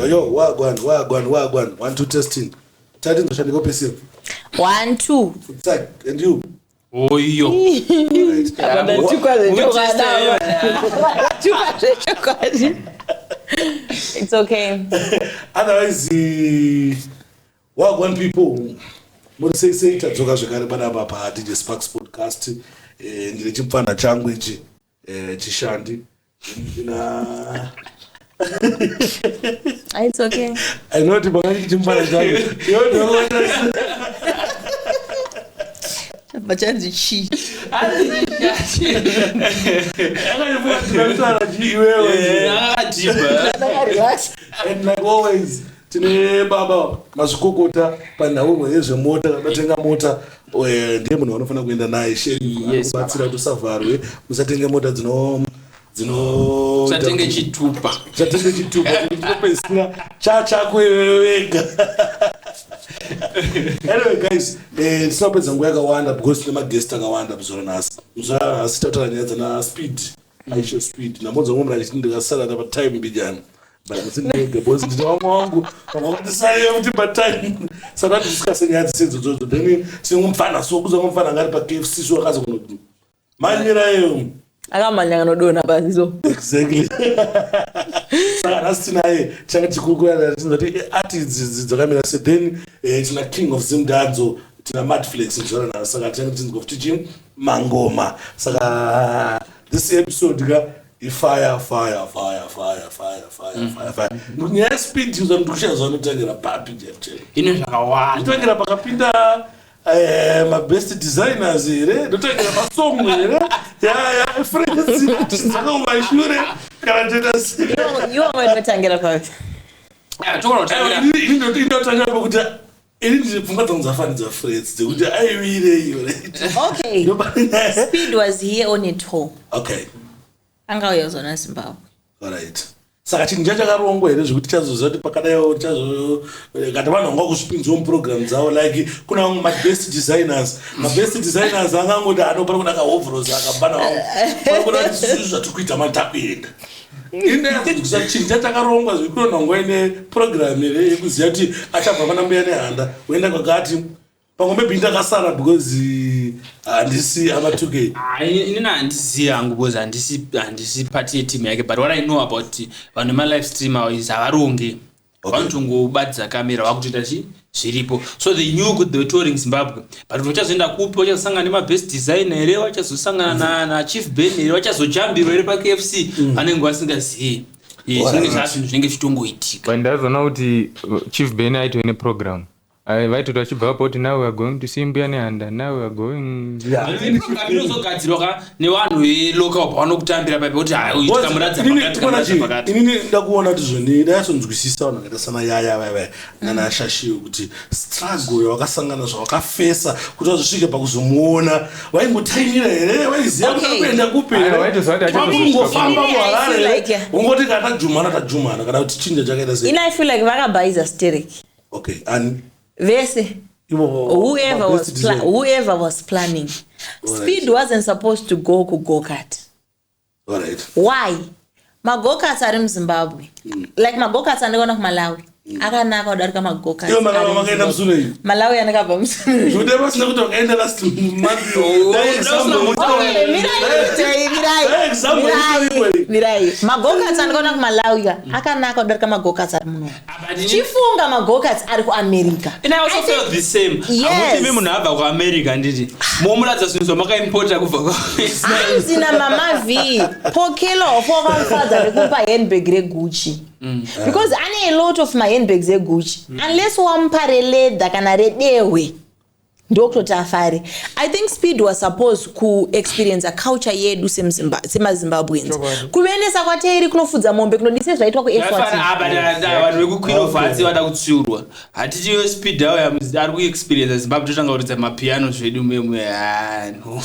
Yo, wagwan, wagwan, wagwan. One, two, testing. Tati ndoshandika PC. One, two. Tag, and you. Oyo. Right. Apa ndatukwa zvechokwadi. Ndatukwa zvechokwadi. It's okay. Otherwise, wagwan people. Muri sei sei? Tadzoka zvekare panapa pa DJ Sparks podcast. Ndine chipfana changu ichi chishandi. Ndina It's okay. I know kuti pakati chimufana changu. Iwe ndinokuona. Bachanzi chi. Akanyopfuka chi iwewe. Akadhibha. Relax. And like always, tine baba mazvikokota panhau yezvemota. Kadatenga mota, ndiye munhu vanofanira kuenda naye. Yes. Shekubatsira kuti usavharwe, musatenge mota dzino Usatenge chitupa. Usatenge chitupa, chinopedzisira chachako iwewe wega. Anyway guys, tisina kupedza nguva yakawanda because tine maguest akawanda muzora nhasi. Muzora nhasi tataura nyaya dzana Speed, Aisha Speed. Ndambonzwa mumwe munhu achiti ndikasara patime mbijana, but ndega because ndine vamwe vangu vamwe kuti patime. Saka tidiscusse nyaya dzisedzodzo. Then tine mufana, so kuzwa mufana anga ari paKFC, so akaza kunoti manyira iyo. Akamhanya kanodonha pasi so. Exactly. Saka nhasi tinaye, tichange tichikurukura tinoti ati idzi dzakamira se. Then tina King of Zimdadzo, tina Madflex muzora nhasi. Saka tichange tichinzwa futi chi mangoma. Saka this episode ka ifire, fire, fire, fire, fire, fire, fire, fire. Nyaya yeSpeed izva ndikushaya zvanotangira papi jeff jeff. Ine zvakawanda. Ndotangira pakapinda mabest designers here? Ndotangira masong here ya friends dzakakumashure kana toita sei? Iwe wanotangira papi? Togona kutangira. Indotangira pakuti ini ndine pfungwa dzangu dzafanidza Freds dzekuti aiwireiyo, right? Okay. Speed was here on a tour. Angauya kuzona Zimbabwe. Alright, saka chinhu chachakarongwa here zvekuti chazoziva kuti pakadaiwo chazo kana vanhu vanga kuzvipinziwo muprogram dzavo? Like kuna vamwe mabest designers, mabest designers angangoti ano pari kuda kaoveralls akabana vamwe pari kuda kuti isusu zvatiri kuita mani takuenda. Indakusa chinhu chachakarongwa zvekuti nguva ine program here yekuziva kuti achabva pana Mbuya Nehanda oenda kwakati? Pamwe maybe ndakasara because handisi ama2K. Inini handisizi hangu because handisi part yeteam yake, but what I know about vanhu vemalive stream avo is havaronge. Vanotongobatidza kamera, vakutoita chi zviripo. So they knew kuti they were touring Zimbabwe, but kuti vachazoenda kupi, vachazosangana nemabest designer here, vachazosangana naChief Ben here, vachazojambirwa here paKFC, vanenge vasingazii. Zvinenge zvazvinhu zvinenge zvichitongoitika. But ndazoona kuti Chief Ben aitove neprogram. Vaitoti vachibva vapo kuti now we are going to see Mbuya Nehanda, now we are going. Program inozogadzirwa ka nevanhu velocal pavanokutambira paipa kuti hai, tikamuradza pakati, tikamuradza pakati. Inini ndakuona kuti zvoni ndanyatsonzwisisa vanhu vakaita sana Yaya vaiva nana Shashiyo kuti struggle yavakasangana, zvavakafesa kuti vazosvike pakuzomuona. Vaingotaimira here? Vaiziva kuti kuenda kupi? Aiwa, vaitoziva kuti achazosvika. Kungofamba Inini, I feel muHarare ungoti kana tajumana, tajumana, kana kuti chinja chakaita sei? Ini I feel like vakabhaiza sterek. Okay, and Vese. Ivo Whoever mabest was designer. Whoever was planning. Speed wasn't supposed to go kugo-kart. Why? Mago-karts ari muZimbabwe, like mago-karts andikaona kuMalawi akanaka kudarika mago-karts Ivo Malawi ari vakaenda muZimbabwe. musure iyi. Malawi andakabva musure. Zvekuti vasina kuti vakaenda last month. Oh, Dai example. Okay, mirai, mirai, mirai. Dai example Mirai, isiripo iyi. mirai. Mago-karts andikaona kuMalawi ka akanaka kudarika mago-karts ari muno. Chifunga mago-karts ari kuAmerica. And I also felt the same. Yes. Hakuti imi munhu abva kuAmerica, handiti momuratidza zvinhu zvamakaimporta kubva Hanzi naMama V, Pokelo wakamufadza nekupa handbag reGucci because ane a lot of mahandbags eGucci. Unless wamupa releather kana redehwe, ndokutoti afare. I think Speed was supposed kuexperience culture yedu semaZimbabweans, Chokwadi. kuendesa kwateiri kunofudza mombe, kunodise zvaitwa kuEswatini. Vanhu vekuQueen of Hearts vada kutsiurwa. Hatitiyo Speed awo ari kuexperience Zimbabwe, totanga kuridza mapiano zvedu memwe. Ah, no.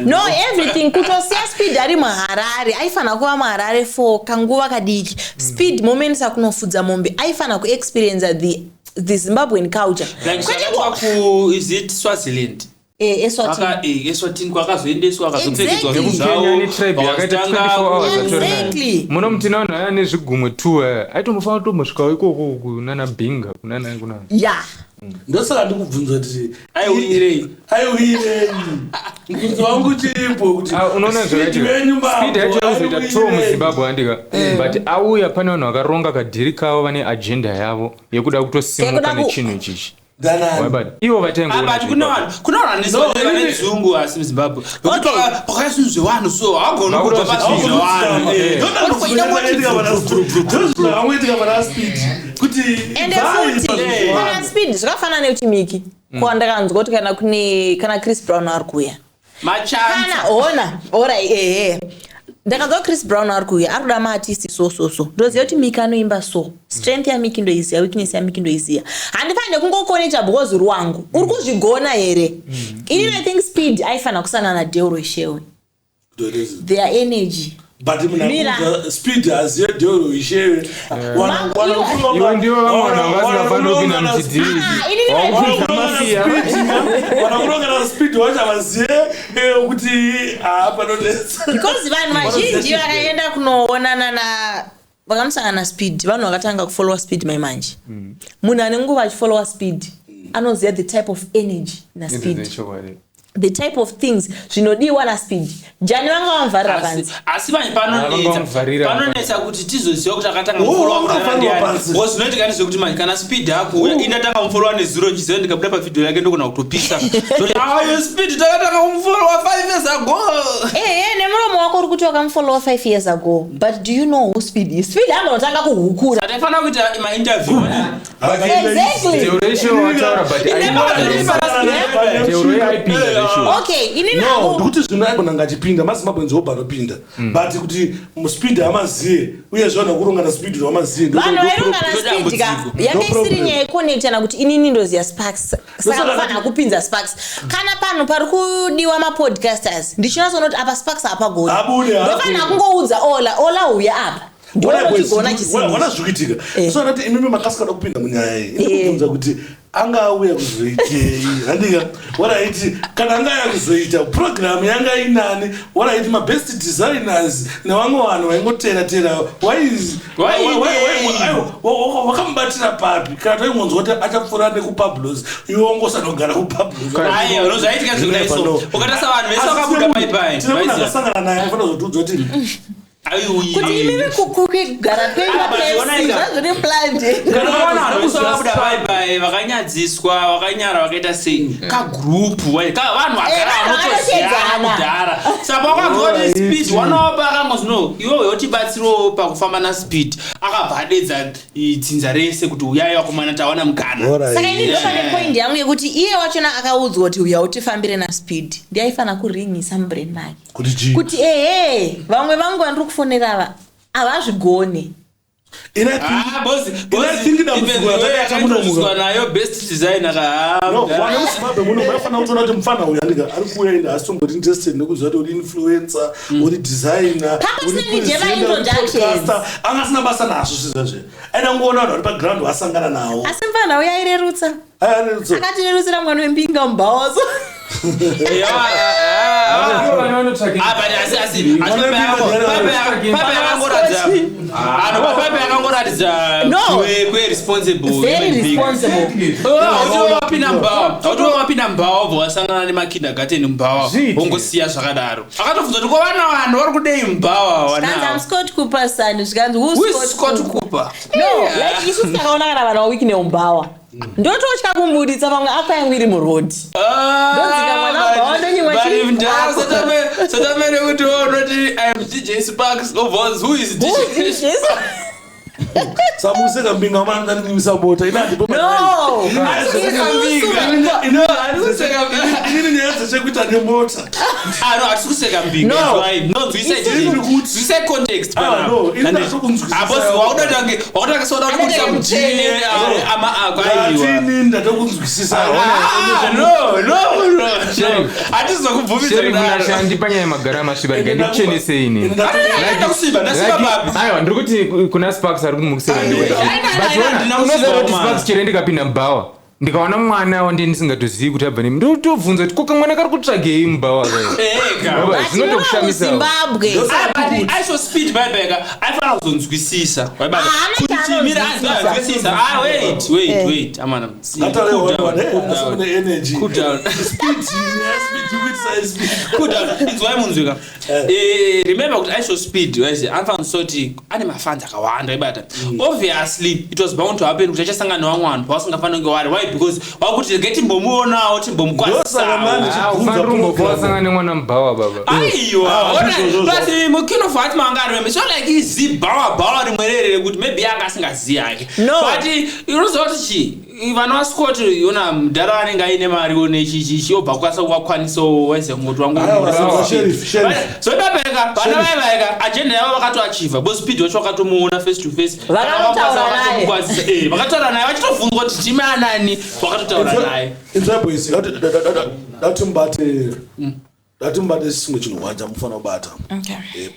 No, everything kutosiya Speed ari muHarare. Aifanira kuva muHarare for kanguva kadiki. Speed momuendesa kunofudza mombe, aifanira kuexperience the Zimbabwean culture. Like Kwete zvakaitwa ku, is it Swaziland? Eswatini. Eswatini kwakazoendeswa, akazopfekedzwa Exactly. zvinhu zvavo. Kenya netribe yakaita 24 hours atori nayo. Exactly. Muno mutina vanhu vaya nezvigumwe two aya aitombofanira kutombosvikawo ikoko kunana Binga, kunana kunana. Ya. Ndosaka ndikubvunza kuti Aiuyirei? Aiuyirei? Mubvunzo wangu chiripo kuti Ah, unoona speed zvakaitika. wenyu mambo, Speed yacho yakuzoita tour aiuyirei? muZimbabwe, handika, but auya pane vanhu vakaronga kadhiri kavo, vane agenda yavo yekuda kutosimuka Yekuda nechinhu ichichi. Danani. Wabata. Ivo vatengoona But kuna vanhu, kuna vanhu No, vane inini- dzungu asi muZimbabwe vekuti Okay. pakauya zvinhu zvevanhu so hagoni Vakuda kubva pazvinhu kuzvichinja. zvevanhu. Ndozvakangoitika pana Speed kuti Ende bvai futi pazvinhu zvevanhu. kana Speed, zvakafanana nekuti Miki, kwandakanzwa kuti kana kune kana Chris Brown ari kuuya, Machanza. kana hona orai, ehe, ndakanzwa Chris Brown ari kuuya, ari kuda maartist so so so, ndoziva kuti Miki anoimba, so strength yaMiki ndoiziva, weakness yaMiki ndoiziva. Handifanire kungokoneta because uri wangu, uri kuzvigona here? Inini I think Speed aifanira kusanana naDelroy Shewe, their energy. But munhu Mira. akuudza Speed aziye Delroy Shewe. Iwe ndiwe vamwe vanhu vanga vasingafaniri kupinda muchidhiri. Ah, inini Wakuudza mafia. Vanakurongana Speed wacho havaziye kuti haapanonetsa. Because vanhu vazhinji vakaenda kunoonana na vakamusangana naSpeed, vanhu vakatanga kufollowa Speed maimanje. Munhu ane nguva achifollowa Speed anoziva the type of energy naSpeed, Chokwadi. the type of things zvinodiwa naSpeed. Jani vanga vamuvharira panze. Asi manje Ah, vanga panonetsa, vamuvharira. panonetsa kuti tizoziva kuti akatanga Oh, muforo vanga vamuvharira panze. zvinoitika ndezvekuti manje kana Speed akuuya, indatanga muforo wanezuro, nchiziva ndikabuda pavhidhiyo yake ndogona kutopisa. Zoti, ayo Speed takatanga muforo wa 5 years ago. Ehe, nemuromo wako uri kuti wakamufollowa 5 years ago, but do you know who Speed is? Speed angonotanga kuhukura. Taifanira kuita mainterview. Exactly. Delroy Shewe wataura, but Delroy aipinda zveshuwa. Okay, inini No, hangu ndikuti zvino aigona kunge achipinda, maZimbabwe nzobva anopinda, but kuti muSpeed hamaziye, uyezve vanhu vakurongana Speed hamaziye. Vanhu vairongana Speed ka, Ndodambudziko. yanga isiri problem. nyaya yekonectana kuti inini ndoziya Sparks, saka Ndosaka kufanira kupinza Sparks. Kana panhu pari kudiwa mapodcasters, ndichinatsoona kuti apa Sparks hapagoni, Abude, abude. ndofanira kungoudza Ola, Ola uya apa, ndonochigona chisina. Wana zvikuitika. So anati imimi makasikada kupinda munyaya iyi, inokubvunza kuti anga auya kuzoitei, handika? Waraiti kana anga auya kuzoita program yanga inani, waraiti mabest designers nevamwe vanhu vaingotera-tera. Waidei? Wakamubatira papi? Kana toingonzwa kuti achapfuura nekuPablos, iwe wangosanogara kuPablos. Aiwa, ndozvaitika zvekudai so. Ukatarisa vanhu vese vakabuda paipai, Tine munhu vaiziva. akasangana naye anofanira kuzotiudza kuti Kuti imimi kugara kwenyu Ah, but ona KFC ika. zvazviri planned. Unoona vanhu vese vakabuda paipai vakanyadziswa, vakanyara, vakaita sei, kagurupu vanhu vagara Eh, vanhu vanotoziyana vanotedzana. kudhara. Saka wakanzwa kuti Speed wanopa akangozi, no, iwewe yotibatsirawo pakufamba naSpeed, akabva adedza dzinza rese kuti uyai vakomana, tawana mukana. Saka ini ndopane point yangu yekuti iye wachona akaudzwa kuti uya utifambire naSpeed, ndiaifanira kuringisa mubrain make kuti chii? Kuti ehe, vamwe vangu vandiri kufonera ava havazvigoni. Ah, Ina think dambudziko ratakaita muno muka. nayo best designer ka. No, vana muZimbabwe muno vaifanira kutoona kuti mufana uyu, handika, ari kuuya ende asi tomboti interested nekuziva kuti uri influencer, uri designer, Papa uri sina need presenter, uri yema-introductions. podcaster. Anga asina basa nazvo zvizvazve, aida kungoona vanhu vari paground vasangana nawo. Asi mufana uya airerutsa. Aya, Akatirerutsira mwana wembinga mubhawaso. Ivo vanhu vanotsvaka. Pape akangoratidza No. kweresponsible. Very responsible. Wapinda mubhawa, auti wapinda mubhawa, wobva wasangana nemakindergarten mubhawa, Zviiti. wongosiya zvakadaro. Akatobvunza kuti ko vana, vanhu vari kudei mubhawa? Kanzi, "I'm Wanawo Scott Cooper son." Zvikanzi, "Who's Who is Scott Scott Cooper?" Cooper? No, like isusu takaona kana vana wawiki neumbawa, ndototya kumburitsa pamwe apa yangu iri murodhi. Ndodzika mwana wabva wandonyimwa Satamene kuti unoti "I'm DJ Sparks," obva "Who is Who DJ?" is DJ? Samuseka mbinga mananimisa bota ina handipo. No. Inini nyaya dzechekuita nemota. Ah, no, hatisi kuseka mbinga. No. No, nzwisai context. Ah, no, ini ndatokunzwisisa. Wakutange soda Anenge kubudisa mutsvene. mudhini ama ako, aiwa. Atini ndatokunzwisisa. Ah, no, no, no. Hatizokubvumidza Sheriff kudaro. nashandi panyaya yemagara amasviba, rega ndikuchenesei inini. Ndakusiba, ndasiba papi? Aiwa, ndiri kuti kuna Sparks ari kumukusera. Ai, ai, ai, But ai, ona, handina unoziva kusiba kuti umana. Sparks chero ndikapinda mubhawa Ndikaona mwana wandie ndisingatozivi kuti abva nemi, ndotobvunza kuti koka mwana kari kutsvagei mubhawa Ega. Baba, But zvinotokushamisa. muZimbabwe. Ah, but IShowSpeed bhaibhaika aifanira kuzonzwisisa. Waibata. Haana Kuti chimira chaanonzwisisa. anzwisisa. Ah, wait, wait, Eh. wait. Amana. Ngataure Cool one down, one, cool asi down. kune energy. Cool down. Speed, yeah, speed, kuitisa speed. Cool down. Inzwai munzwika. Eh, remember kuti IShowSpeed waizi anofanira kusoti ane mafans akawanda waibata. Obviously it was bound to happen kuti achasangana nevamwe vanhu pavasingafaniri kunge vari. Why? Because wakuti regai timbomuonawo Ndosaka timbomukwasisawo. manje Ufanira kumbopa wasangana nemwana mubhawa baba. Aiwa, Ah, ona, izvozvo. plus muking of heart manga ari so like izibhawa bhawa rimwe rere rekuti maybe anga asingazivi hake. No. But unoziva kuti chi vana vascott yona mudhara anenge aine mariwo nechichichi obva kukwanisa kuvakwanisawo waiziva kungoti Aiwa, wangu Sheriff, Sheriff. so ipapaika vana vaivaika agenda yavo vakatoachiva because speed wacho vakatomuona face to face. Vakatotaura naye. Vakamukwazisa, eh, vakataura naye vachitobvunzwa kuti timi anani, vakatotaura naye. Inzwai boys, dati mubate chimwe chinhu wanja mufanira kubata. Okay. Eh,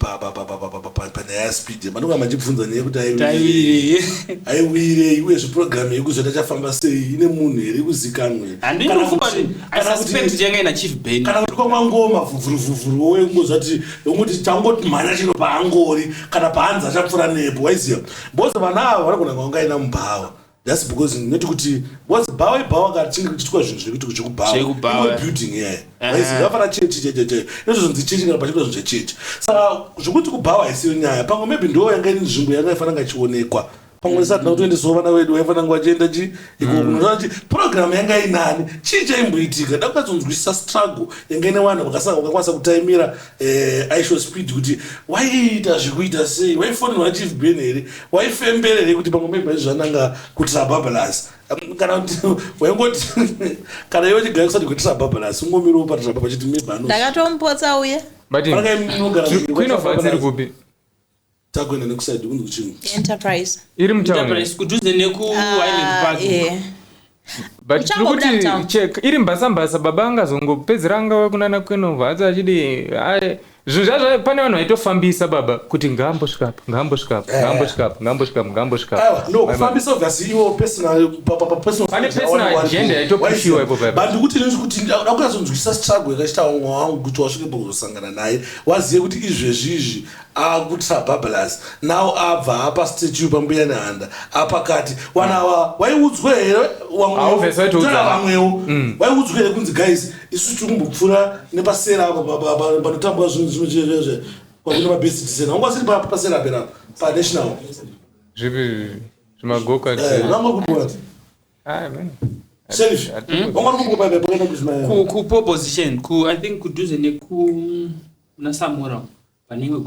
panyaya yaspeed mandinga machibvunza nyaya yekuti aiwirei Taiwirei. aiwirei uyezve purogiramu yekuzoita chafamba sei ine munhu here kuzikanwe Handini kufunga kuti I suspect yanga ina Chief Ben. Kana kuti kwamangoma vhuvhuruvhuvhuru wengozvati wongoti tangoti mhanya chino paangori kana paanzi achapfuura nepo, waiziva, because vana ava vanogona kunge vangaina mubhawa just because noti kuti because bhawa ibhawa kana chinge kuchiitwa zvinhu zvekuti Zvekubhawa, zvekubhawa eh. building iyayi, Eh. waiziva, vafana chechi checheche izvozvonzi chechi kana pachiitwa zvinhu zvechechi. Saka zvekuti kubhawa haisiyo nyaya, pamwe maybe ndo yanga iri nzvimbo yanga ifanira kunge ichionekwa, pamwe isati nakutoendesawo vana vedu vaifanira kunge vachienda chi ikoko kunoona chi purogiramu yanga inani, chii chaimboitika. Da kukazonzwisisa struggle yanga ine vanhu vakakwanisa kutaimira IShowSpeed kuti waiita zvekuita sei, waifonерwa naChief Ben here, waifembera here kuti pamwe maybe aizvananga kuTrabablas, kana kuti waingoti kana iwe chigara kusati kweTrabablas ungomiriwo paTrababa chiti maybe ano Ndakatomupotsa uye. But Queen of Hearts iri kupi? Takuenda nekusaidi kunzi kuchinhu. Enterprise. Iri mutauni. Enterprise kudhuze neku Highland Park. Yeah. But tiri Uchangobuda kuti mutown. check iri mbasambasa baba angazongopedzera angave kunana Queen of Hearts achidi ai, zvinhu zvazvo pane vanhu vaitofambisa baba kuti ngaambosvika apa, ngaambosvika apa, ngaambosvika apa, ngaambosvika apa, ngaambosvika Aiwa, apa. no kufambisa obviously iwo personal personal Pane personal agenda yaitopushiwa ipo paipa. But ndikuti ndini kuti ndakunyatsodzwisisa struggle yakaita umwe wangu kuti wasvike pakuzosangana naye, waziye kuti izvezvi izvi akuTrabablas now abva apa statue pambuya Nehanda apakati vanhu ava waiudzwa here? Ah, obviously vaitoudzana. Vamwewo vamwewo waiudzwa here kunzi guys, isu tiri kumbopfuura nepasera apo panotambwa zvinhu zvinhu kwakune mabest designer wanga wasiri pasera perapo panational. Zvipi zvimagoka? Vanga kumbona Sheriff, wanga uri kumbopa pakaenda kuzvima Ku pole position ku I think kudhuze neku muna Samora pane imwe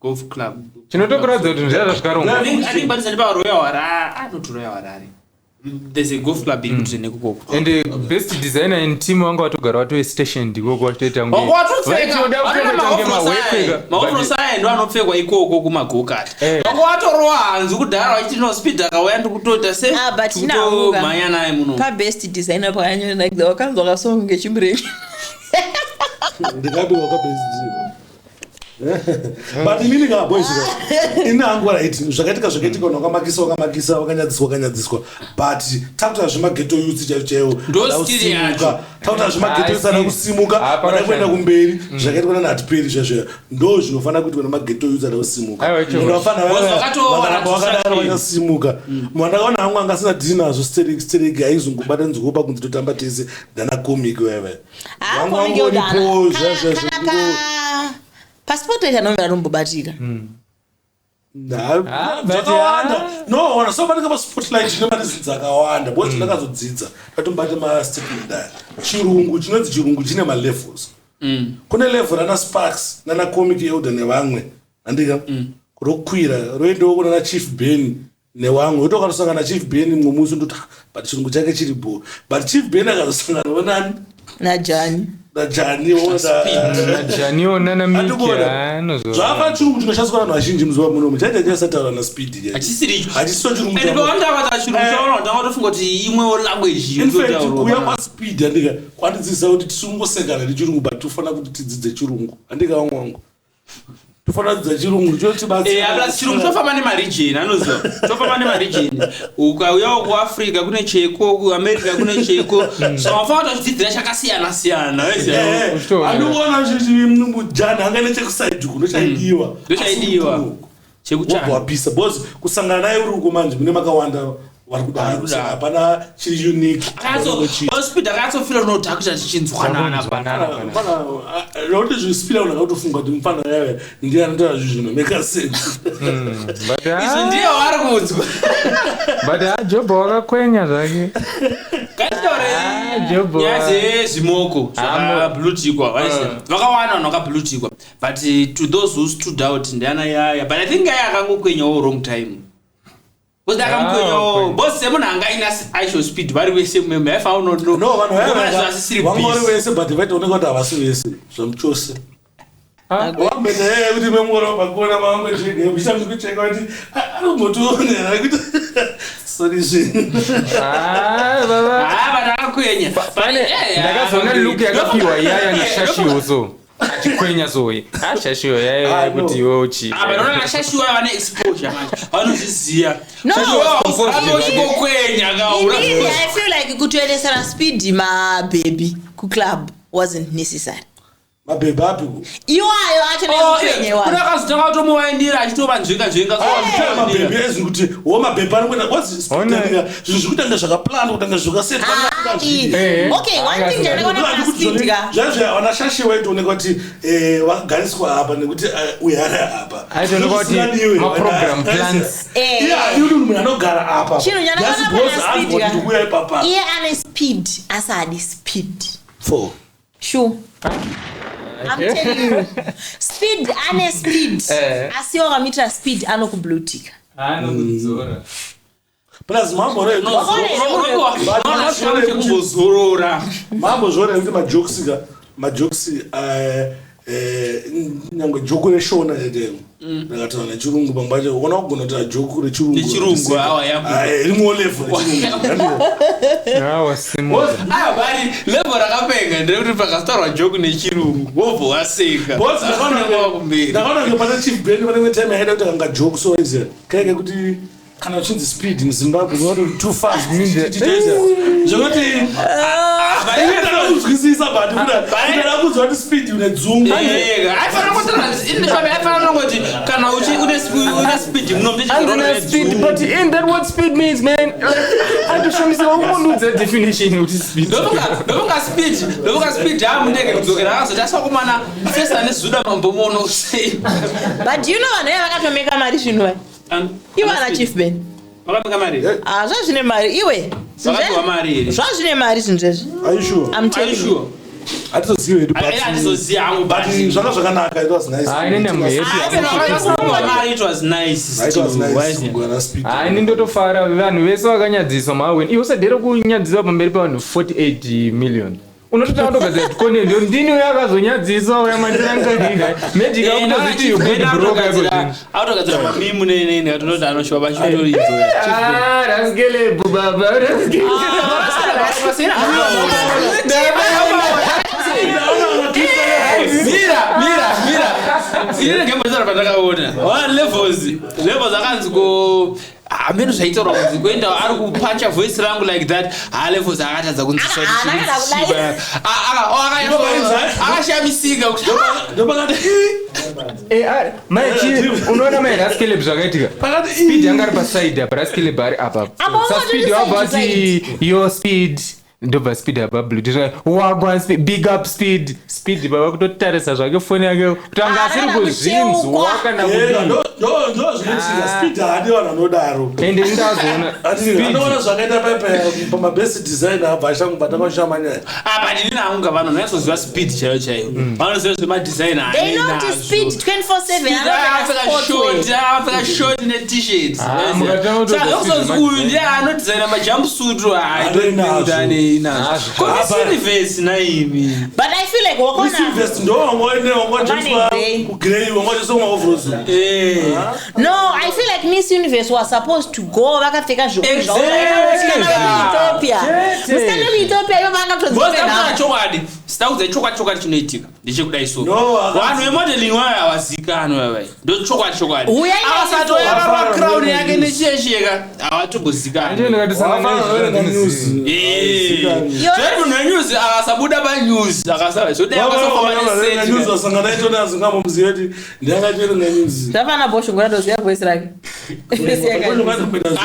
golf club. Chinotokuratidza kuti zvinhu zvazvikarongwa. I think padhuze nepa Royal Harare, ah, not Royal Harare. There's a golf club iri kudhuze nekukoko. And best designer in team vanga vatogara vatove stationed ikoko vachitoita kunge- Watopfeka Vaitoda kutoita kunge mahwekwe ka- maofrosi aya ndo anopfekwa ikoko kumagokati. Eh. Vanga watorowa hanzi kudhara vachiti no speed akauya ndikutoita se Ah, but inahuka. mhanya naye muno. Pabest designer pakanyonakidza wakanzwa kasong ngechimureni. Ndikapi wakabest? But inini ka boys ka ini hangu right, zvakaitika zvakaitika, vanhu vakamakisa vakamakisa, vakanyadziswa vakanyadziswa, but takuta zvemageto youth chaivo chaivo Ndo vada skiri yacho. kusimuka, takuta zvemageto youth ada Ah, kusimuka, Ah, vada kuenda pakashanda. kumberi. Zvakaitwa nanhatiperi zvezvo ndo zvinofanira kuitwa nemageto youth ada kusimuka. Aiwa, icho. Ende vafana Because vakatowana vakaramba vakadaro distraction. vachasimuka. Mandakaona hangu anga asina dhini nazvo stereki stereki aizongobatanzwawo pakunzi totamba tese ndana comic wewe. Ah, Vangu vangoripo zvezvezvo. Pasipoti anomira anombobatika. Ah, but Zvakawanda yeah. no wana so panenge paspotlight chine mareasons akawanda because ndakazodzidza ndatombate mastatement aya. Chirungu chinonzi chirungu chine malevels. Kune level rana Sparks nana Comic Elder nevamwe, handika rokwira roendawo kunana Chief Ben nevamwe, woto ukatosangana Chief Ben mumwe musi ndoti "Ah, but chirungu chake chiri bo." But Chief Ben akazosangana nani? Najani. Najani. Janiwo nana Miki Andikuona. anozo Zvava chirungu chinoshandiswa vanhu vazhinji muzuva munomu chaichaichasataura naspeed. Hachisiri icho. Hachisicho chirungu And chavo. pavanotaura chirungu chaona kuti vatofunga kuti imwewo language In fact, inotaurwa. kuuya kwaspeed andika kwandidzidzisa kuti tisingosekana nechirungu, but tofanira kuti tidzidze chirungu, andika vamwe wangu. Tofanira kudzidza chirungu chotibatsira. Chirungu chofamba nemarijeni, anoziva chofamba nemarijeni. Ukauyawo kuAfrica kune cheko, kuAmerica kune cheko, so mafanira kutochidzidzira chakasiyana siyana. Andikuona jani anga nechekusaidi kuno chaidiwa. Ndochaidiwa. Chekuchana. Wapisa because kusangana naye uri uko manje mune makawanda vari kudaro, saka hapana chiri unique. Speed akatsofira unodhakuta tichinzwanana. Nokuti zvispida unhu akatofunga kuti mufana yave ndiye anotaura zvinhu zvinomeka sense. But Izvi ndiye waari kunzwa. But Jobho wakakwenya zvake. Ngatitaure Ah, Jobho. nyaya dzezvimoko zvakablutikwa. Vakawanda vanhu vakablutikwa, but to those who stood out ndiana Yaya, but I think Yaya akangokwenyawo wrong time because akamukwenyawo kwenya. boss semunhu anga aina IShowSpeed vari vese mumeme aifanira No, vanhu asisiri vanga vari busy. vese, but vaitooneka kuti havasi vese zvamuchose. Wambene kuti memoro pakona mangocheka uchitanga kucheka kuti anombotionera kuti sorry zvinhu. Ah, baba. Ah, but akakwenya. Pane ndakazoona look yakapiwa Yaya naShashiwo, so achikwenya so ashashiwo Yaya Ah, no. kuti iwe uchi Shashiwa vane exposure manje, vanozviziva. No. Uchingokwenya. Inini, I feel like kutoendesera Speed mabhebhi kuclub wasn't necessary. Mabhebhi api? Iwayo acho nekukwenyewa. Kuna akazotanga kutomuwaindira achitova nzvenga nzvenga. Mabhebhi ezvi kuti wo mabhebhi anokuenda Ona. zvinhu zvekutanga zvakaplan kutanga zvakasetwa. Okay, one thing chandakaona pana Speed ka, Zvaizvo vana Shashi waitooneka kuti vagariswa apa nekuti uyu ari apa. Aitooneka kuti ma-program plans. Iye munhu anogara apa. Chinhu chandakaona Just pana because Speed anzwa ka, kuti ndikuuya ipapa. iye ane speed asi haadi speed. Four. Sure, I'm telling you, Speed ane speed, asi wakamuitira Speed anokublutika. Anokudzora. Plus mambo Chekumbozorora. mambo zvoona kuti majokes ka, majokes nyangwe joke reShona chete rakataura nechirungu, pamwe pacho ukaona kugona kutaura joke rechirungu Nechirungu, awa, yapo. Rimwewo level rechirungu. Awasimuka. Aya bari level rakapenga nderekuti pakazotaurwa joke nechirungu wobva waseka. Because kumberi. ndakaona kunge pane Chief Brand pane imwe time yaida kuti akanga joke, so iziya kaike kuti kana uchinzi Speed muZimbabwe unoti too fast, zvekuti ndada kunzwisisa, but ndada kunzwa kuti Speed une dzungu. Aifanira kungoti kana une speed muno. Andina speed, but in that what speed means, man. Andoshamisa umunudza definition kuti speed. Ndofunga Speed, ndofunga Speed amundege kudzokera akazoti asakomana fesa nezuda mambomono sei. But you know vanhu vaya vakatomeka mari zvinhu vai ivo ana Chief Ben. Vakameka mari? Ah, zvazvine mari iwe. Vakapiwa mari here? Zvazvine mari zvinhu zvezvi. Are you sure? I'm Are you telling you. sure? Hatizozivi hedu, Hatizoziva hangu, but but zvanga zvakanaka, it was nice. Ah, inini I'm happy. Vakapiwa mari, it was nice. It was still, nice wasn't it? kugona Speed. Hai, ini ndotofara vanhu vese vakanyadziswa maweni. Iwe usadhere kunyadziswa pamberi pevanhu 48 million. Unototanga kutogadzira content ndini uyo akazonyadziswa uya mandirangarira. Magic akutoziti you good bro kako zvinhu. Autogadzira mamimu nenene katonoti anoshuva vachitoridzo. Ah, raskelebu baba, raskelebu. Mira, mira, mira, inini gembotaura pandakaona wa Levels akanzi ko hameno zvaitaurwa kunzi kuenda ari kupacha voice rangu like that. Ha, Levels akatadza kunzwisisa. Aka- haana kana kudai. Akashamisika kuti Ndopakati Eh, ah, mai unoona mai Raskeleb zvakaitika. Pakati Speed yanga ari paside apa, Raskeleb ari apa. Apa Sa wanga Speed uri wabva side ati yo Speed, ndobva Speed apa blue wagwa Speed, big up Speed. Speed baba kutotarisa zvake foni yake kuti anga Ah, asiri kana kuzvinzwa kucheukwa. kana Ega, kudii. ndo zvinoitika. Speed haadi vanhu vanodaro. Ende ndazoona Speed Anoona zvakaita pamabest design abva ashangubva tangashamanyaya. Apa ndini hangu vanhu vanonyatsoziva Speed chaiyo chaiyo, vanoziva zvemadesign. They know kuti Speed 24/7 anopfeka sportswear. Akapfeka short net-shirt. Ah, mukatanga kutoita Saka Speed uyu ndiye anodesigna majumpsuit. Aneinazvo. Aneinazvo. Azvo. Ko Miss Universe naimi? But I feel like wakaona Silvest ndo wangojeniswa Grey. kugrey, wangojeniswa kumaoveralls. No, I feel like Miss Universe was supposed to go vakapfeka Exactly. zvomusikana wekuEthiopia. Chete. Musikana wekuEthiopia ivo Because vangatodzipfeka. chokwadi Sitaudza chokwadi, chokwadi chinoitika ndechekudai so. No, akazi- Vanhu vemodeling vayo havazikanwi vavai. Ndo chokwadi, chokwadi. Huyai Akasatoyararwa naizvo. crown yake nechiyechiyeka, havatombozikanwi. Anje ndikatisangana Wafanira news. news. Yo- Zveri munhu wenews akasabuda panews, akasava zvodai akasafamba News neseti. wasangana ichona azingambomuziva kuti ndiangachiverenga news. Zvafana Bhoshongora, ndoziva voice rake.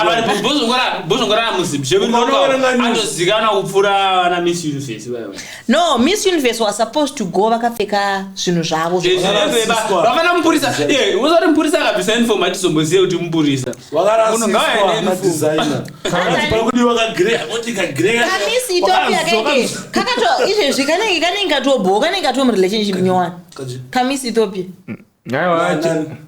Apa Bhozhongora Unoverenga news. muzimbabwe atozikanwa kupfuura vana Miss Universe vaya. No, Miss Universe was supposed to go vakapfeka zvinhu zvavo. Vakarasiswa. Vafana mupurisa, uzati mupurisa akabvisa uniform, hatizombozive kuti mupurisa. Munhu ngaaende Vakarasiswa uniform. madesigner. Hanzi parikudiwa kagrey, akoti kagrey. KaMiss Ethiopia kaike kakato izvezvi kanenge katobhowa, kanenge kato murelationship nyowani. KaMiss Ethiopia. Aiwa.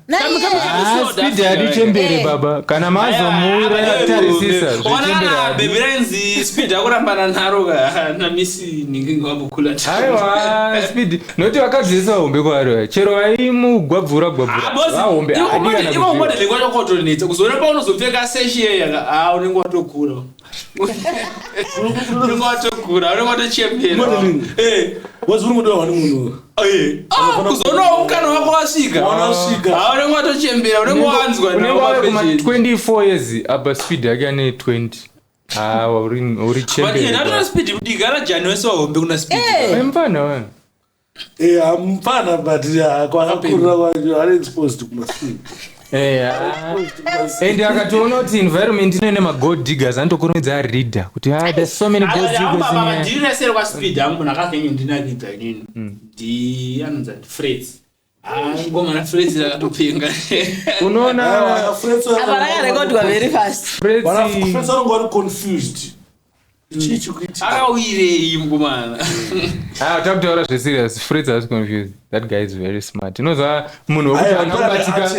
Naiye. Ah, speed hadi chembere baba, kana mazomuura tarisisa zvechembere hadi. Bhebhi rainzi Speed akurambana naro ka naMiss ningingi wambokula. Aiwa, Speed nokuti vakadzivisa hombe kwaari, chero vaimugwabvura gwabvura vahombe haadi kana Ivo kuziva. modeling kwacho kotonetsa kuzoona paunozopfeka seshiye, a unenge watokura, unenge watokura, unenge watochembera. Modeling. Wezi uri mudiwa wani munhu. Kuzoonawo mukana wako wasvika. Wasvika. Ah, unenge watochembera, unenge wanzwa. Unenge wave kuma 24 years, apa Speed yake ane 20. Awa, uri chembere. Natona Speed mudiki ana Jani wese wahombe kuna Speed. Mfana we. Eh, mupfana, but kwakakurira kwacho ari exposed kumaspeed. And akatoona kuti environment ino ine magold diggers, anotokurumidza areada kuti, ah, there's so many gold diggers in here. Ndiri neseri kwaSpeed hangu, munhu akazonyanya ndinakidza inini ndi anonzi Freds, ngomana Freds akatopenga. Unoona. Apa rakarekodwa very fast. Freds. Freds anonge vari confused, chii chikuitika? Akawirei mukomana? Ah, takutaura zveserious, Freds has confused. That guy is very smart. Unoziva munhu wekuti Aiwa, anobatika.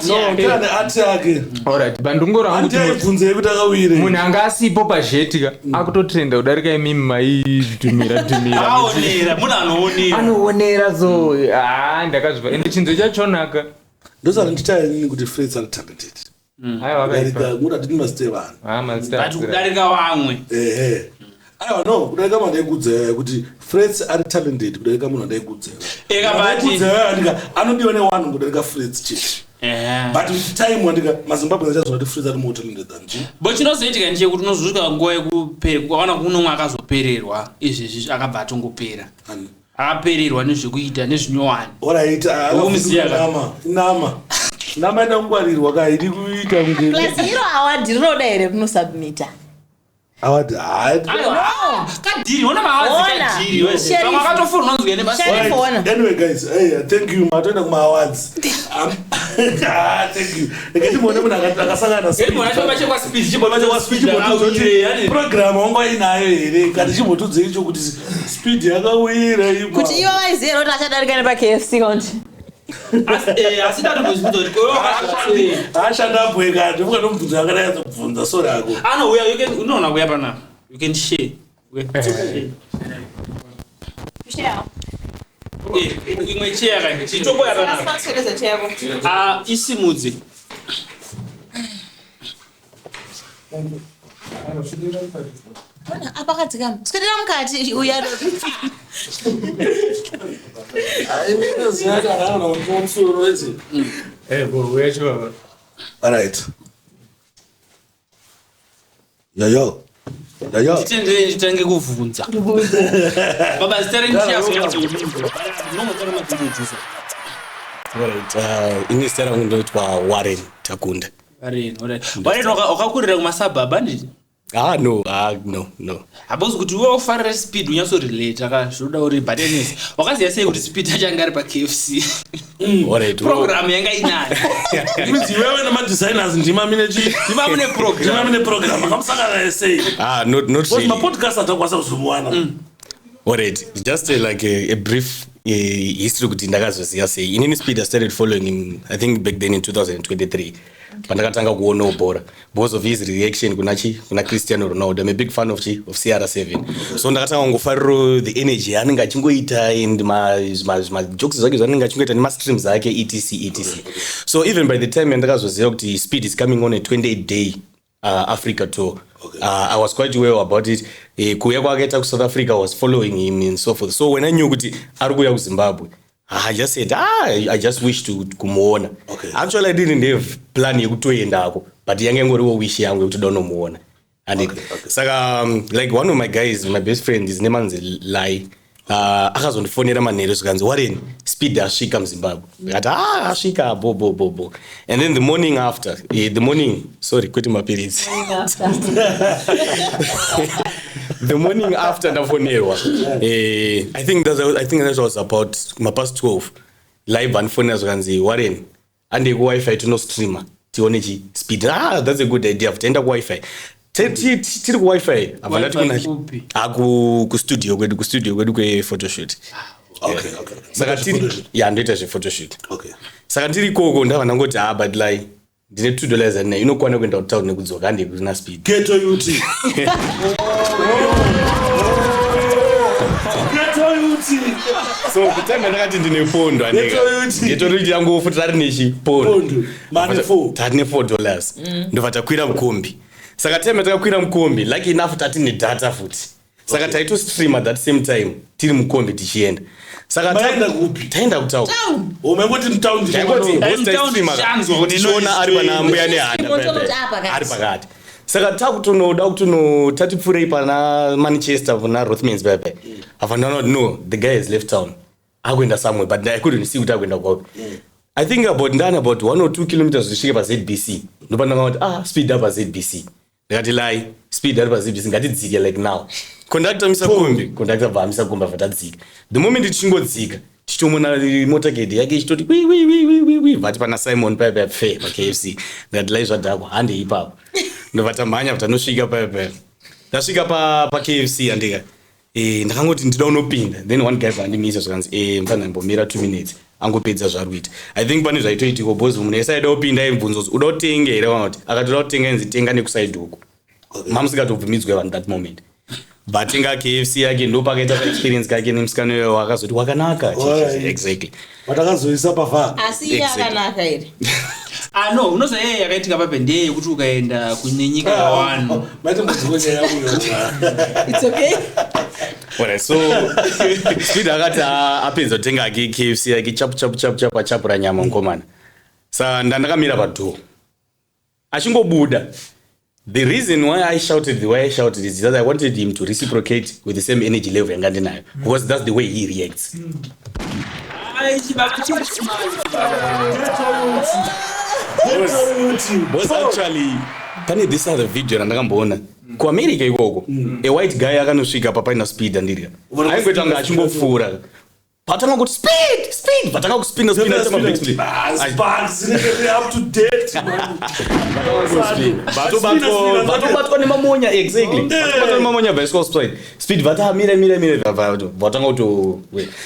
No, ndiane ati yake. Alright, bandungoro hangu Andi kuti aibvunzei kuti akawirei? munhu anga asipo pazhetika akutotrenda kudarika imimi maidhumira dhumira. Aonera, munhu anoonera. Anoonera, so ah, ndakazvipa ende chinzo chachonaka. Ndosaka ndichitaya inini kuti Freds ari talented. Aiwa, akaipa. Kudarika muda tini mazita evanhu. Ah, mazita. But kudarika vamwe. Ehe, aiwa, no, kudarika munhu andaikudza kuti Freds ari talented kudarika munhu andaikudza. Eka, but- Andaikudza andika anodiwa newanhu kudarika Freds chete. But with time wandika maZimbabwe achazoona kuti Freds ari more talented than chi. Bo chinozoitika ndechekuti unozosvika nguva yekupera, ukaona kunomwe akazopererwa izvezvi, akabva atongopera. Ani? Akapererwa nezvekuita nezvinyowani. Alright. Womuziya ka? Nama nama nama ida kungwarirwa ka, idi kuita kunge Plus iro award rinoda here kunosubmita? Award hayi. Aiwa, kadhiri ona maawadzi. Ona. Kadhiri Sheriff. pamwe akatofurwa unonzwa nebasa. Sheriff. Right. Ona. Anyway, guys, hey, thank you. Matoenda kuma-awards. Ah, thank you. Rega timboone munhu akasangana na Speed. Chekwa Speed. Chimbotudzoti program wanga inayo here, kana chimbotudzei icho kuti Speed yakawira ima. Kuti ivo vaiziva here kuti achadarika nepaKFC kaunti? Asi ndatombozvibvunza kuti koiwe wakazvasei? Ashanda bweka, ndimukatomubvunza akadai azobvunza sori ako. Anouya, you can, unoona kuuya panapa, you can share. Okay. Imwe cheya kai chitomboya panapa. Ah, isimudze. Ona, apa akadzikama, swedera mukati uya. Musoro wese. Eh, bo, uya chibaba. Alright. Yoyo. Yoyo. Titendere nditange kuvhunza baba zita renyu. Alright, ini zita rangu ndinoitwa Warren Takunda. Warren, wakakurira kumasabhabha, handiti? Ah, no, ah, no, no. Hapozi kuti iwe ufarire Speed, unyatsorelata ka zvinoda uri, but anyways, wakaziva sei kuti Speed achange ari paKFC? Alright, well, Program yanga inani? Means iwewe nemadesigners ndima mine chi? Ndima mune program. Ndima mine program. Makamusangana sei? Ah, not Because really. mapodcast atakwanisa kuzomuwana. Alright, just like a brief history kuti ndakazoziva sei. Inini Speed, I started following him, I think back then in 2023. Pandakatanga kuonawo bhora because of his reaction kuna chi, kuna Cristiano Ronaldo. I'm a big fan of chi, of CR7. So ndakatanga kungofariro the energy yaanenge achingoita and majokes zvake zvaanenge achingoita nemastreams ake, etc etc. So even by the time yandakazoziva kuti Speed is coming on a 28 day Africa tour. Okay. I was quite well about it. Kuuya kwaakaita kuSouth Africa, I was following him and so forth. So when I knew kuti ari kuuya kuZimbabwe, I just said, "Ah, I just wish to kumuona." Actually, I didn't have plan yekutoendako, but yanga ingoriwo wish yangu yekuti donomuona. And saka like one of my guys, my best friend, his name anzi Lai, akazondifonera manheru zvikanzi, "Warren, Speed asvika muZimbabwe." Ndikati, "Ah, asvika, bo bo bo bo." And then the morning after, the morning, sorry, kwete mapiritsi, the morning after ndafonerwa, I think that was about mapast 12, live andifonera zvikanzi, "Warren, andei kuWiFi tinostreama tione chi Speed." "Ah, that's a good idea." Taenda kuWiFi. Tiri kuWiFi, abva ndati WiFi kuna kupi? Ah, kustudio kwedu, kustudio kwedu kwephotoshoot. Saka tiri, ya, ndoita zvephotoshoot. Saka ndiri ikoko, ndabva ndangoti, "Ah, but like ndine $2 andinayo inokwana kuenda kutown nekudzoka, handei kuna Speed." Ghetto youth. Ghetto youth. So kutanga ndakati ndine pondo. Ghetto youth. Ghetto youth yangu futi rari nechi pondo. Pondo. Mane four. Tati ne$4, ndobva takwira mukombi. Saka time takakwira mukombi, lucky enough tati nedata futi, saka taitostream at that same time tiri mukombi tichienda. Saka Maenda kupi? Taenda kutown. Oh, maingoti mutown. Taingoti Dai boss taistreama, mutown tichanzwa kuti tichiona ari pana Mbuya Nehanda. Motonoti Pepe. apa pakati. Ari pakati. Saka takutonoda kutono tatipfurei pana Manchester, pana Rothmans pepe, abva ndaona kuti no, the guy has left town, akuenda somewhere, but I couldn't see kuti akuenda kwapi. I think about ndani about 1 or 2 kilometers zvisvike paZBC, ndopandanga kuti, "Ah, Speed up paZBC." Ndikati, "Lai, Speed ari paZBC, ngatidzike like now." Conductor, misa kombi. Conductor bva amisa kombi, abva tadzika. The moment tichingodzika, tichitomona motorcade yake ichitoti wi wi wi wi wi wi, vati pana Simon paipa pfe paKFC. Ndikati, "Lai, zvadhakwa, handei ipapo." Ndobva tamhanya, tanosvika paipa. Ndasvika paKFC, andika ndakangoti ndida unopinda, then one guy vandimisa zvakanzi, "Mufana, mbomira 2 minutes, angopedza zvari kuita." I think pane zvaitoitika because munhu ese aida kupinda aibvunza kuti, "Uda kutenga here?" Kana kuti akati uda kutenga, inzi, "Tenga nekuside uku." Mamusingatobvumidzwe vanhu that moment. Vatenga KFC yake, ndopakaita kaexperience kake nemusikana uyo akazoti wakanaka. Alright. Exactly. Watakazoisa pavha. Asi iye Exactly. akanaka here? Ah, no, unoziva yeye yakaitika pape ndeye yekuti ukaenda kune nyika yawanhu. Maiti mudziko nyaya yangu. It's okay. Alright, so Speed akati apedza kutenga ake KFC yake, chapu chapu chapu chapu, achapura nyama mukomana. Saka ndandakamira padoor achingobuda. The reason why I shouted the way I shouted is that I wanted him to reciprocate with the same energy level yanga ndinayo, because that's the way he reacts. Ai, chibaba chiri smart. Because actually pane this other video randakamboona kuAmerica ikoko, a white guy akanosvika papaina Speed, andirya aingoita kunge achingopfuura, patanga kuti, "Speed, Speed," vatanga kuspina spina. Sparks up to date, man. Vatobatwa nemamonya, exactly, vatobatwa nemamonya, vaiswa speed speed, vati, "Ah, mira, mira, mira," vatanga kuto.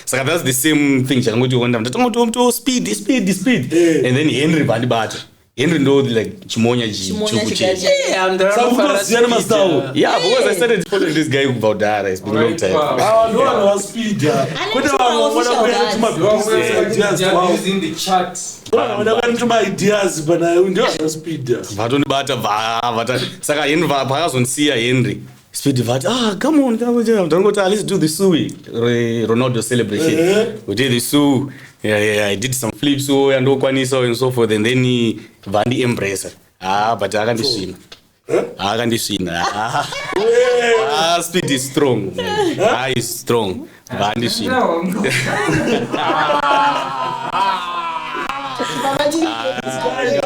Saka that's the same thing chakangoti onda ndatanga kuto "Speed, Speed, Speed." And then Henry vandibata. Henry ndo like chimonya. Chimonya. Chitsvuku. Chigachi. Eh, Saka kutoziya nemazita avo. Yeah, because I started following this guy kubva kudhara. It's been a long time. Ava ndo vanhu vaspeeda, kwete vamwe vanoda kuenda tumabusiness ideas twavo. Using the chat. Vanhu vanoda kuenda tumaideas pana, ndio vanhu vaspeeda. Vatondibata vata. Saka Henry paakazondisiya Henry, Speed vati, "Ah, come on, come on." Ndangoti, "Ah, let's do the sui Ronaldo celebration." We did the sui. Yeah, I did some flips, oh, andokwanisa and so forth, and then vandi embrace. Ah, but akandisvina, akandisvina. Ah, ah, Speed is strong, man. Ah, is strong, vandisvina. No.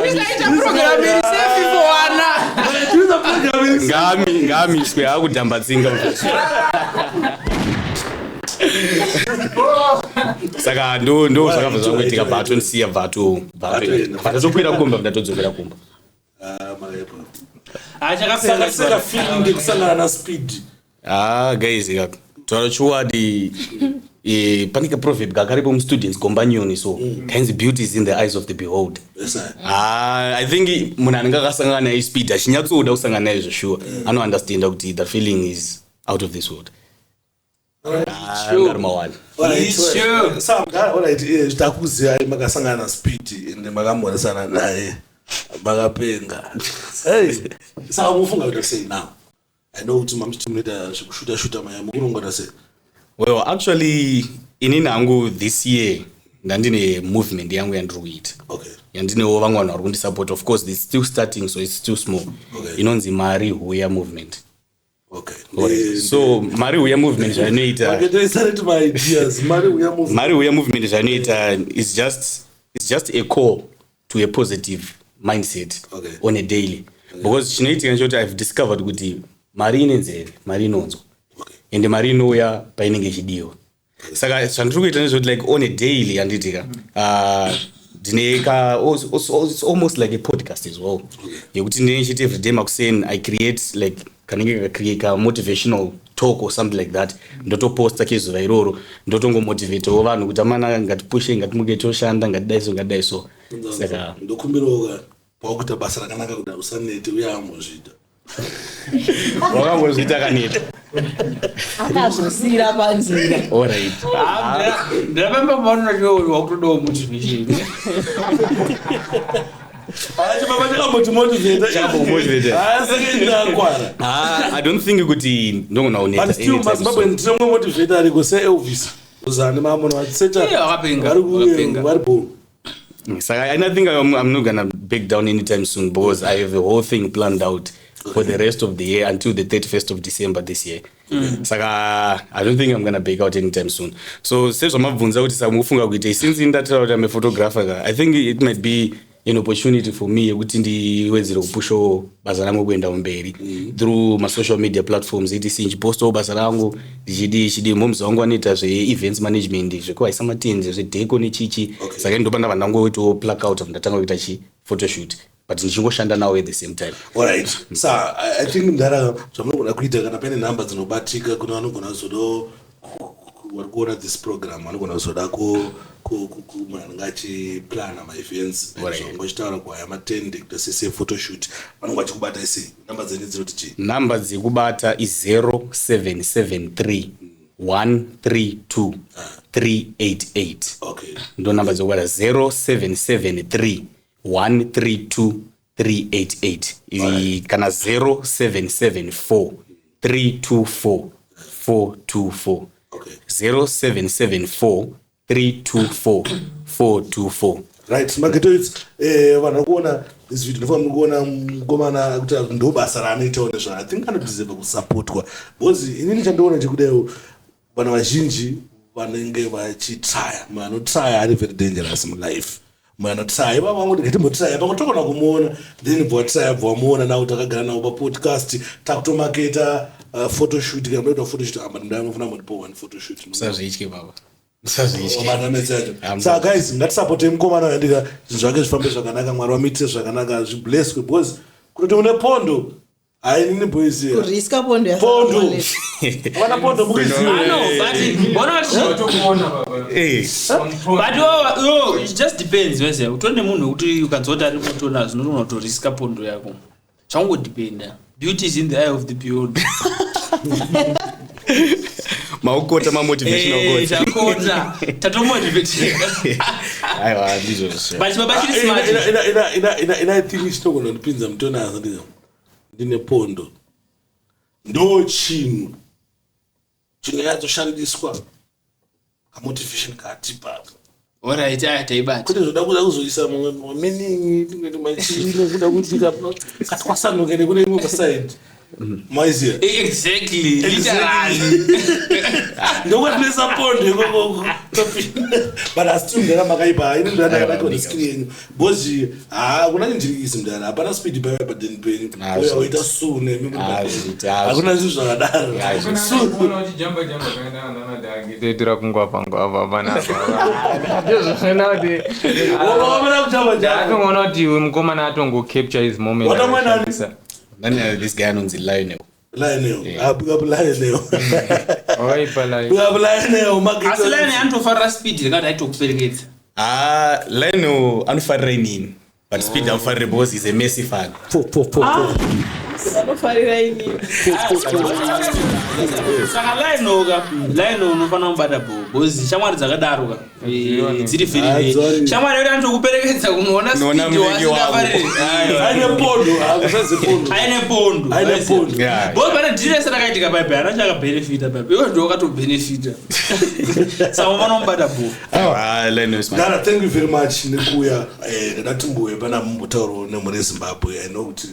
Ita program iri safe for vana. Ngamiswe akudhamba tsinga. Saka ndo zvakabva zvangoitika, bvatondisiya, bvatatokwira kumba, ndatodzokera kumba. Ah, Saka chakapera. saka feeling yekusangana naSpeed? Ah, guys, taura chokwadi, pane kaproverb kakaripo mustudents companion, so kainzi, "Beauty is in the eyes of the beholder." Yes, sir. Ah, I think munhu anenge akasangana naye Speed achinyatsoda kusangana naye zvesure anounderstanda kuti the feeling is out of this world. Ah, ngari mawani. Alright, Sure. Saka, alright, takuziyai makasangana naSpeed ende makambonesana naye. Makapenga. Hey, saka mufunga kuita sei now? I know kuti mamuchiti munoita zvekushuta shuta maya, mukurongota sei? Well, actually, inini hangu this year ndandine movement yangu yandiri kuita, yandinewo vamwe vanhu vari kundisupport. Of course it's still starting, so it's still small. Inonzi Mari Huya Movement. Alright. So Mari Huya Movement zvainoita, Maketoisareti maideas, Mari Huya Movement. Mari Huya Movement zvainoita is just, it's just a call to a positive mindset on a daily, because chinoitika ndechekuti I've discovered kuti mari ine nzeve, mari inonzwa, ende mari inouya painenge ichidiwa. Saka zvandiri kuita ndezvekuti, like, on a daily, handitika, ndine ka it's almost like a podcast as well, yekuti ndinenge ndichiti everyday makuseni I create like kanenge kacreate ka motivational talk or something like that, ndotoposta kezuva iroro, ndotongomotivatewo vanhu kuti amana, ngatipushe, ngatimuke toshanda, ngatidai so, ngatidai so. Saka Ndokumbirawo ka, pawakuita basa rakanaka kuda usanete uye ambozviita. Wakambozviita kaneta. Akazosiyira panzira. Alright. Ndirapamba maona wakutodawo motivation. Chibaba chakambotimotivata. Chakambokumotivata. Asekendakwana. Ah, I don't think kuti ndogona kuneta But still, anytime maZimbabwe soon. tine mumwe motivator ariko seElvis Uzani, mamono vachisecha. Yeah, wakapenga, wakapenga. Vari bo. Saka I think I'm not gonna back down anytime soon, because I have a whole thing planned out for the rest of the year until the 31st of December this year. Saka I don't think I'm gonna back out anytime soon. So sezvamabvunza kuti saka mukufunga kuita, since ndataura kuti I'm a photographer ka, I think it might be an opportunity for me yekuti ndiwedzere kupushawo basa rangu kuenda mberi through masocial media platforms etc, ndichipostawo basa rangu, ndichidi chidi. Momzi wangu anoita zveevents management, zvekuvaisa matenze, zvedeco nechichi. Saka ndopa ndabva ndangoitawo pluck out, ndatanga kuita chi photoshoot, but ndichingoshanda nawo at the same time. Alright, sa I think mudhara, zvamunogona kuita, kana paine nhamba dzinobatika kune vanogona kuzodo vari kuona this program, vanogona kuzoda munhu anenge achiplana maevents, zvangochitaura kuhaya matende, kuita sese photoshoot, vanonge vachikubata sei? Nhamba dzenyu dzinoti chii? Nhamba dzekubata i0773 132 388. Ndo namba dzekubata, 0773 132 388. Kana 0774 324 424. 0774 324 424. Right, magetoits, vanhu vari kuona this video, ndofanira muri kuona mukomana kuti ndo basa raanoitawo nezva. I think anodeserva kusapotwa, because inini chandiona chekudaiwo, vanhu vazhinji vanenge vachitraya, munhu anotraya ari very dangerous mulife. Munhu anotraya ivavo vangoti ngatimbotraya, pamwe togona kumuona, then bva watraya, bva wamuona. Nawo takagara nawo papodcast, takutomaketa photoshoot. Kana muda kuita photoshoot, amba ndinofanira mundipo one photoshoot. Usazvitye baba, usazvitye. Wabata metsi yacho. Saka guys, ngatisapotei mukomana wayandika, zvinhu zvake zvifambe zvakanaka, Mwari vamuitire zvakanaka, zviblesswe, because kutoti une pondo hainini, boys. Kuriska pondo. Pondo. Vana pondo mukuziva. Ah, no, but bona kuti Tokuona baba. But yo, it just depends wese. Utone nemunhu wekuti ukanzwa kuti ari kutona zvinogona kutoriska pondo yako. Zvangodependa, beauty is in the eye of the beholder. Maukota mamotivational quotes. Takota tatomotivateka. Aiwa, ndizvozvo. But chibaba chiri smart. Ina thing chinogona kundipinza mutonazo, ndine pondo, ndo chinhu chinonyatsoshandiswa kamotivation katipa. Alright, aya taibata. Kwete zvoda kuda kuzoisa mumwe meaning, tingati machino kuda kuti katwasanuke nekune imwe paside, maiziya. Exactly, literally. Ndokwatinoisa pondo ikokoko, but asi mudhara makaipa. Ini mudhara ndakanaka neskill yenyu, because hakuna chinjirikisi mudhara, hapana speed paiva padeni penyu. Ah, Uya zviiti. waita sune. Ah, zviiti, ah, Hakuna zvinhu zvakadaro. Yeah, zviiti. Su- Uchijamba jamba kaenda nanadhaki toitira kungwapa ngwapa panapa, ndozvona kuti Wakaomera kutamba jamba. atongoona kuti uyu mukomana atongo capture his moment. Watamwa nani? Akashandisa. Then this guy anonzi Lionel. Lionel. Ah, big up Lionel. Wakaipa live. Big up Lionel, Asi line anotofarira speed rekati aitokuperekedza. Ah, Lionel anofarira inini, but Speed amufarire because he's a Messi fan. Four, four, four, four. Vanofarira inini. Saka lainoka laino unofanira kubata bho because shamwari dzakadaro ka dziri Ah, very dzori. shamwari yekuti anotokuperekedza kunoona Kunoona speed muvengi wako. wasingafariri. Aine pondo, akusazi pondo. Aine pondo. Aine pondo. Yeah. Bo pane dhiri rese rakaitika paipai hana chakabhenefita paipai iwe ndiwe wakatobhenefita. Saka unofanira kubata bho. Ah, Lionel is my Dara, thank you very much nekuuya. Ndada timboye pana mumbotauro nemhuri yeZimbabwe. I know kuti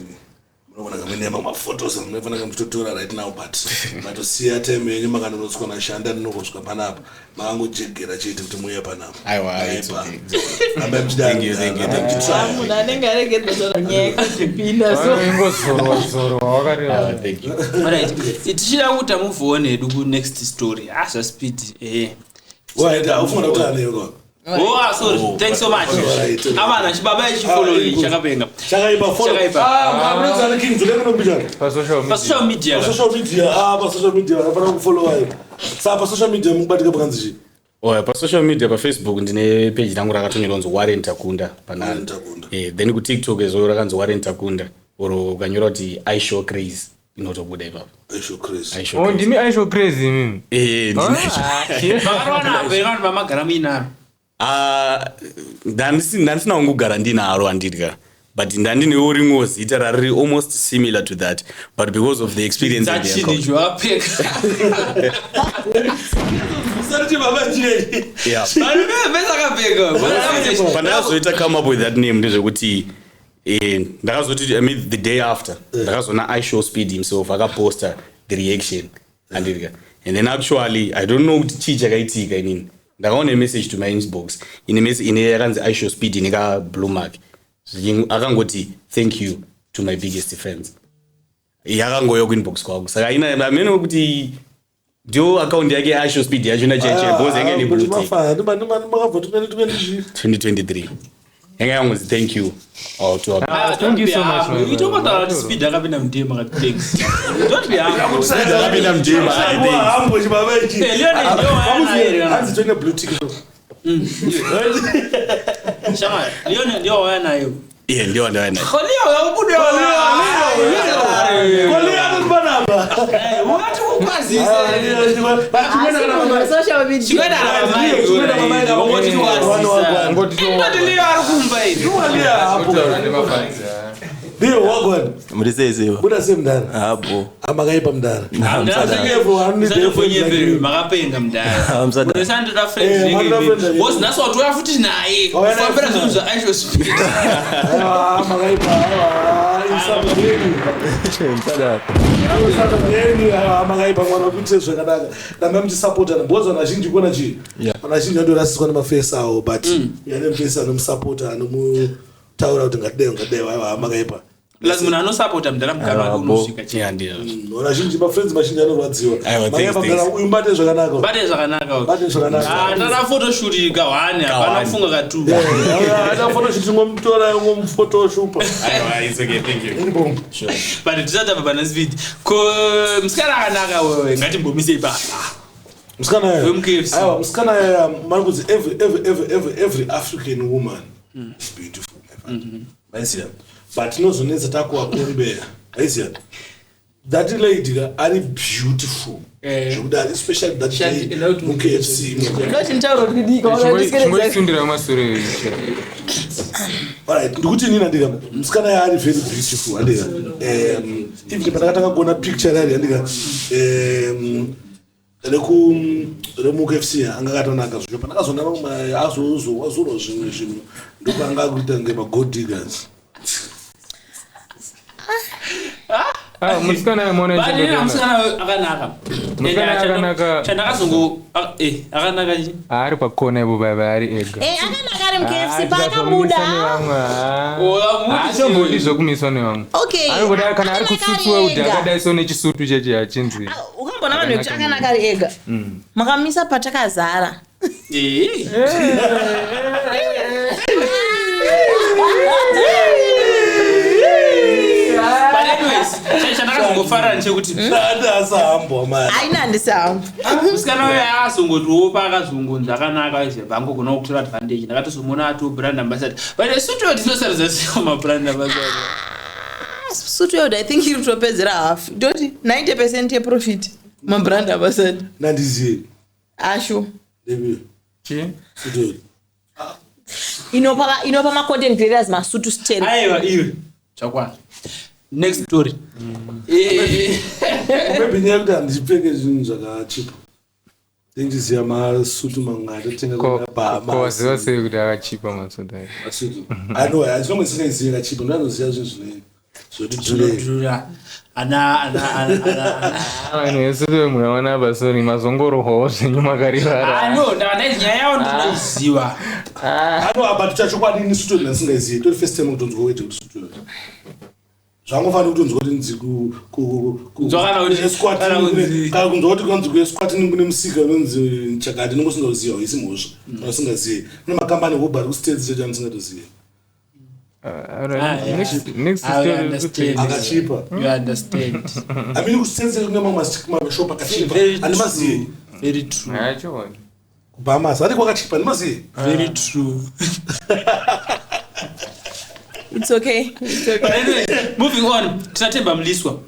munogona kamene mafotos amunofanira muchitotora right now, but matosiya time yenyu makanonotswa nashanda ndinongosvika panapa makangojegera chete kuti muuye panapa. Aiwa, it's Aipa. okay, it's okay. Rambai muchidaro, Thank you, thank you, rambai thank you. muchitry. Munhu anenge aregedza taura nyaya yekuzvipinda so. Ingozorwa zorwa wakareva. Ah, thank you. Alright, tichida kuti move on hedu kunext story azvaspeed Alright, aufunga kuti aneyo. Oh, ah, sorry. Thanks so much. Alright. Avana chibaba ichifollow Ah, ichi chakapenga. Chakaipa follow. Chakaipa. Ah, munonzi King Dzuleke unombijana. Pasocial Pa social media. media. ka. Pasocial media, ah, pasocial media vanofanira kufollowa. Saka pasocial media mukubatika pakanzi chii? Oh, pasocial media pafacebook ndine page rangu rakatonyorwa kunzi Warren Takunda. Warren Takunda. Then kuTikTok ezo rakanzi Warren Takunda or ukanyora kuti Ishow Craze inotobuda ipapo. Aisho Chris. Ishow Oh, Craze. ndimi Aisho Crazy imimi. Ndine Aisho. Vakarwana apa vanhu vamagara muinaro. Ah, ndandisina kungogara ndinaro handidya but ndandinewo rimwewo zita rariri almost similar to that, but because of the experience and the Dzachini account. icho vakapfeka. Usati baba chii? Yeah. Vanhu vese akapfeka. Pandakazoita come up with that name ndezvekuti ndakazoti, I mean, the day after ndakazoona Ishow Speed himself akaposta the reaction andidya, and then actually I don't know kuti chii chakaitika. Inini ndakaona message to my inbox ine ine yakanzi Ishow Speed ine ka blue mark. Akangoti thank you to my biggest fans. Yakangouya kuinbox kwangu, saka ina amene kuti ndio account yake Ishow Speed yachona chaichai because yange ine blue tick. 2023 yanga yangonzi thank you all to our Ah, thank you so much, my brother. Itongotaura kuti Speed akapinda mudema akati thanks. Don't be humble. Akapinda mudema, I think. Hambo chibaba ichi. Eh, Leon ndio wayana here kana. Hanzi toine blue tick. Shamari, Leon ndio wayana nayo. Iye ndio ndauya naye. Leo yakubuda. Koli anopanapa. Ungati kukwazisa. Asi munhu wesocial media. Chikoenda na mai. Ungoti kwazisa. Ingoti Leo ari kumba iri. Kutaura nemafanzi, ah. Ndiyo wagwan. Muri sei sei? Buda sei mudara? Hapo. Amakaipa mudara. Musatobonyepere makapenga mudara. Musada. Unosandoda Eh, manoda friend friend because nhasi watouya futi naye. Wauya naye Kufambira futi zvinhu zvaIshow Speed. Aiwa, makaipa. Aiwa, isabudeni. Musada. Isabudeni. Aiwa, makaipa mwana kuitire zvakanaka. Rambai muchisapotana because vanhu vazhinji kuona chii? Yeah. Vanhu vazhinji vandorasiswa nemafesi avo, but yane mufesi anomusapota anomutaura kuti ngatidai ngatidai. Aiwa, makaipa. Plus munhu anosapota mudara mugaro wake unosvika chete. Yeah, ndio. Vanhu vazhinji mafriends mazhinji anorwadziwa. Aiwa, thanks, Makaipa mudara thanks. uyu mubate zvakanaka. Bate zvakanaka. Bate zvakanaka. Ah, ndada photoshoot ka one hapana Ka one. kufunga ka two. Ada photoshoot ngomutora ngomufotoshupa. Aiwa, it's okay, thank you. But tisati tabva pana Speed. Ko musikana akanaka wewe ngatimbomise ipapa. Musikana yayo. WemuKFC. Aiwa, musikana yayo mari kunzi every African woman is beautiful. Maiziya. But inozonetsa takuvakombeya. Maiziya. That lady ka ari beautiful. Eh. Zvekuti ari especially that Shandi, day enda kuti muKFC. Ndoti nditaura kuti kudii kwaona ndiswere Chingoisundira kumasure. Alright, ndikuti inini andika musikana yayo ari very beautiful andika. Even pandakatanga kuona picture rari andika. Reku remuKFC anga akatonaka zvacho pandakazoona mamwe azozorwa zvimwe zvinhu ndokwanga akuita kunge magold diggers. Ah, musikana yamaona But inini ichingotoona. musikana akanaka. Musikana And akanaka. Chandakazongo akanaka chi? Ari pakona ipo baba ari ega. Eh, akanaka ari muKFC Ah, paakabuda. kumiswa nevamwe, ah. Oh, amuti Haatombodi zvokumiswa nevamwe. Okay. Anongoda kana ari akanaka kusutswa ari kuti ega. akadai so nechisutu cheche hachinzwi. Ah, ukamboona vanhu vekuti akanaka ari ega. Makamisa patakazara. Eh. But anyways, chandakazongofarira ndechekuti Asahambwa mari. Aina handisi hangu. musikana uyo akazongotiwo paakazongonzi akanaka aizebva angogona kutora advantage. Ndakatozomuona ato brand ambassador. But isutu tinosaridza sei mabrand ambassador? Sutu i think iri kutopedzera half. Ndoti 90% yeprofit mabrand ambassador. Nandiziye. Asho. Ndebile. Chii? Sutu. Inopa macontent creators masutu stand. Aiwa, iwe chakwana. Next story. Maybe nyaya yekuti handipfeke zvinhu zvakachipa. Ndindiziya masutu mamwe atotenga Ko waziva sei kuti akachipa masutu aya? Masutu. Ano, hazvinonge singazivi akachipa, ndanoziva zvinhu zvine zvoti dhurei. Zvinodhura. Ana ana ana ana ana. Vanhu vese vemunaona apa, sorry, mazongorohwawo zvenyu makarivara. Ah, no, ndava nyaya yavo ndinoiziva. Ano, apa tichachokwadi ini sutu ndasingaizivi. Tori first time kutonzwa wete kuti sutu. Zvangofanira kutonzwa kuti nzi Kunzwa kana kuti- kana kunzi- kana kunzwa kuti kunzi kuesquatini kune musika unonzi chakati unonge usingauziva, haisi mhosva kana usingazivi. Kune makambani hobho ari kustates chacho andisingatozivi. Alright, Ah, yeah. next I story. understand. Akachipa. You understand. Amini kustates kune mamwe mashop akachipa Very andimazivi. true. Very true. Ah, chokwadi. Kubahamas ari kwakachipa, andimazivi. Very true. It's okay. It's okay. But anyway, moving on. Tina Themba Mliswa.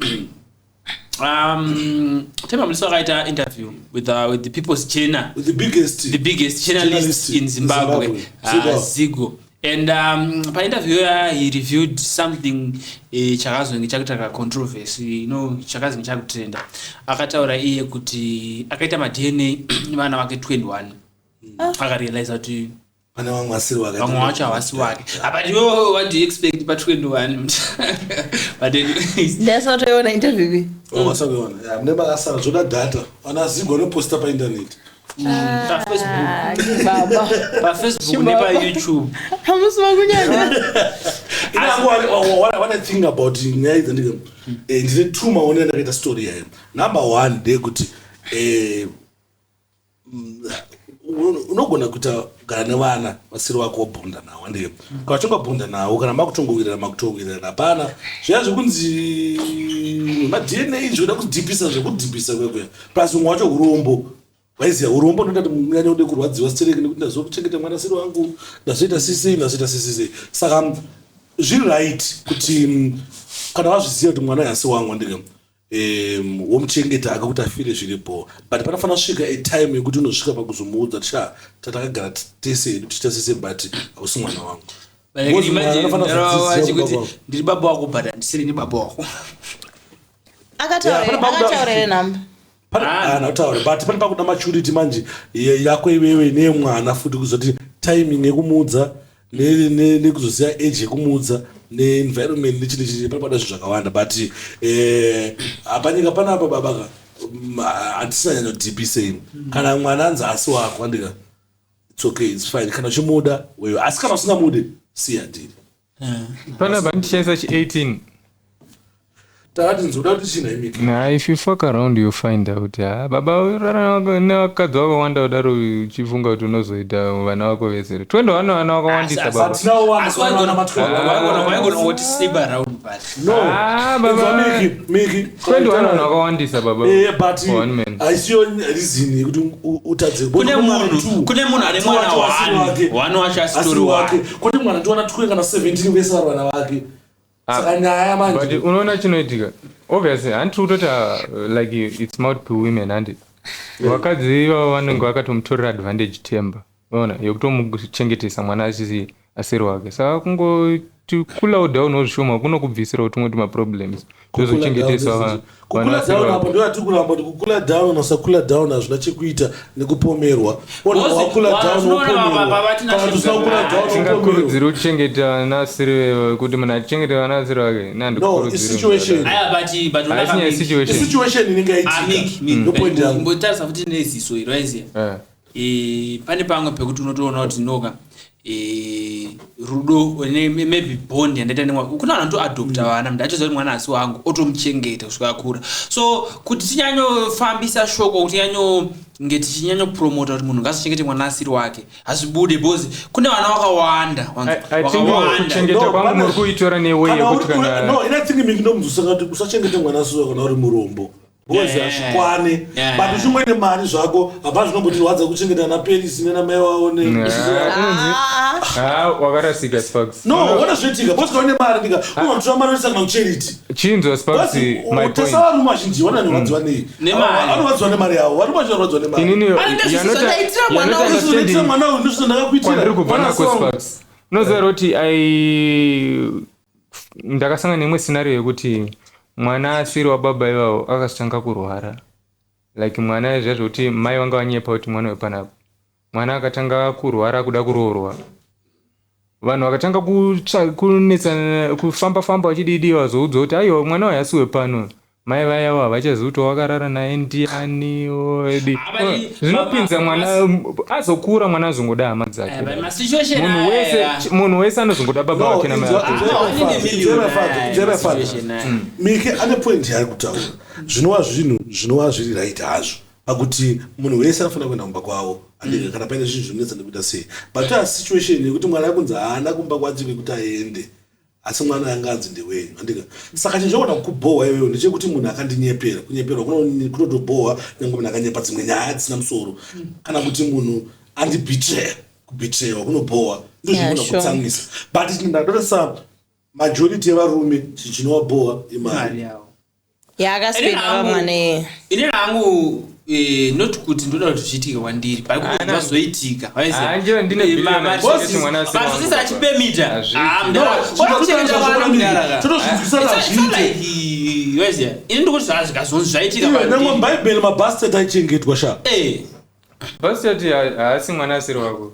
Themba Mliswa akaita interview with the People's Journal. The biggest The biggest journalist Journalist in Zimbabwe, in Zimbabwe. Zigo. And painterview ya he reviewed something chakazonge chakuita kacontroversy, chakazonge chakutrenda. Akataura iye kuti akaita maDNA vana vake 21. Akarealize kuti pane vamwe vasiri vake. Vamwe vacho havasi wake. Ah, but iwewe, what do you expect pa21? But anyways, Ndasatoiona interview iyi. Wasakuona mune makasara zvoda data, ana Zigo anoposta paindaneti. PaFacebook. Ah, baba. PaFacebook nepaYouTube. Hamusi makunyanya. What I think about nyaya idzi ndike, ndine two maonero andakaita story yayo. Number one ndeyekuti unogona kuita kugara nevana vasiri vako wobhonda nawo, andike kana uchingobhonda nawo, kana makutongowirirana, makutongowirirana, hapana zviya zvekunzi maDNA zvoda kudhipisa, zvekudhipisa kwekuya. Plus umwe wacho urombo, waiziya urombo unoita kuti munyanya ude kurwadziwa sitereki nekuti ndazokuchengeta mwana siri wangu, ndazoita sisei, ndazoita sisei. Saka zviri right kuti kana wazviziva kuti mwana hasi wangu, andike womuchengeta akakuti afire zviripo, but panofanira kusvika atime yekuti unosvika pakuzomuudza kuti sha, tatakagara tese hedu tichiita sese, but hausi mwana wangu. But I can Because mwana imagine anofanira ndarawa kuzodzidzira vachi kuti kubaba. ndiri baba wako but handisiri ni baba wako. Yeah, pane pakuda- Akataura here namba? Pane kutaura, but pane pakuda maturity manje yako iwewe neyemwana futi, kuzoti timing yekumuudza nekuzoziva age yekumuudza neenvironment nechii nechii, pane pakuda zvinhu zvakawanda. But hapanyika panapa babaka hatisina nyanyodhipisei. Kana mwana anzi asi wako, andika, it's okay, it's fine kana uchimuda wewe, asi kana usingamude siya ndiri. Panapa ndichishandisa chi18. Takati nzoda kuti china imiki. Na if you fuck around you find out. Ah, baba, urara nevakadzi vakawanda kudaro uchifunga kuti unozoita vana vako vese. 21 vana vakawandisa, baba. Asi waigona kungoti sleep around, but No. Ah, baba. Inzwa Miki, Miki. 21 vanhu vakawandisa, baba. But For one man. haisiyo reason yekuti utadze. Kune munhu ane mwana one, one wacho asitori wake. wake. Kuti mwana ndiwana 2 kana 17 vese vari vana vake. Saka nyaya But manje. unoona chinoitika, obviously handiti kutoti like it's multiple women, handi vakadzi ivavo vanenge vakatomutorera advantage Temba, ona yekutomuchengetesa mwana asiri wake. Saka kungoti cool down zvishoma kunokubvisirawo tumwe tumaproblems, tozochengetesa vana Kukula vasiri down vako. apo ndo yatiri kuramba kuti kukula down usakula down hazvina chekuita nekupomerwa. Ona wakula down Unoona wopomerwa. vatina Kana usina kukula down wopomerwa. Tingakurudziri kuchengeta vana asiri, kuti munhu achichengeta vana asiri wake? No, it's situation. Aya, but Haisi nyaya Miki. situation. Situation inenge Ah, Miki, yaitika. Miki. Ndo point yangu. Imbotarisa futi neziso iro, aiziya. Pane pamwe pekuti unotoona kuti noka rudo maybe bond yandaita nemwana. Kuna vanhu vanotoadopta vana, munhu achiziva kuti mwana asi wangu, otomuchengeta kusvika akura. So kuti tinyanyofambisa shoko, kuti tinyanyonge tichinyanyopromota kuti munhu ngasichengete mwana asiri wake, hazvibude because kune vana vakawanda I think vakawanda. kuchengeta No, kwangu muri kuitora neway Kana yekuti uri- kana no, ina think Miki ndomudzosaka kuti usachengete mwana asiwa kana uri murombo. Because Yeah. hazvikwane. Yeah. But uchingoine mari zvako, hapana zvinombotirwadza kuchengeta naperisi nenamai wavo Ah, Ah, wakarasika Sparks. No, ona zvinoitika. Because kana une mari ndika, unotora mari unoisa kana kucharity. Chinzwa Sparks, my point. Tesa varume vazhinji vanorwadziwa nei? Nemari. Vanorwadziwa nemari yavo. Varume vazhinji vanorwadziwa nemari. Inini Ari ndezvo you're not- zvandaitira you're mwana not wangu. Ndinoitira understanding mwana uyu ndizvo ndakakuitira. kwandiri kubva Mwana nako wangu. Sparks. Unoziva kuti ai ndakasangana neimwe scenario yekuti mwana asiri wababa ivavo akazotanga kurwara like mwana zviya zvekuti mai vanga vanyepa kuti mwana wepanapa mwana akatanga kurwara kuda kuroorwa vanhu vakatanga kunetsana kufamba famba vachididi vazoudzwa kuti aiwa mwana uyu asi wepano mai vayavo havachazivi kuti wakarara naye ndiani odi Ah, but- zvinopinza mwana azokura mwana azongoda hama dzake Eh, but masituation munhu wese aya. munhu wese anozongoda baba No, vake namai vake Ah, one in a million, aya, Nzwa my father. situation aya. Mike ane point yaari kutaura zvinova zvinhu zvinova zviri right hazvo pakuti munhu wese anofanira kuenda kumba kwavo andika kana paine zvinhu zvinonetsa nekuita sei but toa situation yekuti mwana akunzi haana kumba kwacho kwekuti aende asi mwana anga anzi ndewenyu andika saka chinhu chogona kukubhohwa iweyo ndechekuti munhu akandinyepera kunyeperwa kunotobhohwa nyange munhu akanyepa dzimwe nyaya dzisina musoro kana kuti munhu andibhitreya kubhitrewa kunobhohwa Yeah, ndozvinogona sure. kutsamwisa but ndatoresa majority yevarume chinhu chinovabhohwa imari Mari yavo. yaakaspenda vamwana iye Inini hangu not kuti ndoda kuti zviitike kwandiri but kuti zvazoitika Ah, njira ndine billion achengete mwana asiri wangu masisi baba. achipemita Hazviiti. totozvinzwisana hazviite ini ndikuti zvazvikazonzi zvaitika iwe kwandiri. nangwe mubhaibheri mabhastet aichengetwa sha Eh, basi haasi mwana asiri wako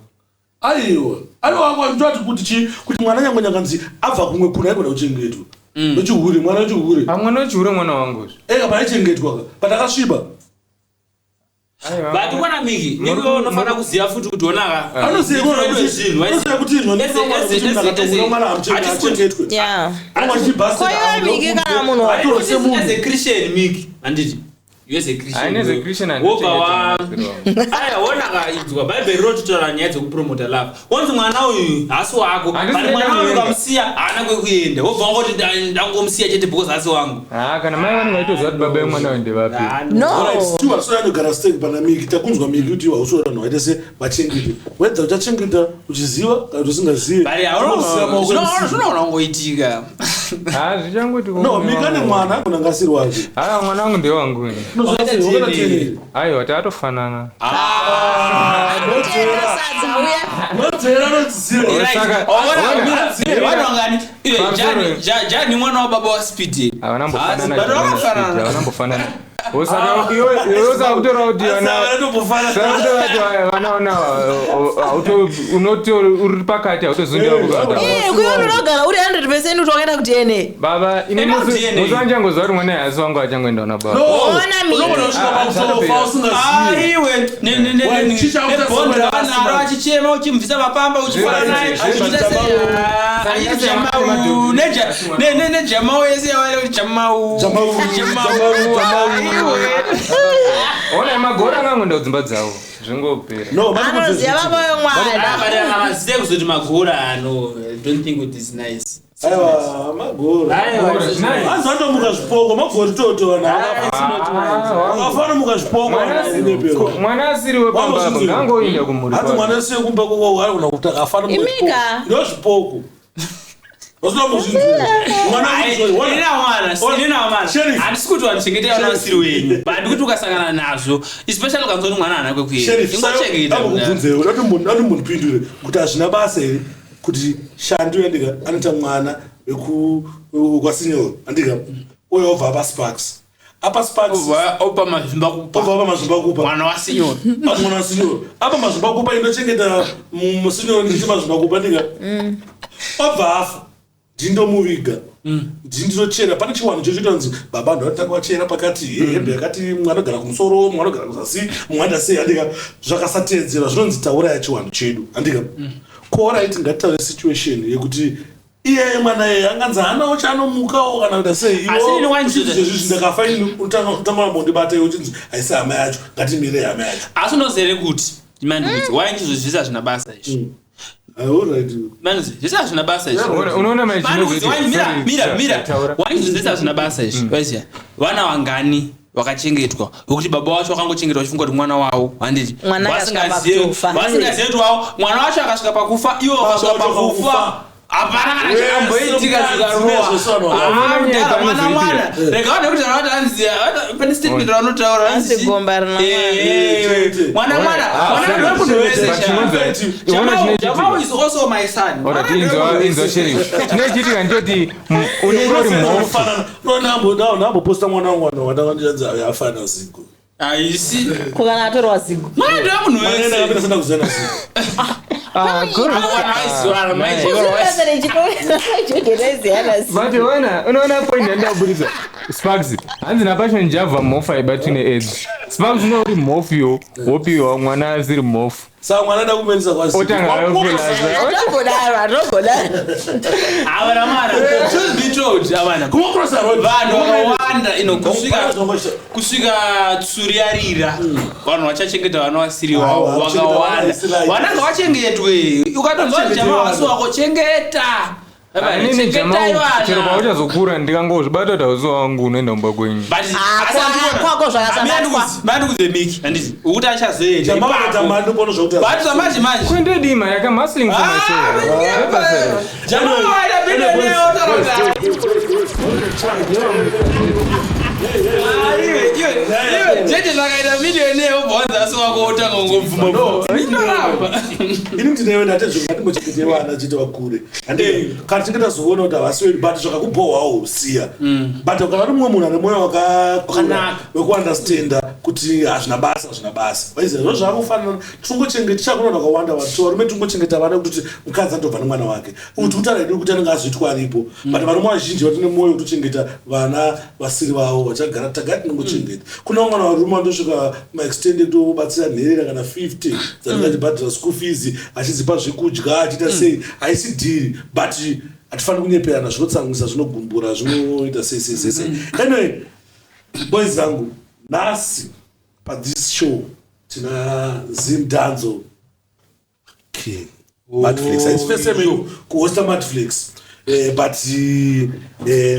aiwa aiwa ndoti kuti chi kuti mwana nyangwe nyakanzi abva kumwe kuno aigona kuchengetwa nochihure mwana wechihure Ah, mwana wechihure mwana wangu ega paichengetwa ka but akasviba Aiwa. but kwana miki iwe unofanira kuziva futi kuti onaka anoziva kuti mwana achengetwe ya Ko iwe Miki kana munhu as a Christian miki handiti you as a Christian Hayi, as a Christian wobva handichengeti wa mwana asiri wangu. aya wonaka inzwa bhaibheri rototaura nyaya dzekupromota love wonzi mwana uyu haasi wako Handisi but mwana uyu kuenda. ukamusiya haana kwekuenda wobva wangoti ndangomusiya chete because haasi wangu Ah, kana mai vanenge vaitoziva kuti baba vemwana uyu ndevapi no stuart stake pana miki takunzwa miki kuti iwe hausi vanhu vaite se vachengete wedza uchachengeta uchiziva kana kuti usingazivi but Unoziva maoko emusimu. zvinoona kungoitika Ah, zvichangoti no miki ane mwana agona ngasiri wake Ah, mwana wangu ndewangu ini. Unoziva sei? Wakada DNA. aiwa taatofanana Tenda sadza uya Unodzera unodziziva. Saka- vanhu Pamusoro. jani mwana wababa waspeed havana mbofanana but vakafanana. havana mbofanana saka iwe usakutora kuti Asi havana saka kutora kuti vana vana uri pakati hautozundiwa kukata Eh, kuyo unogara uri 100 percent kuti wakaenda kuDNA baba ini Enda musi kuDNA. musi wandichangoziva kuti mwana haasi wangu achangoenda na baba No, Ona Miki. unogona kusvika pakutofa usingazivi. aiwe Wai, chicha nebhondi utasema ravanaro achichema uchimubvisa mapamba uchifara naye Zvi- achiita jamau nejamau yese yawaida kuti jamau Jamau, jamau jamau. aiwe ona magora angangoenda kudzimba dzavo zvingopera No, vari anoziva kudzidza. baba vemwana mazite kuzoti magora ano I don't think kuti is nice Aiwa, magora. Aiwa, it's Nice. nice. Hanzi vanomuka zvipoko, magori toto vanhu Ah, Vakamuka zvipoko vanhu vainyeperwa. mwana asiri wepamba apa ngangoenda kumhuri Hanzi kwake. mwana siye kumba kwako arikuna kuti akafana muka Imika. zvipoko. Ndo zvipoko. Vasina kuzvinzwa. Mwana akuzwa, ona. Sheriff. handisi kuti vanochengetera vana vasiri wenyu but ndikuti ukasangana nazvo especially ukanzwa kuti mwana haana kwekuenda Sheriff, ingochengeta ambokubvunzewo dati munhu kuti hazvina basa here kuti shandu yandika anoita mwana wekwasinyor andika uyo obva apa sparks apa sparks opa mazvimba kupa obva apa mazvimba kupa mwana wasinyoro apa mwana wasinyor apa mazvimba kupa indochengeta musinyor ndichi mazvimba kupa ndika obva afa ndindomuviga ndindochera pane chiwanhu chochoita kunzi baba ndotanga vachera pakati hembe yakati mumwe anogara kumusoro mumwe anogara kuzasi mumwe anoita sei andika zvakasateedzera zvinonzi tauraya chiwanhu chedu andika koraiti ngatitaure situation yekuti iyeye mwana iyeye anganzi haanawo chaanomukawo kana kuita sei Asi ini wanzi- izvezvizvi ndakafa ini unotanga wambondibata iwe uchinzi haisi hama yacho ngatimire hama yacho asi unozere kuti mandikuti wai ndizozvisa zvina basa izvi alright manzi zvese hazvina basa izvi Unoona mai Mani, chinozoiti- wai, mira, sorry, mira, mira. taura. Wai zvese hazvina basa izvi waiziya vana wangani Vakachengetwa vekuti baba wacho vakangochengetwa vachifunga kuti mwana wavo, handiti? Mwana akasvika pakutofa. Vasingazive kuti wavo mwana wacho akasvika pakufa, ivo vakasvika Baba wacho pakufa. vakakufa. Hapana kana Wese chakamboitika. mukadzi nezvese vanhu Zvikarova. Unoona nyaya Mudhara, mwana panozoitika. mwana rega vanhu vekuti vanoti hanzi pane statement vanotaura Hanzi gomba rina mwana. mwana mwana mwana ndewemunhu wese. But chinonzi- iona Jamao chinoitika. is also my son. Ora Mwana ndewemunhu inzwa wese. sheriff, chinoichitika ndechoti unenge uri mhofu. Ndamboposta mwana wangu wandakandianzi afana zigo. Haisi Ko kana atorwa zigo? mwana ndewemunhu Mwana wese. ndakapinda sanda kuzana zigo. Ah, but ona, unoona point yandabudisa, Sparks, hanzi naPassion Java mhofu haibatwi neAIDS. Sparks, una uri mhofu yo wopiwa mwana asiri mhofu. Saka mwana ada kumenisa kwazigo. Otanga kulaza. Atombodaro, atombodaro. Avana mwana, truth be told, avana Kumacrossa road. vanhu vakawanda ino kusvika Kusvika kusvika tsuri yarira, vanhu vachachengeta vana vasiri wavo. Aiwa, kuchengeta vana Vakawanda isiri right. vana ngavachengetwe. Ukatonzwa Vachengete jama vana. wasi wako, chengeta. Inini Chengetai jama, chero vana. pauchazokura ndikangozvibata kuti hausi wangu, unoenda mumba kwenyu. But Ah, asi andikuona- kwako zvakasabatwa. Mandikuze Miki, handiti ukuti achazoenda Jamaa ipapo. unoita mari zvokuti But zvamanje manje Kwendedima yakamhustling for myself. Jamaa waita billionaire, otaura kuti, "Ah, iwe, iwe, iwe, jeje zvakaita millionaire, wobva asi wako wotanga kungobvuma." Inoramba. Ini ndinewe ndati zvinhu ngatingochengete vana chete vakure. Handi kana tinge tazoona kuti havasi vedu, but zvakakubhohwawo siya. But kana uri mumwe munhu ane mwoyo wakakura Wakanaka. wekuandastenda kuti hazvina basa, hazvina basa, waiziva zvo zvakufanana. Tingochengeta tichakuona vakawanda vatu varume tingochengeta vana kuti mukadzi andobva nemwana wake kuti kutaura hedu kuti anenge azoitwa aripo, but varume vazhinji vatine mwoyo wekutochengeta vana vasiri vavo vachagara tagara tinongochengeta. Kuna vamwe varume vandosvika maextend ekutobatsira nherera kana 50 dzanenge achibhadhara school fees, achidzipa zvekudya, achiita sei. Haisi dhiri, but hatifaniri kunyeperana. Zvinotsamwisa, zvinogumbura, zvinoita sei sei sei sei. Anyway, boys zangu, nhasi pathis show tina Zimdanzo King Matflix. Haisi first time yedu kuhosta Matflix, but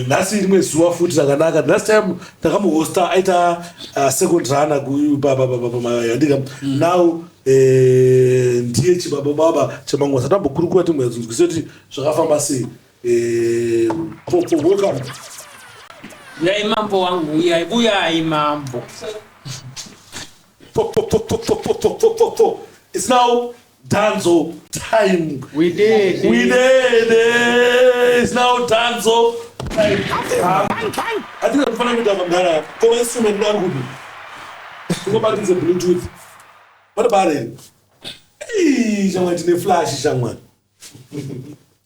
nhasi rimwe zuva futi rakanaka. Last time takamuhosta aita second runner pamayandika. Now ndiye chibaba baba chemangoma. Satambokurukura timboyadzonzwise kuti zvakafamba sei. Popo, welcome. Uyai mambo wangu, uyai, uyai mambo. Po, po, po, po, po, po, po, po, po, po. It's now danzo time. We did. We did it. It's now danzo time. I think anofanira kuita mangara koma instrument dari kupi tingobatidze Bluetooth pane bare. Ei, shamwari, tine flash, shamwari.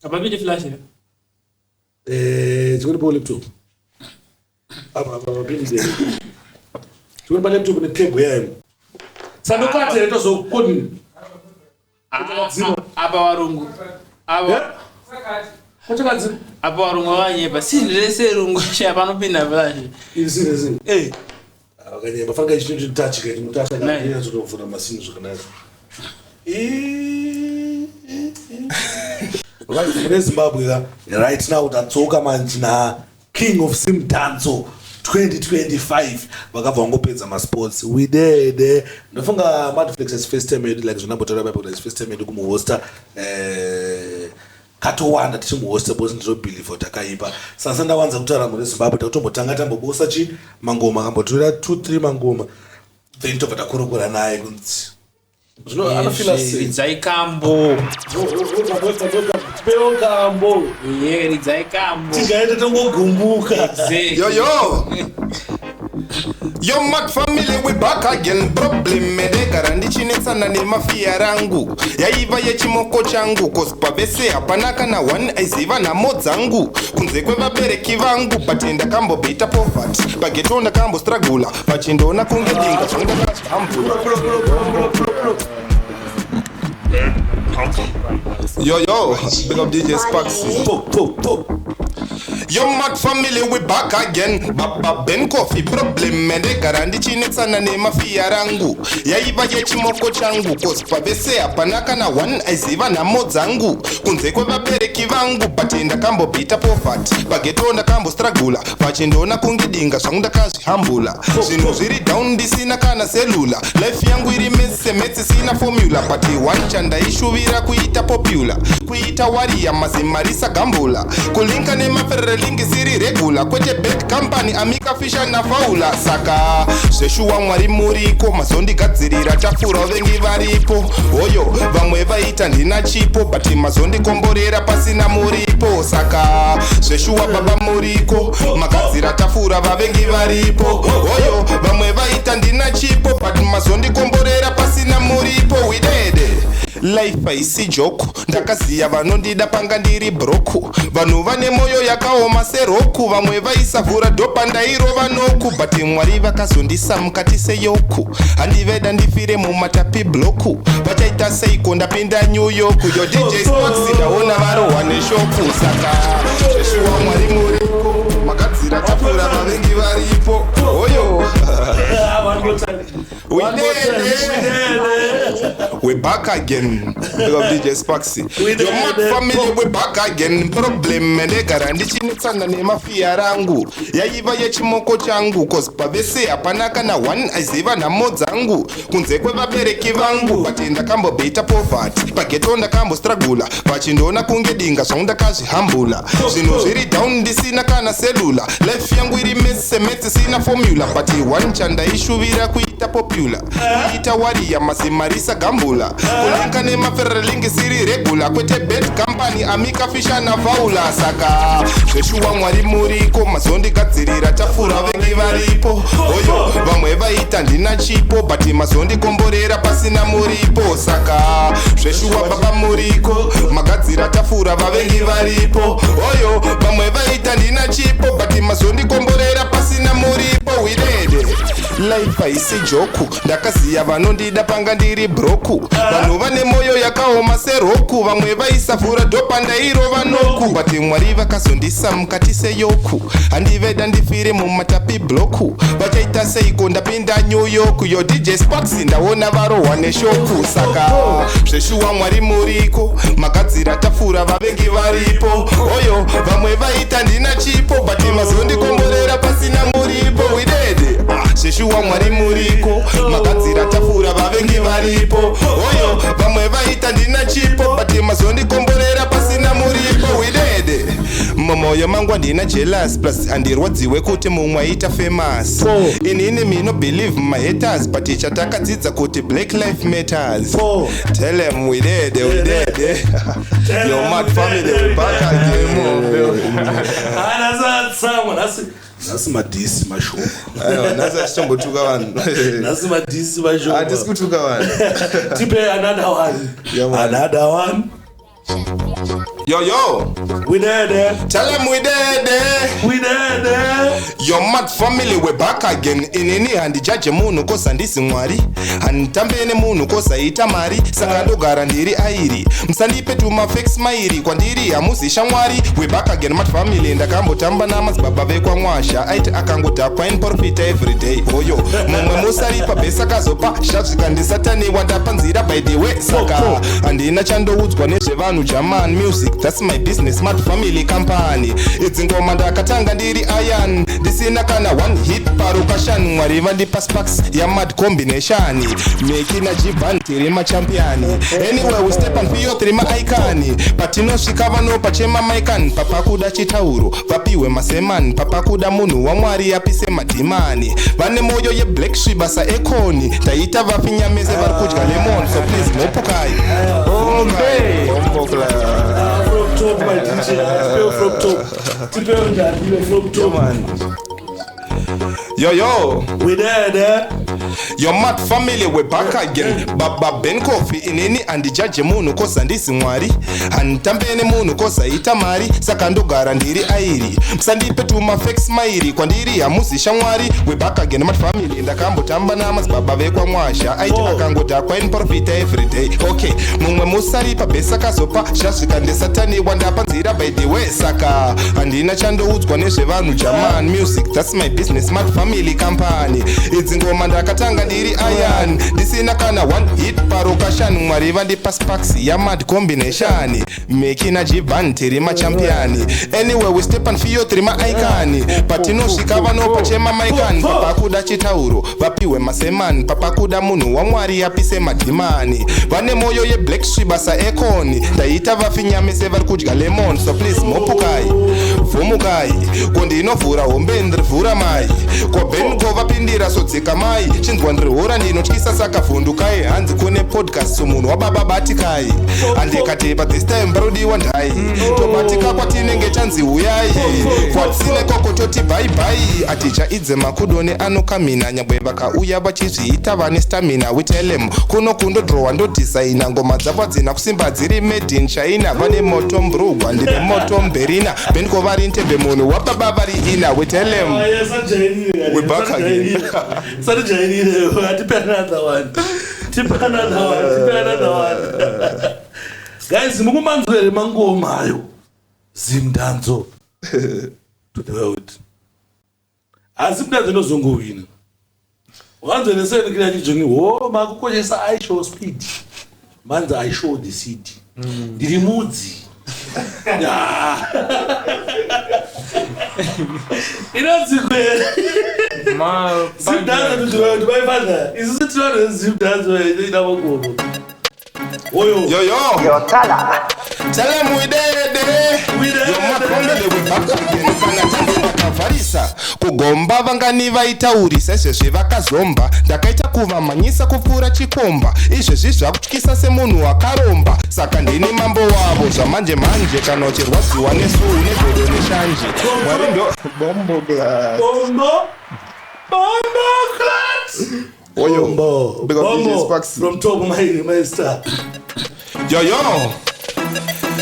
Apapinde flash here? Chingoni pa laptop apa, apa papinde chingoni pa laptop necable yayo sandokatere tozokodini. Ah, apa varungu apa. Kochakadzima. Apa varungu vakanyepa sinhi rese rungu shaya panopinda flash. Iri Eh, vakanyemba fanira ichitotachika. Nice. Chinotachakanyatsotobvura masini zvakanaka. Right, mune Zimbabwe ka right now tadzoka manje na King of Zimdanzo 2025. Vakabva vangopedza masports widede. Ndofunga Madflex is first time yedu, like zvinambotaura paipa kuti is first time yedu kumuhosta. Katowanda tichimuhosta because ndinobhilivha kuti akaipa. Sasa ndawanza kutaura mune Zimbabwe, takutombotanga tambobosa chi mangoma akambotora 2 3 mangoma, then tobva takurukura naye kunzi zvino anofila sei. Ridzai kambo. Tipewo kambo. Ye, ridzai kambo. Tigaita tongogumbuka. Exactly. Yo, yo. Yo, Mac family, we back again. Problem ndegara ndichinetsana nemafiya rangu yaiva yechimoko changu cause pavese hapana kana one aiziva nhamo dzangu kunze kwevabereki vangu, but ndakambobhita poverty pageto, ndakambostragula pachindoona kunge dinga zvandakazvambula. Yo, yo, big up DJ Sparks. Po, po, po. Yo mad family we back again. Baba Ben Coffee problem ndegara ndichinetsana nemafiya rangu. Yaiva yechimoko changu cause pavese hapana kana one aiziva nhamo dzangu kunze kwevabereki vangu, but ndakambobhita poverty pageto, ndakambostragula vachindoona kunge dinga zvangu ndakazvihambula. Zvinhu zviri down, ndisina kana cellular, life yangu iri mese metse sina formula, but one chandaishuvira kuita popular, kuita wariya mazimarisa gambula, kulinka nemaferere lingi siri regular, kwete bad company amika fisha nafaula. Saka zveshuwa Mwari muriko, mazondigadzirira tafura vengi varipo. Hoyo vamwe vaita ndina chipo, but mazondikomborera pasina muripo. Saka zveshuwa Baba muriko, magadzira tafura vavengi varipo. Hoyo vamwe vaita ndina chipo, but mazondikomborera pasina muripo. Widede life haisi joke, ndakaziya vanondida panga ndiri broke. Vanhu vane mwoyo yakaoma serock, vamwe vaisavhura dhopa ndairova knock, but Mwari vakazondisa mukati seyoku. Handiveda ndifire mumatapi block, vachaita seiko ndapinda New York? Yo DJ Sparks, ndaona varohwa neshock. Saka zveshuwa Mwari muriko, magadzira tafura vavengi varipo. Hoyo we dead. We back again. Big up DJ Sparks. Your mad family, we back again. Problem ndegara ndichinetsana nemafiya rangu. Yaiva yechimoko changu cause pavese hapana kana one aiziva nhamo dzangu kunze kwevabereki vangu, but ndakambobhita poverty pageto, ndakambostragula vachindoona kunge dinga zvangu ndakazvihambula. Zvinhu zviri down, ndisina kana cellular, life yangu iri mese metse sina formula, but one chandaishuvira kuita popular, kuita wariya mazimarisa gambula, kulinka nemaferere lingi siri regular, kwete bad company amika fisha nafaula. Saka zveshuwa Mwari muriko, mazondigadzirira tafura vengi varipo. Hoyo vamwe vaita ndina chipo, but mazondikomborera pasina muripo. Saka zveshuwa Baba muriko, magadzira tafura vavengi varipo. Hoyo vamwe vaita ndina chipo, but mazondikomborera pasina muripo. Widede life haisi joke, ndakaziya vanondida panga ndiri broke. Vanhu vane mwoyo yakaoma serock, vamwe vaisavhura dhopa ndairova knock, but Mwari vakazondisa mukati seyoku. Handiveda ndifire mumatapi block, vachaita seiko ndapinda New York? Yo DJ Sparks, ndaona varohwa neshock. Saka zveshuwa Mwari muriko, magadzira tafura vavengi varipo. Oyo vamwe vaita ndina chipo, but mazondikomborera pasina muripo. Widede zveshuwa Mwari muriko, magadzira tafura vavengi varipo. Oyo vamwe vaita ndina chipo, but mazondikomborera pasina muripo. Widede mumwoyo mangu handina jealous, plus handirwadziwe kuti mumwe aita famous. Inini mino believe mahaters, but chatakadzidza kuti black life matters. Tell them we dead, we dead. Your mad family, we back again. Anasatsamwa nhasi, nhasi madhisi mashoma. Aiwa, nhasi achitombotuka vanhu. Nhasi madhisi mashoma. Hatisi kutuka vanhu. Tipe another one. Yeah, man. Another one. Yo yo. We dead. Tell them we dead. We dead. Your mad family, we back again. Inini handijaje munhu cause handisi Mwari, handitambe nemunhu cause aita mari, saka ndogara ndiri airi. Musandipe tumafake smile kwandiri, hamuzi shamwari. We back again, mad family. Ndakambotamba namadzibaba vekwamwasha, aiti akangodhakwa inprofita everyday. Hoyo mumwe musaripa bhesi akazopa shazvika ndisatani wandapa nzira by the way. Saka handina chandoudzwa nezvevanhu german music, that's my business, mad family company. Idzi ngoma ndakatanga ndiri iron, ndisina kana one hit parukashan. Mwari vandipa sparks yamad combination, meki najivan tiri machampion. Anyway, we step and feel tiri maicon, patinosvika vanopa chema maikan. Papakuda chitauro vapiwe maseman, papakuda munhu waMwari apise madhimani. Vane moyo yeblack svibasa ekoni, taita vafinyamese vari kudya lemon. So please mopukai. Ombe. From top, my DJ. Tipe from top. Tipe njani from top. Yo yo. We dead. Your mad family we back again. Baba Ben Coffee inini handijaje munhu koza ndizi Mwari. Handitambe nemunhu koza ita mari saka ndogara ndiri airi. Musandipe tuma fake smile kwandiri hamuzi shamwari. We back again mad family ndakambotamba namadzibaba vekwamwasha aiti Oh. akangodhakwa iniprofita everyday. Okay, mumwe musari pabhesi akazopa zvasvika ndesatani wandapa nzira by the way saka handina chandoudzwa nezvevanhu German music that's my business mad family company. Idzi ngoma ndakatanga ndiri iron ndisina kana one hit parokashani Mwari vandipa sparks yamad combination mekina jiban tiri machampion anyway we step and feel tiri maicon patinosvika vanopa chema maikan papakuda chitauro vapiwe masemani papakuda munhu waMwari apise madhimani vane moyo yeblack svibasa econ ndaita vafinyame sevari kudya lemon so please mopukai vhumukai ko ndinovhura hombe ndirivhura mai ko ben ko vapindira sodzika mai chinzwa ndirihora ndinotyisa saka vhundukai hanzi kune podcast munhu wababa batikai handikati pa this time parodiwa ndai tobatika kwatinenge tanzi huyai kwatisine koko toti bhaibhai atichaidze makudoni anokamina nyangwe vakauya vachizviita vane stamina we tell 'em kuno kundodrowa ndodhisaina ngoma dzavo hadzina kusimba dziri made in China vane moto mbrugwa ndine moto mberina benko vari ntebe munhu wababa vari ina we tell 'em We back again. Satijairire, tipe another one, tipe another one, tipe another one. Guys, mukumanzwa here mangoma ayo Zimdanzo to the world. Asi mdanzo inozongowina wanzwa nesenikira chijoni ho makukoshesa I show speed manzi I show the seed ndiri mudzi. Inonzi kwere Zimdanzo to the world, my father. Isusu tinoona Zimdanzo inoita magomo oyo. Yo yo. Tell them we dead We Yo dead. mafamily we back again. Kana tange ndakavharisa kugomba vangani vaitaurisa izvezvi vakazomba ndakaita kuvamhanyisa kupfuura chikomba izvezvi zvakutyisa semunhu akaromba saka ndini mambo wavo zvamanje manje kana uchirwadziwa nesu une godo neshanje Mwari ndo Bombo bombo clat. Oyo. Bombo Big up DJ bombo Sparks. from top my star. Yo yo.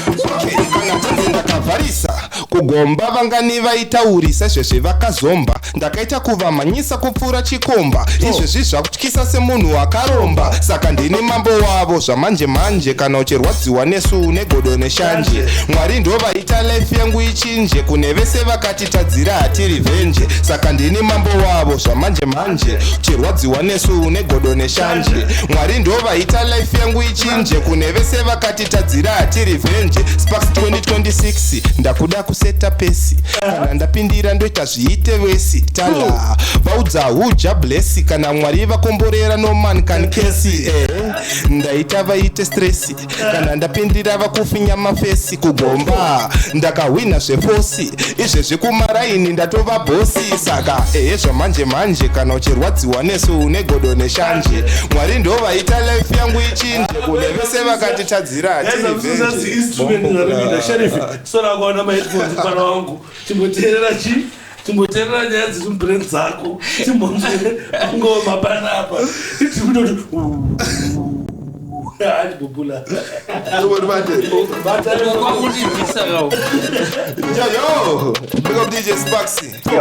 Okay, kana tanzi ndakavharisa kugomba vangani vaitaurisa izvezvi vakazomba ndakaita kuvamhanyisa kupfuura chikomba izvezvi zvakutyisa semunhu akaromba saka ndini mambo wavo zvamanje manje kana uchirwadziwa nesu une godo neshanje Mwari ndo vaita life yangu ichinje kune vese vakatitadzira hatirivhenje saka ndini mambo wavo zvamanje manje uchirwadziwa nesu une godo neshanje Mwari ndo vaita life yangu ichinje kune vese vakatitadzira hatirivhenje Sparks 2026 ndakuda kuseta pesi kana ndapindira ndoita zviite wesi tala vaudza huja blesi kana Mwari vakomborera no man can kesi ndaita vaite stress kana ndapindira vakufinya mafesi kugomba ndakahwina zvefosi izvezvi kumaraini ndatova bhosi saka ehe zvamanje manje kana uchirwadziwa nesu une godo neshanje Mwari ndo vaita life yangu ichinje kune vese vakatitadzira Guys, I'm so hatirivhenje sorry, instrument zvinoita sheriff sora kuona maheadphones mfana wangu chimboteerera chi chimboteerera nyaya dziri mubrain dzako chimbonzwe ngoma panapa iti kutoti andibhubhula. Kwakundibvisa kawo. Yo yo, big up DJ Sparksy. Okay,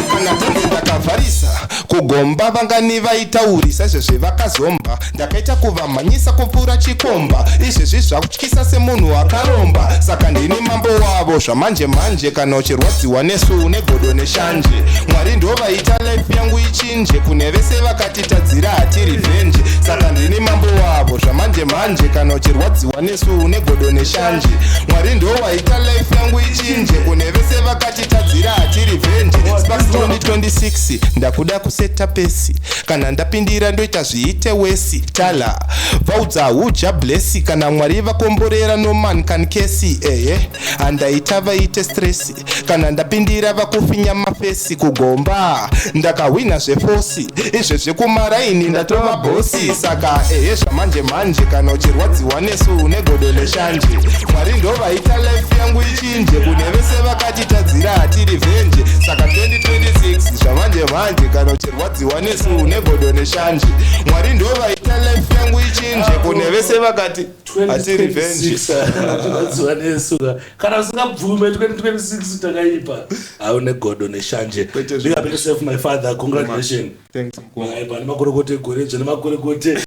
kana tanzi ndakavharisa kugomba vangani vaitaurisa izvezvi vakazomba ndakaita kuvamhanyisa kupfuura chikomba izvezvi zvakutyisa semunhu akaromba saka ndini mambo wavo zvamanje manje kana uchirwadziwa nesu une godo neshanje Mwari ndo vaita life yangu ichinje kune vese vakatitadzira hatirivhenje saka ndini mambo wavo zvamanje manje kana uchirwadziwa nesu une godo neshanje Mwari ndo vaita life yangu ichinje kune vese vakatitadzira hatirivhenje Sparks 2026 ndakuda kuseta pesi kana ndapindira ndoita zviite wesi tala vaudza huja blesi kana Mwari vakomborera no man can kesi ehe handaita vaite stress kana ndapindira vakufinya mafesi kugomba ndakahwina zvefosi izvezvi kumaraini ndatova bhosi saka ehe zvamanje manje kana Uchirwadziwa nesu une godo neshanje. Mwari ndovaita life yangu ichinje. Kune vese vakatitadzira hatiri vhenje. Saka 2026 zvamanje manje, kana uchirwadziwa nesu une godo neshanje. Mwari ndovaita life yangu ichinje. Kune vese vakati hatiri vhenje. 2026 nesu ka. Kana usingabvume 2026 takaipa, haune godo neshanje. Kwete. Big up yourself, my father, congratulation. Thanks, mukoma. Makaipa nemakorokota egoredzo nemakorokota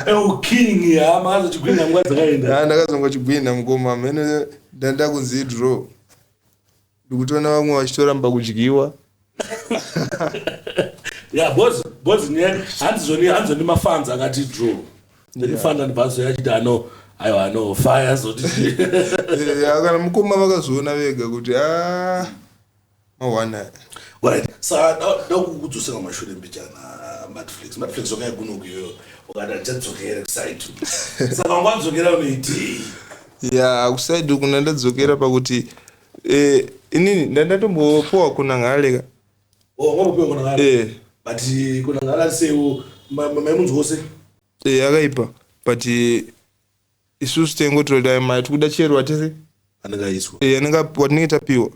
euking. Hama azochigwinha nguva dzakaenda. Ah, ndakazongochigwinha mukoma mene ndanda kunzi draw, ndikutoona vamwe vachitoramba kudyiwa. Ya, boz ne hanzoni hanzoni mafans akati draw, then fana ndibvazo yachiti ano, aiwa, ano fire zoti. Eh, kana mukoma vakazoona vega kuti a mawana. Alright, saka dakukudzosera mashure mbichana. Matflix, Matflix wakaigunoku iyoyo, ukati handichadzokere kusaitu, saka wangadzokera unoitei? Ya, kusaidi kuna ndadzokera pakuti inini ndandatombopuwa kuna ngaleka. Wambopiwa kuna ngala? Eh. But kuna ngala sewo maimunzi wose. Eh, akaipa, but isusu taingotoda mari, tikuda chero watese. Anenge aiswa. Eh, anenge watinenge tapiwa,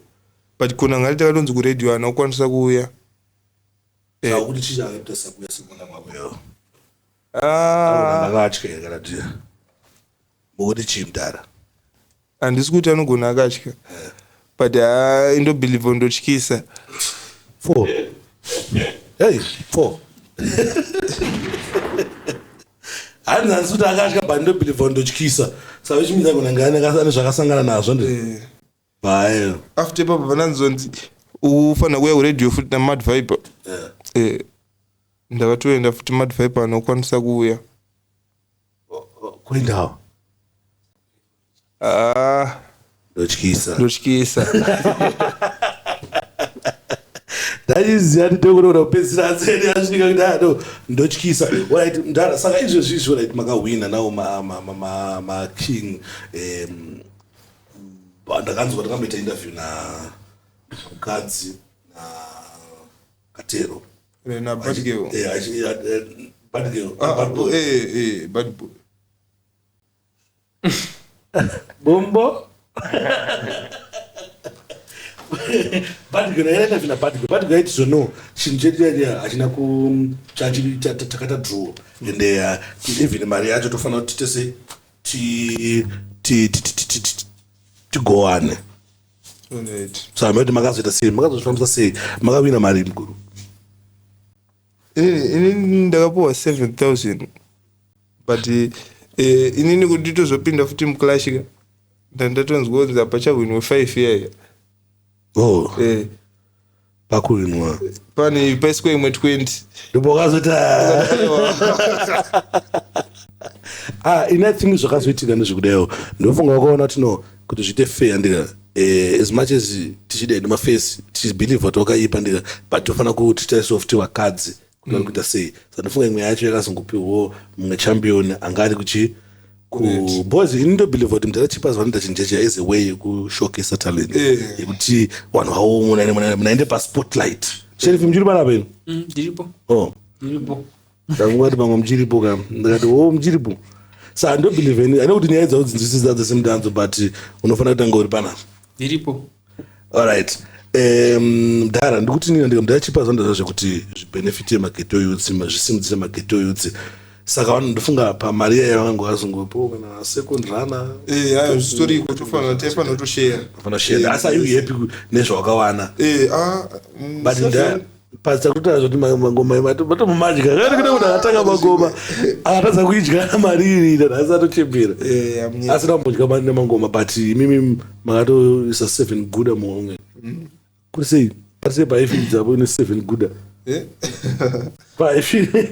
but kuna ngale takatonzi kuredhiyo haana kukwanisa kuuya. Saka kuti chii chakaita sakuya sekuna kwakuyo? Ah, Akatya here kana kuti mukuti chii, mudhara? Handisi kuti anogona akatya, but haa, indobhilivha ndotyisa. Four, hey, four. Hanzi handisi kuti akatya, but ndobhilivha ndotyisa. Saka ichimidza kuna ngani ane zvakasangana nazvo ndi bayo. After ipapo pananzonzi ufanira kuuya kuredhiyo futi namad Viper. Ndakatoenda futi, Mad Viper anokwanisa kuuya. Kuendawo? Ah. Ndotyisa. Ndotyisa. Ndaiziva kuti ndokunoona kupedzisira atsene asvika kuti ano ndotyisa. Alright, mudhara, saka izvezvi izvi, alright, makahwina nawo making. Ndakanzwa ndakamboita interview na mukadzi na Katero. Na Bad Girl. Bad Girl. Ah, Bad Boy. Bad Boy. Bombo Bad Girl, yaita vina Bad Girl. Bad Girl aiti zvono chinhu chedu chaiya hachina ku takata draw, ende even mari yacho tofanira kuti tese tigowane. Alright. So hamati makazoita sei, makazozvifambisa sei, makawina mari mukuru? Inini ndakapuwa 7000, but inini kuti tozopinda futi muclash ka, ndandatonzwa kunzi hapachahwinwe 5 iyaya. Oh. Eh. Pakuwinwa. Pane paiswa imwe 20. Ndipo wakazoti ah, ini I think zvakazoitika ndezvekudaio, ndofunga wakaona kuti no, kuti zviite fair ndika, as much as tichida hedu mafesi, tichibhilivha kuti wakaipa ndika, but tofanira kuti titaisawo futi vakadzi kuti vari kuita sei. Saka ndofunga imwe yacho yakazongopiwawo mumwe champion anga ari kuchi ku, because ini ndobhilivha kuti mudhara Chipas vanoita chinhu cheche as a way yekushowcasa talent, yekuti vanhu vawo munaende paspotlight. Sheriff, muchiri panapa ino? Ndiripo. Oh. Ndiripo. Ndafunga kuti pamwe muchiripo ka, ndikati o muchiripo. Saka ndobhilivheni ane kuti nyaya dzavo dzinzwisisa dzese mudanzo, but unofanira kutanga uri panapa. Ndiripo. Alright, mudhara, ndikuti nina ndika mudhara Chipa zvanoda zvekuti zvibenefite mageto youths, zvisimudzire mageto youths. Saka vanhu ndofunga pamari yayo vangange vazongopo kana second runner. Eh, ayo zvitoriko, tofanira taifanira kutoshare. Fanira share, asi are you happy nezvawakawana? Eh, ah, But pasakutaura zvoti mangoma matomumadya kana kuti munhu akatanga mangoma akatadza kuidya mari iri nhasi atochembera Eh, asina kumbodya mari nemangoma, but imimi makatoisa seven guda muhomwe. Kuri sei, pari sei paifili dzapo ine seven guda? Paifili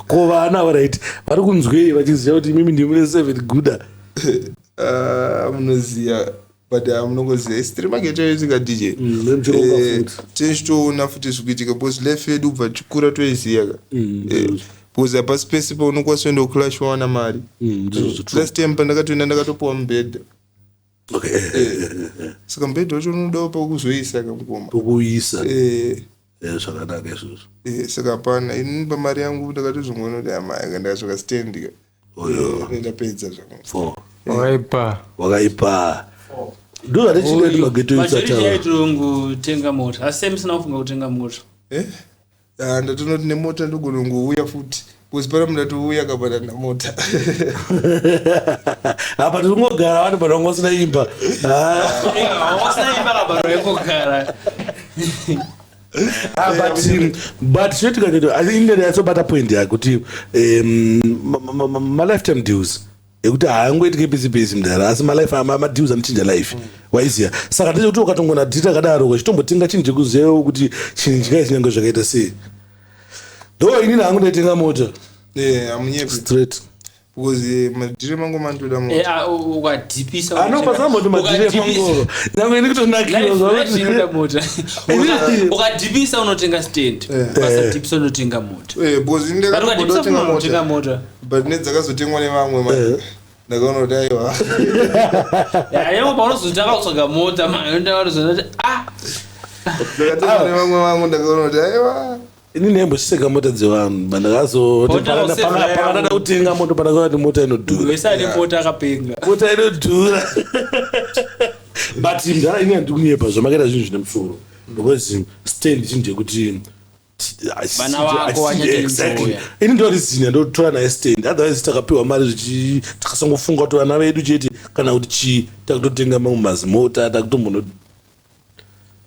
ko vana varight vari kunzwei vachiziva kuti imimi ndimune seven guda? Ah, munoziva, but ah, munongoziva isi tiri mageto edu ka, DJ. Nemuchironga futi. Tichitoona futi zvikuitika, because life yedu kubva tichikura toiziya ka. Because hapasi pese paunokwanisa kuenda kuclash wawana mari. Ndizvo true. Last time pandakatoenda ndakatopiwa mubhedha. Okay. Saka mubhedha wacho unodawo pakuzoisa kamukoma. Pokuisa. Eh, zvakanaka izvozvo. Saka hapana, inini pamari yangu ndakatozongoona kuti amai ndakasvika stand ka. Oyo. Ndapedza zvangu. Four. Wakaipa. Wakaipa. Ndozvatechida mageto Majority itsataura. yaitongotenga mota, asi sei musina kufunga kutenga mota? Eh? Ah, ndatonoti nemota ndogona kungouya futi because pana munhu atouya akabata namota. Apa tirikungogara vanhu but vanga usina imba. Ah. Wasina imba kabhadharwa yekugara. Ah, but chinoitika chete asi inini yatsobata point yake kuti ma-lifetime deals ekuti haangoitike pisi pisi mudhara, asi malife madeals anochinja life, waiziya. Saka ndechekuti ukatongona dhiri rakadaro, uchitombotenga chinhu chekuzivawo kuti chinhu chikai chinyange zvakaita sei. Though inini hangu ndaitenga mota. Eh, hamunyepi. Straight. Because madhiri mangu mandoda Eh, mota. ah, ukadhipisa. Anopasamboti madhiri emangoro nyange ini kutonakirwa. Life inoda mota. Ukadhipisa unotenga stand, ukasadhipisa unotenga mota. Eh, because ini But ukadhipisa ndakatotenga unotenga mota. mota. But nedzakazotengwa nevamwe manje. Ndakaona kuti aiwa. Yango paunozotanga kutsvaga mota manje kuti ah. Dzakatengwa nevamwe vangu, ndakaona kuti aiwa. Inini ndaimboseka mota dzevanhu, Mota usevha bandakazopakandada kutenga moto, pandakaona kuti mota inodhura. Wese ane mota akapenga. Mota inodhura, but mudhara, ini handiri kunyepa, zvamakaita zvinhu zvine musoro because stand chinhu chekuti Vana vako vachatoenjoya. Ini ndorizina ndotora naye stand, otherwise takapiwa mari zvichi takasangofunga kuti vana vedu chete kana kuti chii, takutotenga mamwe mazimota, takutombono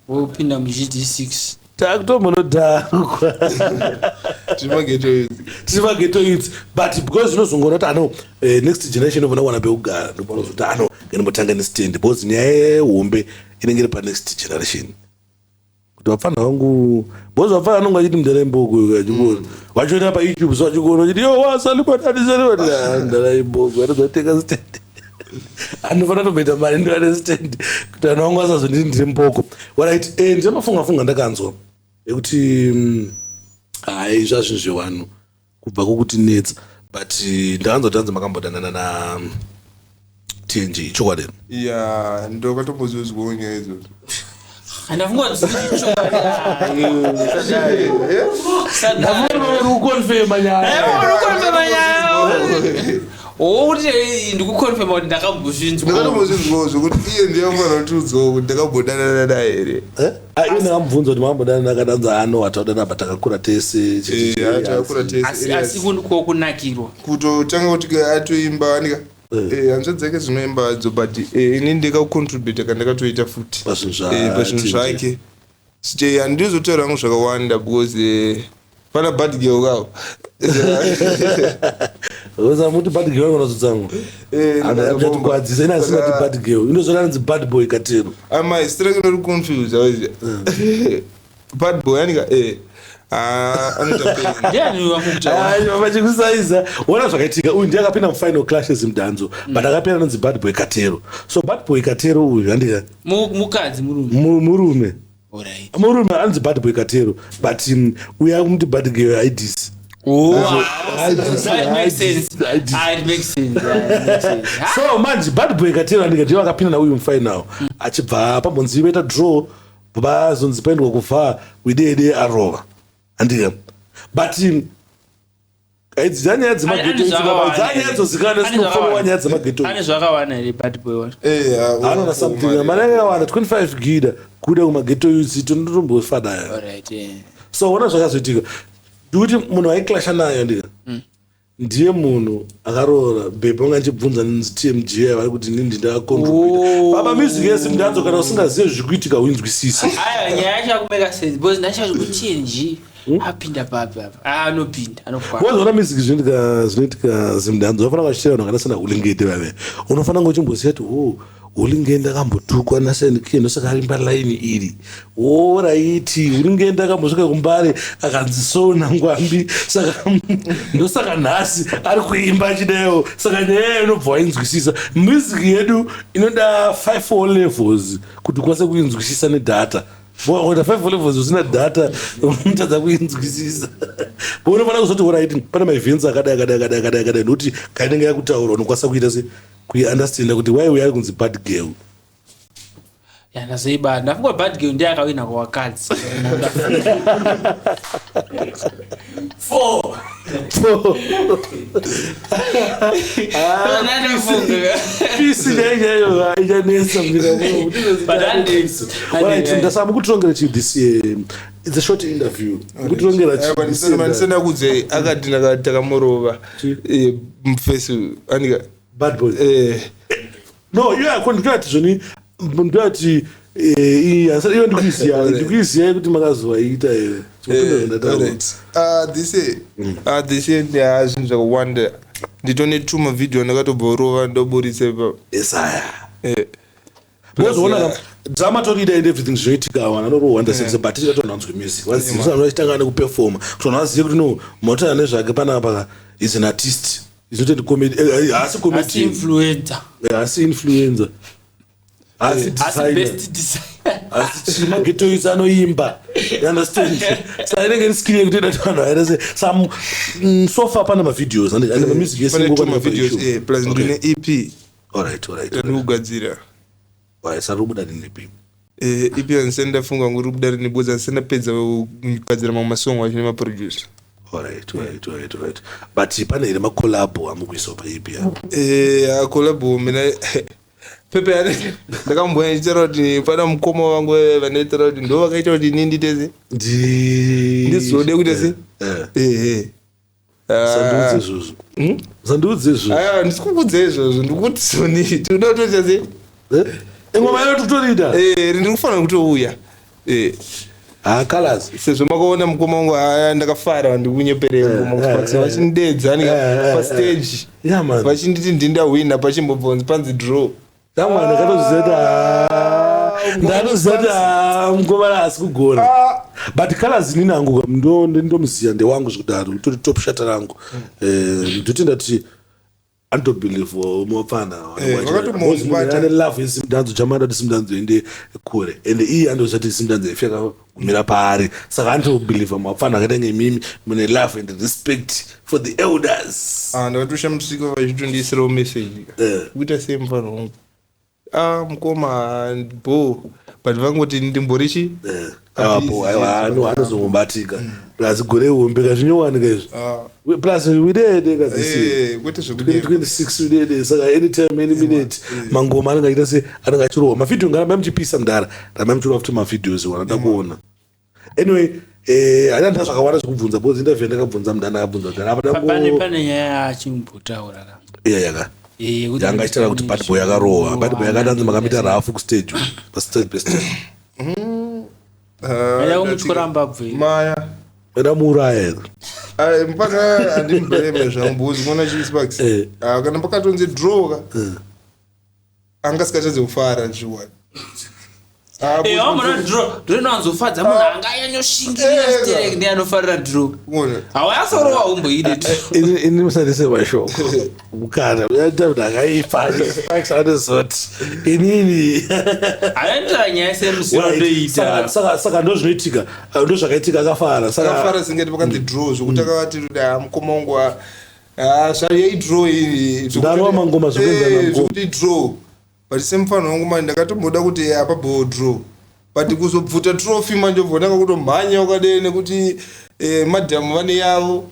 Wopinda muGD6. Takutombonodhakwa. Tiri mageto idzi. Tiri mageto idzi, but because zvinozongoona kuti ano next generation inofana kuwana pekugara, ndopanozoti ano ngatimbotanga nestand because nyaya yehombe inenge iri panext generation kuti vapfana vangu, because vapfana vanonge vachiti mudhara imboko, achikuona vachiona paYouTube, so vachikuona vachiti yo wasalibadani salibadani, mudhara imboko anozotenga stand, anofana tomboita mari ndiwane stand kuti vanhu vangu vasazonditi ndiri mboko. Alright, ndinomafunga funga ndakanzwa ekuti hai, zvazvinhu zvevanhu kubva kwokutinetsa, but ndakanzwa kuti hanzi makambodanana na TNG, ichokwadi? Ya, ndokatombozozwawo nyaya idzodzo. Handafunga kuti Kukonfema nyaya. Wokuti ndikukonfema kuti ndakambozvinzwa. Ndakatombozvinzwawo zvokuti iye ndiye anofanira kutiudzawo kuti ndakambodanana naye here. Iye ndakamubvunza kuti makambodanana, akadanza ano hataudana, but takakura tese. Eh, takakura tese. Asi kokunakirwa. Kutotanga kuti atoimba anika hanzvadzi dzake dzinoimba hadzo, but ini ndikakucontributa kandakatoita futi Pazvinhu pazvinhu TNG. zvake. Ste handizotaura hangu zvakawanda because pana bad girl kavo. Usamuti bad girl vanozotsamwa. Achatikuvadzisa. Ine asingati bad girl inozona anzi bad boy katero. Amai, zita rake ndori awaiziva bad boy anika Ah, anoita pain. Ndiani wamukutaura? Aiwa, vachikusaiza. Ona zvakaitika, uyu ndiye akapinda mufinal clashes mudanzo, but akapinda anonzi bad boy Katero. So bad boy Katero uyu handika Mukadzi, murume? Murume. Alright. Murume anonzi bad boy Katero, but uyu akumuti bad girl idc. Oh, that makes sense. Ah, it makes sense. Yeah, it makes sense. Ah, So manje bad boy Katero andika ndiye akapinda nauyu mufinal, achibva pambonzi vaita draw, vazonzi paendwa kufa widede arova, handika, but aidzi dzanyaya dzemageto Ane zvakawanda dzanyaya dzozikanwa Ane sinofollowwa zvakawanda. nyaya dzemageto. Ane zvakawanda here bad boy wacho? Anoona something, mari yakawanda, 25 gida kuda kumageto youth tondotombofadaya. Alright, yeah. So ona zvakazoitika ndikuti munhu waiclasha nayo ndika ndiye munhu akaroora bhebhe wanga achibvunza nenzi TMG vari kuti nini ndakacontributa baba music yese mundanzo. Kana usingazive zviri kuitika uinzwisise. Aya, nyaya yacho yakumeka sense because ndachati kuti TNG apinda papi apa. Ah, anopinda, anokwana. Wazoona music zvinoitika zvinoitika zimdanzo unofanira vachitera vanhu vakaita sana Hulengende vave unofanira kunge uchimboziva kuti o Hulengende akambotukwa nasenike, ndosaka arimba laini iri. Oraiti Hulengende akambosvika kuMbare akanzi so nangwambi, saka ndosaka nhasi ari kuimba achidayo. Saka nyaya yayo inobva wainzwisisa. Music yedu inoda 5 o levels kuti ukwanise kuinzwisisa nedata. Kuita 5 levels usina data unotadza kuinzwisisa. Unofanira kuzoti oraiti pane maevents akadai akadai akadai akadai akadai, nokuti kainenge yakutaura unokwanisa kuita se kuiunderstanda kuti why uyu ari kunzi bad girl. Ya, ndazoibata. Ndafunga Bad Girl ndiye akawina kuwakadzi. Four. Ndafunga. Pisi chaiyo ichanetsa But Alright, ndasamba kutirongera chii this year. It's a short interview. Kutirongera chii this year? Mandisana kudze akati takamurova Chii? mufesi anika Bad boy. eh, No, iwe akho ndikati zvoni ndikati iyo ndikuiziya ndikuiziya kuti makazovaita here. Alright. Ah, this year ah, this year ndaa zvinhu zvakawanda nditone two mavhidhiyo ndakatobvorova ndoburitsa ipapo Esaya. Eh. Because ona drama torida and everything zvinoitika vanhu anorohwa ndasese but tichida kuti vanhu vanzwe music vazive vanhu vachitanga nekuperforma kuti vanhu vazive kuti no motaura nezvake panapa is an artist is not a comedy haasi Asi comedian influencer. haasi influencer haasi Asi designer best designer. asi chimagetoisi anoimba You understand saka inenge iri skill yekuti ida kuti vanhu vaite se sa so far pane mavideos and mamusic yese pane two ingokwana mavideos paYouTube. plus Okay. ndine ep Alright, alright, yandikugadzira alright saka robuda rinei ep handisati ndafunga nguri kubuda rini because handisati ndapedza kugadzira mamwe masong acho nemaproducer alright alright alright alright but pane here macolabo amukuisawo paep apo akolabo mina pepe ndakamboya ndichitaura kuti pana mukoma vangu vandaitaura kuti ndo vakaita kuti ini nditese ndizode kuita se ehe sandiudze izvozvo sandiudze izvozvo aya ndisi kukudza izvozvo ndikuti soni tinoda kutoita se ingoma ino tikutorida Eh, ndiri kufanira kutouya Eh, ha colors sezvo makaona mukoma wangu aya ndakafara ndikunyeperei mukoma wangu vachindidedza pastage Yeah, man. vachinditi ndindahwina pachimbobvonzi panzi draw damwana ndakatoziva kuti ndatoziva kuti mukomana haasi kugona but colors inini hangu ndomuziya ndewangu zvekudaro tori top shata rangu ndotenda kuti andobelieve mapfana vakatomubata. ane love yesimdanzo chamada kuti simdanzo ende kure ende iye andoziva kuti simdanzo ife yakagumira paari saka andobelieve mapfana akaita ngemimi mune love and respect for the elders Ah, ndakatoshamisika vachitondiisirawo message Eh. kuita sei mufana wangu ah mukoma bo but vangoti ndimborichi apo aiwa anozongobatika plus gore hombe kazvinyowanika izvi Ah. Plus widede kazisi Eh, kwete zvekudero 2026 widede saka anytime any minute mangoma anenge achiita se anenge achirohwa mavhidhiyo ngarambai muchipisa mudhara rambai muchirohwa futi mavhidhios wanoda kuona anyway handina ndina zvakawanda zvekubvunza because interview ndakabvunza mudhara ndakabvunza mudhara apa Pane dango pane nyaya yachimbotaura ka. iya yaka Eh, yekuti yanga achitaura kuti bad boy akarohwa bad boy akadanzi makamuita rafu kustage pastage pastage Maya kumutyora mbabvu. maya enda muuraya here Ah, mpaka handimubhureme zvangu because mona chisparks Eh. kana pakatonzi draw ka angasikatadze kufara zviwani Ah, Eh, wamona draw. Draw inowanzofadza munhu anganyanyoshingirira Eh, sterek ndiye anofarira draw. Hawayasorowa humboide draw. Ini musandise mashoko mukana uyaita kuti akaipa anezoti inini Anoita nyaya semusiro Right. ndoita. Saka ndo zvinoitika ndo zvakaitika akafara saka akafara singati pakanzi draw zvokuti akavati ah, mukoma wangu zvayaidrow iyi Ndarova mangoma zvekuenzana mangoma. zvokuti draw but semufano wangu manje ndakatomboda kuti apabho draw but kuzobvuta trophy manje obva ndanga kutomhanya wakadee nekuti madhamu vane yavo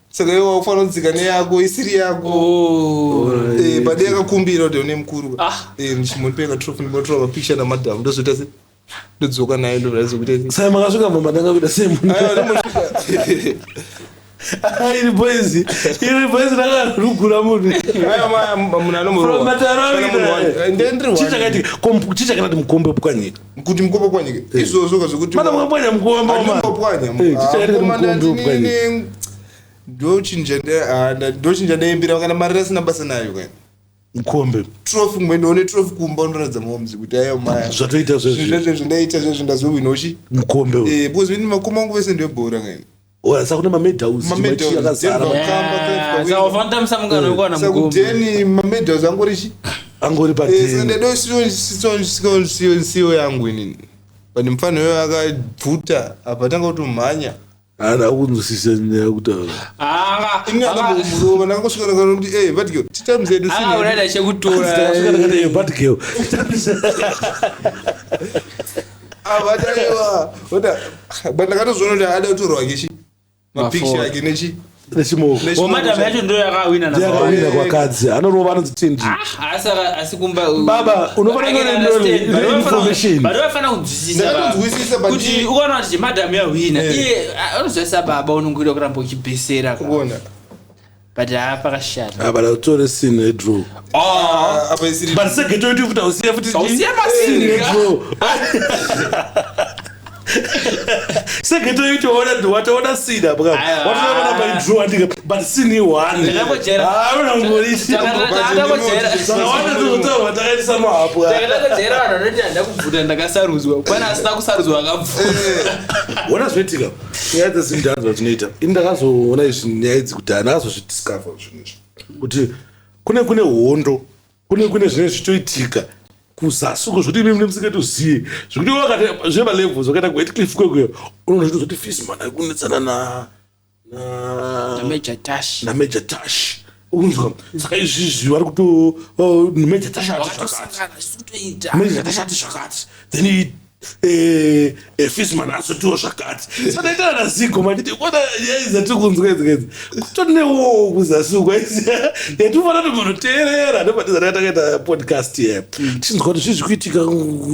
saka iwe wakufanira kudzika neyako isiri yako Oh. But yakakumbira kuti une mukuru Ah. ndichimbondipenga trophy ndimbotora mapicha namadhamu ndozoita se ndodzoka nayo ndobva saka makasvika mama ndanga kuita semunhu Aiwa, ndombosvika. iri boys iri boys rakarugura munhu Aiwa, munhu anomurova. From mataro Kana munhu ndendiri Chii one. chakaitika? Chii chakati mukombe pwanyika kuti mukombe pwanyike izvozvo kazvekuti Mana mukapwanya mukombe wamana. Handingopwanya. Eh, chii chakaitika Ah, kuti mukombe upwanyike? Ndochinja ndaimbira kana mari rasina basa nayo kani mukombe trophy kumwe ndione trophy kumba unoratidza momzi kuti aiwa maya zvatoita zvezvi zvezvezvo ndaita zvezvo ndazowinochi mukombe uyu. because ini makoma angu vese ndebhora kani Ora, saka kune mamedals Mamedals, akazara Denver. Kamba, Clive, Saka wafanira mungano wekuwana mukombe. sakudeni mamedals angorichi angori saka padeni ndadosiyo yangu inini but mufana uyo akabvuta apa tanga kutomhanya haana kunzwisisa nyaya yekutaura ini andambomurova ndakangosvika ndakati e but titime zedu Akauraya chekutora. Ndakasvika ndakati, "Eh, bad girl." Avataiwa but ndakatozoona kuti ada kutorwa kechi mapicture ake nechi Nechimoko. Madam yacho ndo yakawina. Ndiyakawina kwakadzi anorova anonzi tendi. Asi kumba Baba, unofanira I can kuve understand, ne but information. but vanofanira kunzwisisa Ndakatonzwisisa, but kuti ukaona kuti madam yahwina, iye anozivisa baba unongoida kuramba uchibesera ka. Kuona. But haa, pakashata. But autore scene yedraw. Apa isiri. But segeto yedu futi hausiye futi. Hausiye pasini, Scene ka. yedraw. Segeto yedu waona wataona scene apo ka. Aiwa. Wataona pa draw andika but scene one. Ndakangojera. Ah, unongorisi. Ndakangojera. Saka watozotaura takaitisa mahapu. Takatangojera vanhu vanoti handina kubvuta, ndakasarudzwa, pana asina kusarudzwa akabvuta. Ona zvinoitika nyaya dzezindani zvadzinoita, ini ndakazoona izvi nyaya idzi kudhaya, ndakazozvidiscover zvinhu izvi kuti kune hondo, kune zvinenge zvichitoitika kuzasi uko zvekuti imi musikatoziye, zvekuti wakati zvemalevels wakaita kuHatcliffe kwekweyo unoona zvitozoti Fisman ari kunetsana na Major Tash. naMajor Tash, unzwa? Saka izvizvi vari kuto oh, Major Tash ati zvakati. Wakatosangana zvikutoita. Major Tash ati zvakati, then Fisman azotiwo zvakati, saka ndaitana naZigo manditi kona nyaya dzatiri kunzwa idzi idzi kutonewo kuzasi uko yatifanira kuti munoteerera ndopatizataka takaita podcast ye tichinzwa kuti zvii zvikuitika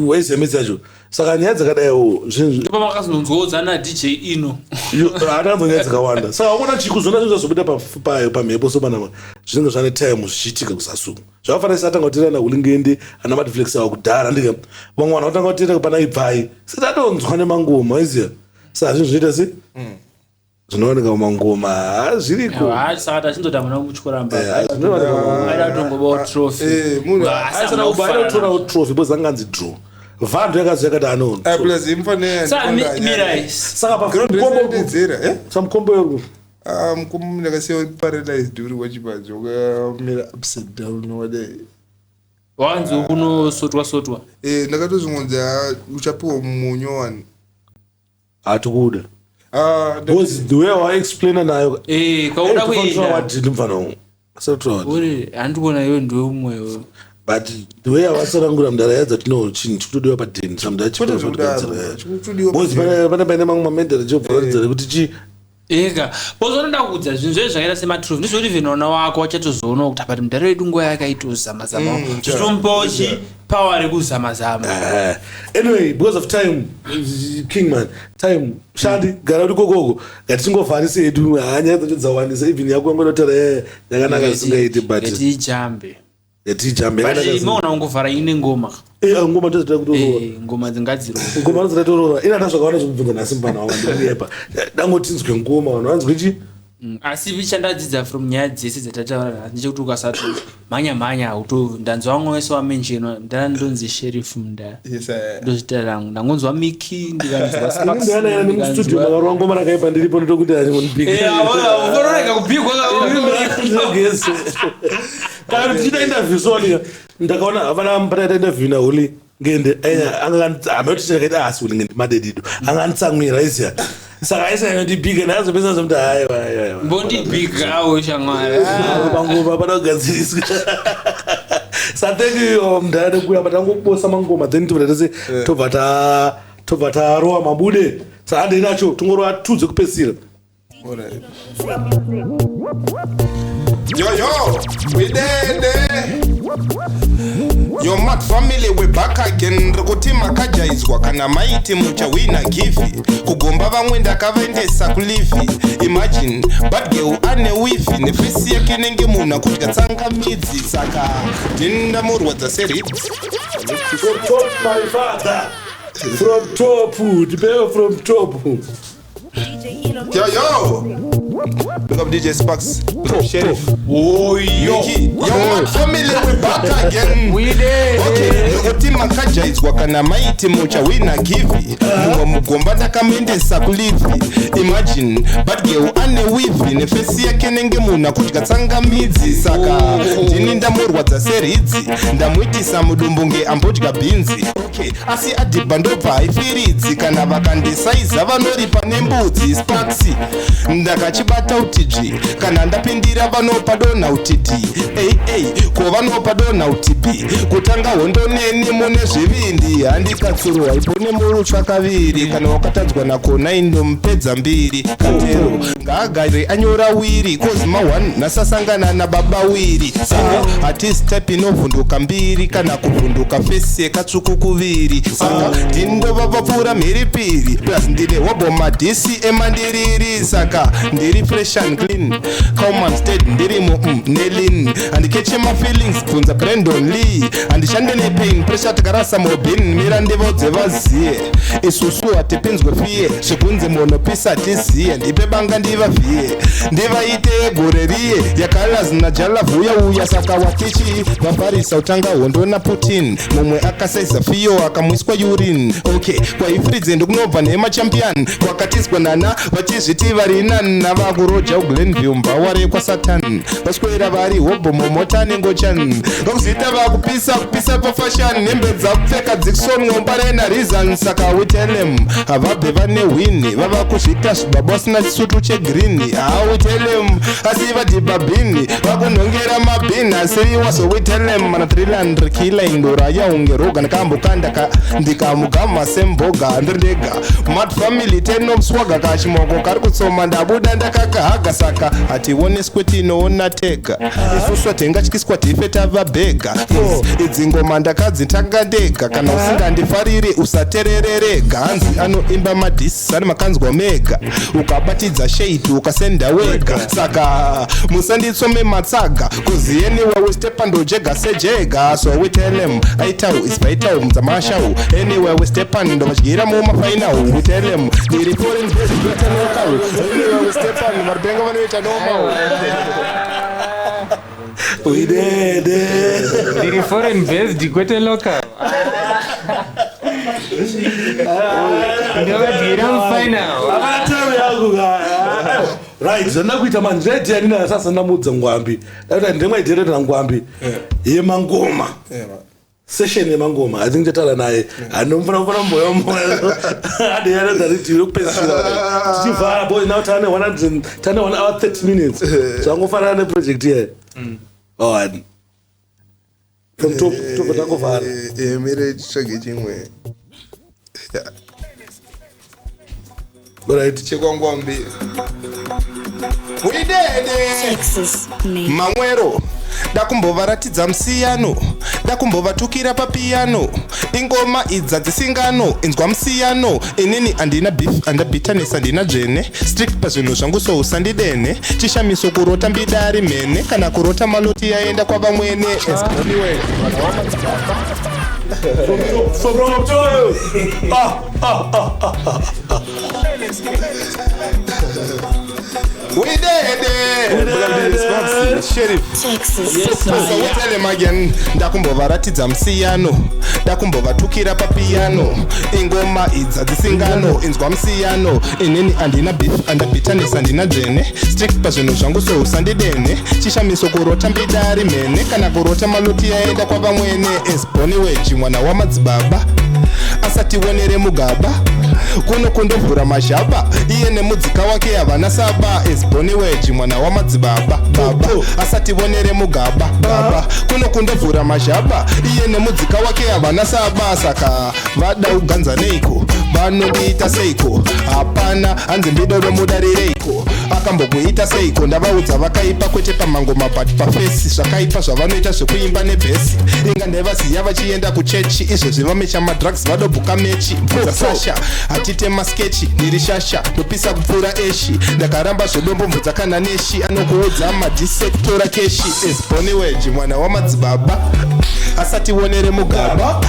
waizemedzi yacho. Saka nyaya dzakadaiwo zvinhu Ndipo makazonzwawo dzana DJ Ino. Atanzwa nyaya dzakawanda. Saka wakuona chikuzona zvinhu zvazobuda pamhepo sopanama zvinenge zvane time zvichiitika kuzasi uku, zvakafanira satanga kuteerera naHulingende ana Madflex ava kudhara, ndika vamwe vanhu vatanga kuteerera pana Ibvai sati atonzwa nemangoma waiziya. Saka zvinhu zvinoita se zvinooneka mumangoma. Ha, zviriko. Ha, saka tachindoti hamuna kutyora. Zvinooneka mumangoma. Aida kutongobawo trophy. Munhu Aisana kuba aitotorawo trophy because anganzi draw vanhu yakazi yakati ano. Plus imfanira. Saka mirai. Saka pafundedzera. Samukombo yoku. Mukombo ndakasiya paralyzed uri wachipanzi wakamira upside down wadai. Wanzi kunosotwa sotwa. Ndakatozvingonzi uchapiwa munyo wani. Hatikuda. Ah, because the way waexplaina nayo. Kwauda kuenda. Wadini mfana wangu asatoa. Uri handikuona iwe ndiwe umwewo. But the way awatsanangura mudara yadza tino chinhu chikutodiwa padeni samudara. Kwete zvekudaro, chikutodiwa. Because pane paine mamwe mamendere chobvaradzira kuti chi Ega bozonoda kuudza zvinhu zvee zvakaita sematrofi, ndizvoti even vana wako wachatozoonawo kuti apati mudhara wedu nguva yakaitozama-zama, zvitombowo chi power rekuzama-zama. Anyway, because of time, king man, time shandi gara uri kokoko, ngatichingovharisi hedu. Hanyaya dzacho dzawandisa, even yako yangonotaura yakanaka zvisingaiti, but Ngatijambe. Ngatijambe. But maona ungovhara ine ngoma. Ngoma ndozatida kutorova. Ngoma dzingadzirova. Ngoma ndozatida kutorova. Ina ndazvakawana zvekubvunza nhasi mufana wangu, ndikuyepa dangotinzwe ngoma vanhu vanzwe chi. Asi chandadzidza from nyaya dzese dzatataura nhasi ndechekuti ukasati mhanya mhanya uto ndanzwa vamwe vese wamenjenwa mudhara, ndonzi Sheriff mudhara. Yes, ndozvita rangu, ndangonzwa Miki, ndikanzwa Ini ndiyana nemustudio makarova ngoma rakaipa ndiripo ndotokuti Unorega kubhigwa. Ndinogese kana kuti tichiita interview soni ndakaona havana pataita interview naHuli Ngende amatichakaita asi Huli Ngende madedido anganditsamwira iziya, saka aisanyanyotibhiga ndakazopesa zomuti haiwa aiwa. Mbondibhigawo shamwari. Pangoma pada kugadziriswa. Sa thank you mudhara nekuuya, patangoposa mangoma then tobva tase tobva ta tobva tarowa mabude. Saka handei nacho, tongorova tu dzekupedzisira. Alright. Yo, yo, we there, there. Yo, mad family, we back again. Rekuti makajaizwa kana maiti muchawina givi kugomba vamwe ndakavaendesa kulivi. Imagine bad girl ane weave neface yake nenge munhu akudya tsangamidzi, saka ndini ndamurwadza seribs. From top, my father, from top, tipewe from top. Yo, yo! Big up DJ Sparks. Big up Sheriff. Oh, yo. Mickey. Yo, mad family, we back again. We there. Okay, nekuti makajaidzwa kana maiti muchawina givi mumwe mugomba ndakamuendesa kulivi. Imagine bad girl ane weave neface yake nenge munhu akudya tsangamidzi, saka ndini ndamurwadza seridzi, ndamuitisa mudumbu nge ambodya bhinzi. Okay, asi adhibha ndobva haifiridzi, kana vakandisaiza vanoripa nembudzi. Sparks ndakachibuda. Vakandibata uti dzvi, kana ndapindira vanopa donha uti d aa, ko vanopa donha uti b. Kutanga hondo neni mune zvivindi, handikatsurwa ipo nemurutsva kaviri. Kana wakatadzwa nakona indomupedza mbiri. Katero ngaagare anyora wiri, kozi ma1 nasasangana nababa wiri. Saka hatisi type inovhunduka mbiri kana kuvhunduka fesi yekatsvuku kuviri. Saka ndindova vapfuura mhiripiri, plus ndine hobo madhisi emandiriri. Saka ndiri fresh and clean, calm and steady, ndirimo nelin. Handikeche mafeelings, bvunza Brandon Lee. Handishande nepain pressure, takarasa mobin. Mira ndivodze vaziye, isusu hatipinzwe fiye. Zvekunzi munopisa tiziye, ndipe banga ndivavhiye, ndivaite gore riye yakalazi najalavhuya uya. Saka watichi vafarisa utanga hondo naPutin, mumwe akasaiza fiyo akamwiswa urine. Okay, kwaifridze ndikunobva nemachampion, kwakatizwa nana vachizviti vari nani navakuroja uGlenview mbaware kwaSatan. Vaswera vari hobho mumota nengochani, vakuziita vakupisa kupisa pafashion, hembe dzakupfeka dzikson ngombarena reason. Saka we tell them havabve vane wini, vava kuzviita zvibaba vasina chisutu chegreen. We tell them asi vadhibhabhini vakunhongera mabhini asiriwa. So we tell them mana 300 kila indora yaunge roga ndikambokanda ndikamugama semboga ndiri ndega. Mad Family tenomswaga, kachimoko kari kutsoma, ndabuda ndakakahaga. Saka hationeswe, tinoona tega isusu, hatingatyiswa tife tava bhega. Idzi ngoma ndakadzitanga ndega, kana usingandifariri usaterererega. Hanzi anoimba madhisi ane makanzwa mega, ukabatidza shade ukasenda wega. Saka musanditsome matsaga, kuziyeniwa we step andojega sejega. So we tell them aitau is vital mudzamashawu, anywhere we step on ndovadyira mumafinal. We tell them ndiri foreign based kwete local, anywhere we step on varipenga vanoita normal. Uidede. Ndiri foreign based kwete local, ndovadyira mufinal. Akatero yangu ka. Right, zvandina kuita manje idea ndinayo sasa, ndamudza Ngwambi. Ndakuti ndimwe idea na Ngwambi yemangoma. Session yemangoma. I think tataura naye. Anomfana kufana mboya mboya. Ade yana dzari kupedzisira. Tichivhara boy now tane 100 tane 1 hour 30 minutes. Zvangofanana neproject here. Oh. From top top tangovhara. Mire titsvage chimwe. Right. ChekwaNgwambi widede mamwero. Dakumbovaratidza musiyano, dakumbovatukira papiyano. Ingoma idza dzisingano inzwa musiyano. Inini handina beef, handabhitanisa, handina dzvene, strict pazvinhu zvangu, so usandidene. Chishamiso kurota mbidari mhene, kana kurota maloti yaenda kwavamwene. As From top. Ah ah ah ah ah. Widede sheriff. So we tell him again, ndakumbovaratidza musiyano, ndakumbovatukira papiyano. Ingoma idza dzisingano inzwa musiyano. Inini handina beef, handabhitanisa, handina dzvene, strict pazvinhu zvangu, so usandidene. Chishamiso kurota mbidari mhene, kana kurota maloti yaenda kwavamwene. Esboniwej mwana wamadzibaba asationere mugaba, kuno kundovhura mazhaba, iye nemudzika wake havana saba. Esboniwej mwana wamadzibaba baba asationere mugaba baba, kuno kundovhura mazhaba, iye nemudzika wake havana saba. Saka vada kuganza neiko? Vanondiita seiko? Hapana, hanzi mbidoro mudarireiko? Akambokuita seiko? Ndavaudza vakaipa kwete pamangoma but pafesi. Zvakaipa zvavanoita zvekuimba nebhesi, inga ndaivaziya vachienda kuchechi. Izvezvi vamecha madrugs, vadobhuka mechi. Mvunza Sasha, hatite maskechi. Ndiri shasha, ndopisa kupfuura eshi. Ndakaramba zvedombo, mvunza kana neshi, anokuudza madhisekutora keshi. Esboniwej mwana wamadzibaba asationere mugaba,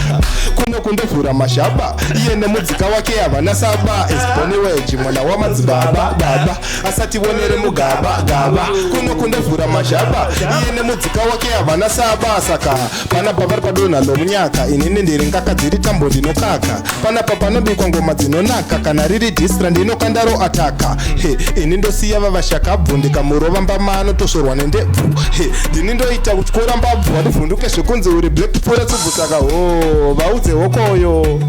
kuno kundovhura mashaba, iye nemudzika wake havana saba. Esboniwej mwana wamadzibaba baba asationere mugaba gaba, kuno kundovhura mashaba, iye nemudzika wake havana saba. Saka panapa vari padonha lomunyaka, inini ndiri ngaka dziri tambo ndinokaka. Panapa panobikwa ngoma dzinonaka, kana riri disra ndinokandaro ataka. He, ini ndosiya vavashakabvu, ndikamurova mbama anotosvorwa nendebvu. He, ndini ndoita kutyora mbabvu, handivhunduke zvekunzi uri black pfuura tsubvu. Saka ho vaudze. Vaudze hokoyo,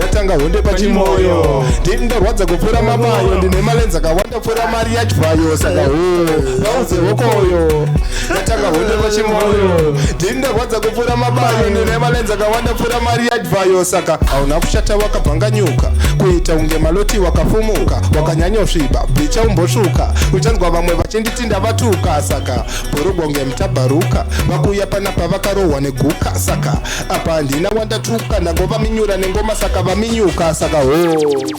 yatanga honde pachimoyo. Ndini ndarwadza kupfuura mabayo, ndine malenzi akawanda pfuura mari yachvayo. Saka ho, vaudze hokoyo, yatanga honde pachimoyo. Ndini ndarwadza kupfuura mabayo, ndine malenzi akawanda pfuura mari yachvayo. Saka hauna kushata, wakabvanganyuka kuita unge maloti, wakafumuka, wakanyanyosviba bhicha, umbosvuka, uchanzwa vamwe vachinditi ndavatuka. Saka bhurugwa unge mutabharuka, vakuuya panapa vakarohwa neguka. Saka apa handina wandatuka, ndangova minyura nengoma, saka vaminyuka. Saka ho,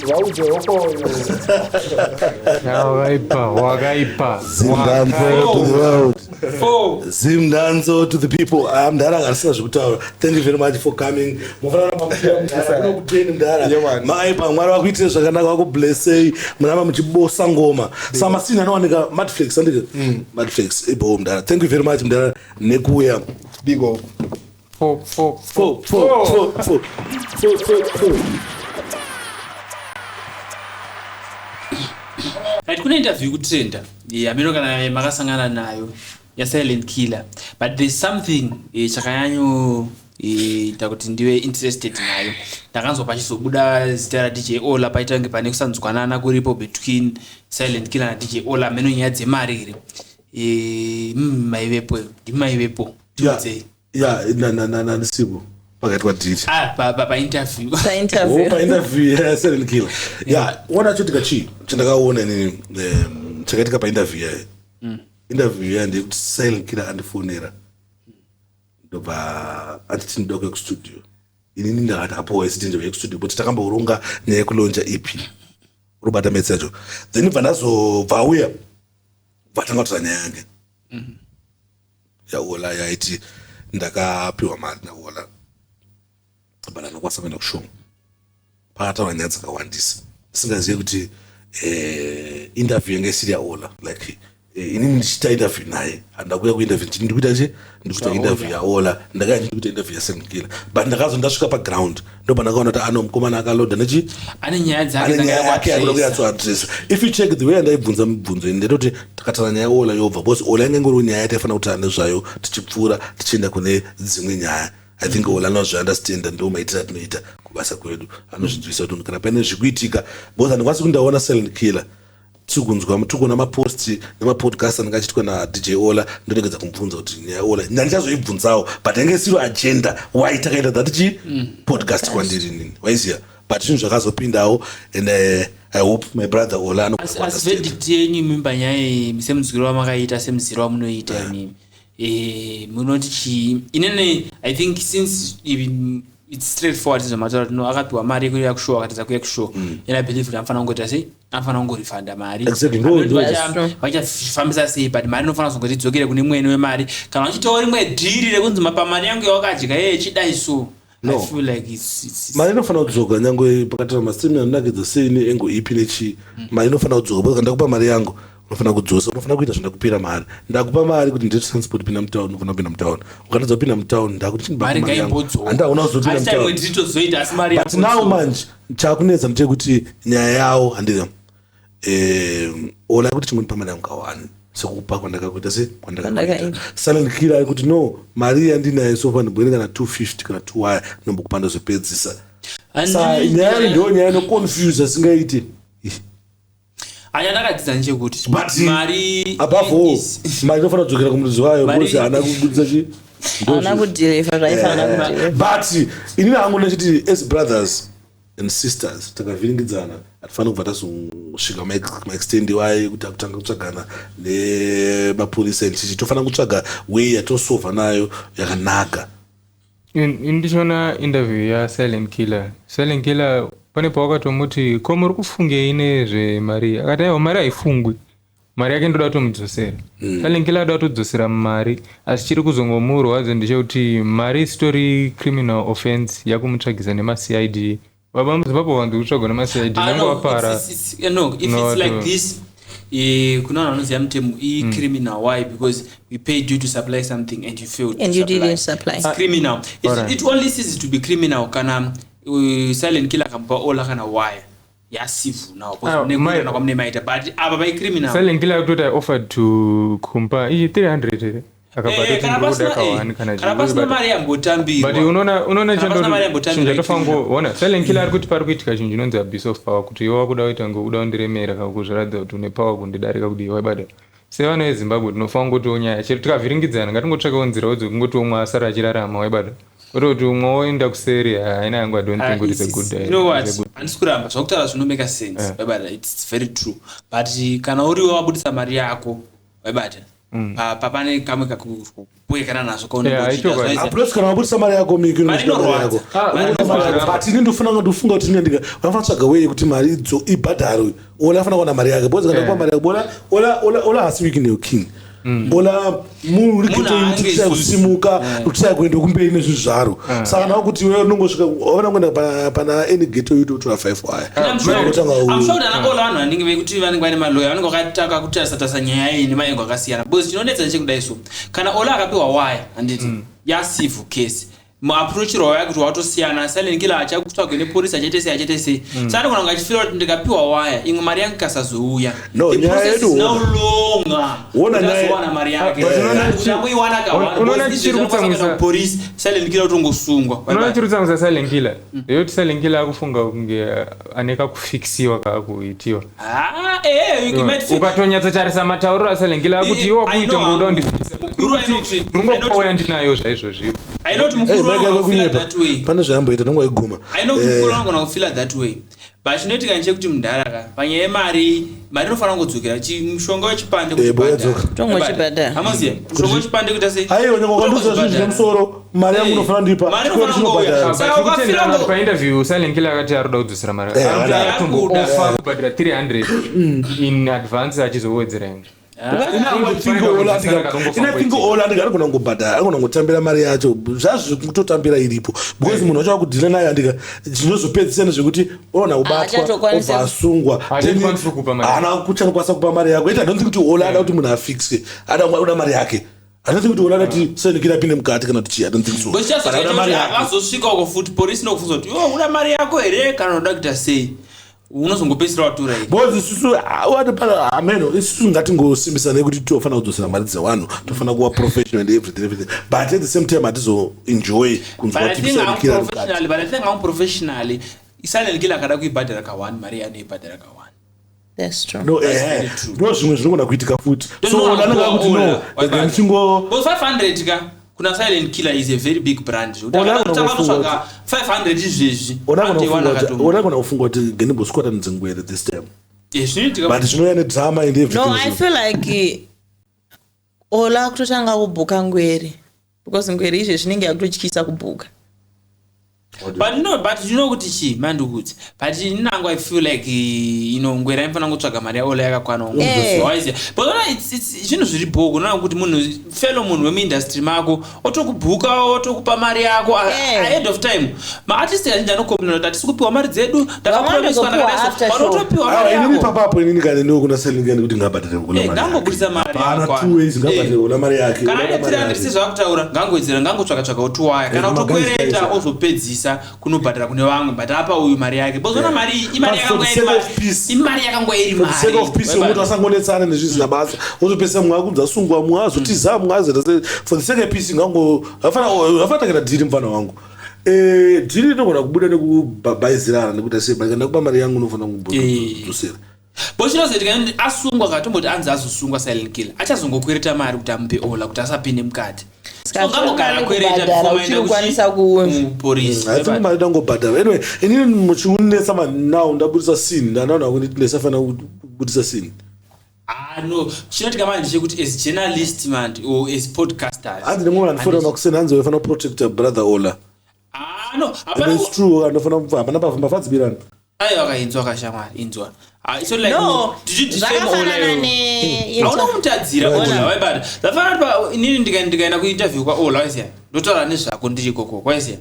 vaudze hokoyo. Wakaipa, wakaipa. Zimdanzo to the world. Four. Zimdanzo to the people. Ah, mudhara akasina zvekutaura. Thank you very much for coming. Mufanira kuramba kuteni mudhara. Yeah, man. Maipa, Mwari vakuitire zvakanaka, vakublessei. Muramba muchibosa ngoma. Samasini anowanika Madflex, andike? Madflex ibo mudhara. Thank you very much mudhara nekuuya. Big up. Four, four, Four, four, four, four. Four, four, four. Right, kune interview ikutrenda hameno kana makasangana nayo yaSilent Killer, but there's something chakanyanyo ita kuti ndive interested nayo. Ndakanzwa pachizobuda zita raDJ Ola, paita kunge pane kusanzwanana kuripo between Silent Killer naDJ Ola. Hameno nyaya dzemari here. Maivepo, ndimaivepo, tiudzei. Yeah, na ndisipo pakati kwaditi. Ah, painterview. Painterview. Oh, painterview yaSilent Killer. Yeah, ona chotika chii chandakaona inini chakaitika painterview yayo. Interview yayo ndeyekuti Silent Killer andifonera, ndobva anditi ndinoda kuuya kustudio. Inini ndakati apo isiti ndobva kustudio, but takamboronga nyaya yekulonja EP, urubata metsi yacho. Then bva ndazobva auya, bva tanga kutaura nyaya yake yaOla, yaiti ndakapiwa mari naOla but andakwanisa kuenda kushow. Pakataura nyaya dzakawandisa, ndisingazivi kuti interview yanga isiri yaOla. Like inini ndichiita interview naye, handakuya kuinterview nditi ndikuita chi ndikuita interview yaOla, ndakaya ndikuita interview yaSilent Killer. But ndakazo ndasvika paground, ndobva ndakaona kuti ano mukomana akalodha nechi Ane nyaya dzake. Ane nyaya yake yakuda kunyatsoadresa. If you check the way andaibvunza mibvunzo ini, ndetoti takataura nyaya yaOla yobva, because Ola inge ingoriwo nyaya yataifanira kutaura nezvayo tichipfuura tichienda kune dzimwe nyaya. I think Ola anozviunderstanda, ndo maitiro atinoita kubasa kwedu. Anozvinzwisa kuti kana paine zvikuitika, because handikwanisi kuti ndaona Silent Killer, tiri kunzwa, tiri kuona maposti nemapodcast anenge achiitwa naDJ Ola, ndoregedza kumubvunza kuti nyaya Ola ndandichazoibvunzawo, but yange isiro agenda why takaita that chi podcast kwandiri nini, waiziya. But zvinhu zvakazopindawo and I hope my brother Ola Asi verdict yenyu imi panyaya iyi, semunzwiro wamakaita, semuziro wamunoita imimi, munoti chii? Inene I think since even it's straightforward, sezvamataura kuti no, akapiwa mari yekuuya kushow, akatadza kuuya kushow, and I believe kuti anofanira kungoita sei, anofanira kungorifanda mari. Exactly. Hameno kuti vachafambisa sei, but mari inofanira kuzongoti idzokere kune mwene wemari, kana vachitawo rimwe dhiri rekunzi mapa mari yangu yawakadya yechidai. So No. I feel like it's Mari inofanira kudzoka, nyange pakataura mastream anonakidza sei neengo ipi nechii, mari inofanira kudzoka, because ndakupa mari yangu, unofanira kudzosa, unofanira kuita zvandakupira mari. Ndakupa mari kuti ndite transport pinda mutown, unofanira kupinda mutown. Ukatadza kupinda mutown, ndakuti Mari ngaimbodzoka. handauna kuzopinda Asi taimwe mutown. dhiri tozoita, asi mari But now yambodzoka. manje chakunetsa ndechekuti nyaya yawo handika Ola kuti chingondipa mari yangu kawani sekukupa kwandakakuita se kwandakakuita. Kwandakaita. Silent Killer ari kuti no, mari yandinayo sofa ndibwene kana 250 kana 2 wire nombokupa ndozopedzisa. Sa nyaya iyi ndo nyaya inoconfuse asingaiti. Achandakadzidza ndechekuti But mari above all, mari inofanira kudzokera kumuridzi wayo, because haana kubudisa chi Haana kudhirivha zvaifanira kudhirivha. But inini hangu ndechiti as brothers and sisters takavhiringidzana, hatifaniri kubva tazosvika maextend wayo kuti akutanga kutsvagana nemapurisa and chichi. Tofanira kutsvaga way yatosovha nayo yakanaka. In ndichiona interview yaSilent Killer, Silent Killer pane pawakatomuti ko muri kufungei nezvemari, akati aiwa, mari haifungwi, mari yake ndoda kutomudzosera. Silent Killer ada kutodzosera mari, asi chiri kuzongomurwadza ndechekuti mari isitori criminal offense yakumutsvagisa nemaCID. Baba muZimbabwe vanzi kutsvagwa nemaCID Ah, nange no, wapara. No, if No, it's like no. this, kuna vanhu vanoziva mutemo, i-criminal. Why? Because we paid you to supply something and you failed to And you supply. didn't supply. It's criminal. Alright. It only ceases to be criminal kana Silent Killer akamupa Ola kana wire yasivhu now, because Ah, mune kuwirirana kwamune maita, but apa pai criminal. Silent Killer akutoti I offered to kumpa iyi 300 here. Akabva Eh, atoti kana ndiri kuda pasina- kawani kana kana pasina mari yambotambirwa. But unoona Kana pasina mari yambotambirwa, chandatofangoona, Silent Killer ari kuti pari kuitika chinhu chinonzi abuse of power, kuti iwe wakuda kuita ngokuda kundiremera kana kuzviratidza kuti une power kundidarika, kuti iwe waibata. Sevana veZimbabwe tinofanira kungotiwo nyaya chero tikavhiringidzana, ngatingotsvakawo nzirawo dzekungoti umwe asara achirarama, waibata, kwete kuti umwe woenda kuseri. Haina yangu, I don't think kuti it's a good You know what? it's a good- Handisi kuramba zvakutaura zvinomeka sense, waibata, it's very true, but kana uriwe wabudisa mari yako, waibata, pane kamwe kakupwekana nazvo kaunenge Yeah, uchiita, ichokwadi. zvaisa- Plus kana wabudisa mari yako, Miki, Mari unosvika mari inorwadza. yako. Ah, Mari unofanira inorwadza. kuramba. But ini ndofunga kuti ndika vanofanira kutsvaga way yekuti mari idzo ibhadharwe. Ola afana kuwana mari yake, because kana kupa mari yake, Ola hasi week new king. Ola munhu uri Munhu haange kutoita isusu. kusimuka, kutsaya kuenda kumberi nezvinhu zvaro. Saka nawo kuti iwe unongosvika wavana kuenda pana any ghetto youth utora 5 waya. I'm sure Kutanga kuti ana Ola vanhu vanenge vekuti vanenge vane maloya, vanenge vakataka kutarisa-tarisa nyaya iyi nemaengo akasiyana, because chinonetsa ndechekudai, so kana Ola akapiwa waya, handiti, yacivil case, muapproachirwa waya kuti watosiyana, Silent Killer achakutsvagwe nepolisi, achaite sei, achaite sei. Saka anogona kunge achifira kuti ndikapiwa waya imwe mari yangu ikasazouya, No, the nyaya process yedu is now ona. longer Ona kuti nyaya- azowana mari yake. But unoona Kuti angoiwana kawana, unoona because chiri izvezvi anokwanisa kuenda kutsamwisa- kupolisi, Silent Killer otongosungwa. Unoona chiri kutsamwisa Silent Killer ndeyekuti Silent Killer akufunga kunge ane kakufikisiwa kaakuitiwa. Ah, eh, you might feel- Ukatonyatsotarisa matauriro aSilent Killer, akuti iwe I wakuita know, ngokuda mukuru, I know kuti- I know kundifisa, ndinayo zvaizvozvivo. I know kuti Hey, mukuru Mike anogona kufeela akakunyepa. that way. Pane zvaamboita nonga iguma. I know kuti mukuru anogona kufeela that way, but chinoitika ndechekuti mudhara panyaya yemari, mari inofanira kungodzokera. Mushonga wechipande Eh, boya kuchibhadhara. dzoka. Tongochibhadhara. Amaziya, mushonga wechipande kuita sei? Aiwa, nyangwe ukandiudza zvinhu zvine musoro, mari yangu Eh, unofanira ndipa. mari inofanira Chikoro kungouya. chinobhadhara. Saka ukafira ngo- Painterview Silent Killer akati ari kuda kudzosera mari. Eh, Ari kuti ari kuda. akatombooffer kubhadhara 300 in advance, achizowedzera imwe. Ina think Ola andika anogona kungobhadhara, anogona kungotambira mari yacho zvazvo, kutotambira iripo, because munhu wacho akudhila naye, andika, zvinozopedzisana zvekuti oona kubatwa, Haachatokwanisa- obva asungwa. Haachatokwanisi kukupa mari. Haana kuchanokwanisa kupa mari yako. I don't think kuti Ola ada kuti munhu afixe, ada kuda mari yake. I don't think kuti Ola ada kuti Silent Killer apinde mukati kana kuti chii. I don't think so. Because But ada mari yake. vazosvika uko futi, polisi inokubvunza kuti iwe uda mari yako here kana unoda kuita sei, unozongopedzisira watura iyi. Because isusu watopana ameno, isusu ngatingosimbisana kuti tofanira kudzosera mari dzevanhu, tofanira kuva professional and everything, everything, but at the same time hatizoenjoy kunzwa But I kuti think I'm Silent Killer ari mukati. professionally, but I think I'm professionally, Silent Killer akada kuibhadhara ka1, mari yaanoibhadhara ka1. That's true. No, That's eh, very true. ndo zvimwe zvinogona kuitika futi, so Ola anenge akuti no, rega ndichingo Because 500 ka kuna Silent Killer is a very big brand. Ola anogona kufunga Utakatsvaga 500 izvezvi, Ola anogona anotoiwana kufunga kuti- katombo. Ola anogona kufunga kuti genembosquata nedzingwere this time. Eh, zvinoitika. But zvinouya nedrama and everything. No, I feel like Ola kutotanga kubhuka ngwere, because ngwere izvezvi zvinenge yakutotyisa kubhuka. But no, but you know kuti chii mandikuti, but inangu I feel like ngwera inofanira kungotsvaga mari yaOla yakakwana. Eh. Waiziya, but ona zvinhu zviri bhoku, unoona kuti munhu fellow, munhu wemuindustry mako otokubhuka, otokupa mari yako Eh. ahead of time. Maartist azhinji anocomplaina kuti hatisi kupiwa mari dzedu, ndakapromiswa, Vamwe vanozopiwa after ndakadaiso, show. but otopiwa mari Ah, inini yako. papapo inini kana ndiwe kuna Silent Killer kuti ngabhadhare kula Eh, mari ngangobudisa yake. mari Hapana yakwana. two ways, ngabhadhare Eh. kula mari yake. Kana Ola ane mari 300 yake. sezvakutaura, ngangowedzera, ngangotsvaka-tsvaka otiwaya kana Eh, utokwereta, magazi. ozopedzisa kunobhadhara kune vamwe, but apa uyu mari yake, because ona mari iyi, imari But for yakanga the iri sake mari- of peace. imari yakanga iri For the sake of peace, yokuti asangonetsana nezvisina basa, ozopesa mumwe akunzi asungwa, mumwe azotiza, mumwe azoita sei. For the sake of peace, ngango hafana takita dhiri mufana wangu. Eh, dhiri rinogona kubuda nekubhaizirana nekuita sei, but kana kupa mari yangu unofanira Eh. kudzosera. But chinozoitika ndekuti asungwa, katomboti anzi azosungwa Silent Killer achazongokwereta mari kuti amupe Ola kuti asapinde mukati. Saka So ngangogara zviri akwereta kubhadhara, before maenda uchiri kukwanisa kupolisi. I think mari dangobhadhara. Anyway, inini muchiunetsa manau ndabudisa sini, ndanaona kuti ndisafana kubudisa sini. Ah, no, chinoitika manje chekuti as journalist man or as podcasters, Hanzi nemwe vanhu makuseni, hanzi waifana kuprotecta brother Ola. Ah, no, And hapana. it's true, anofana hapana mafadzibirana. Aiwa kainzwa kashamwari, inzwa. Ah, it's not like No, did you defame Ola zvakafanana iwewe? ne Hauna kumutadzira Ola, waibata. Zvafanana kuti inini ndikaenda kuinterview kwaOla, waiziya, ndotaura nezvako ndiri ikoko, waiziya,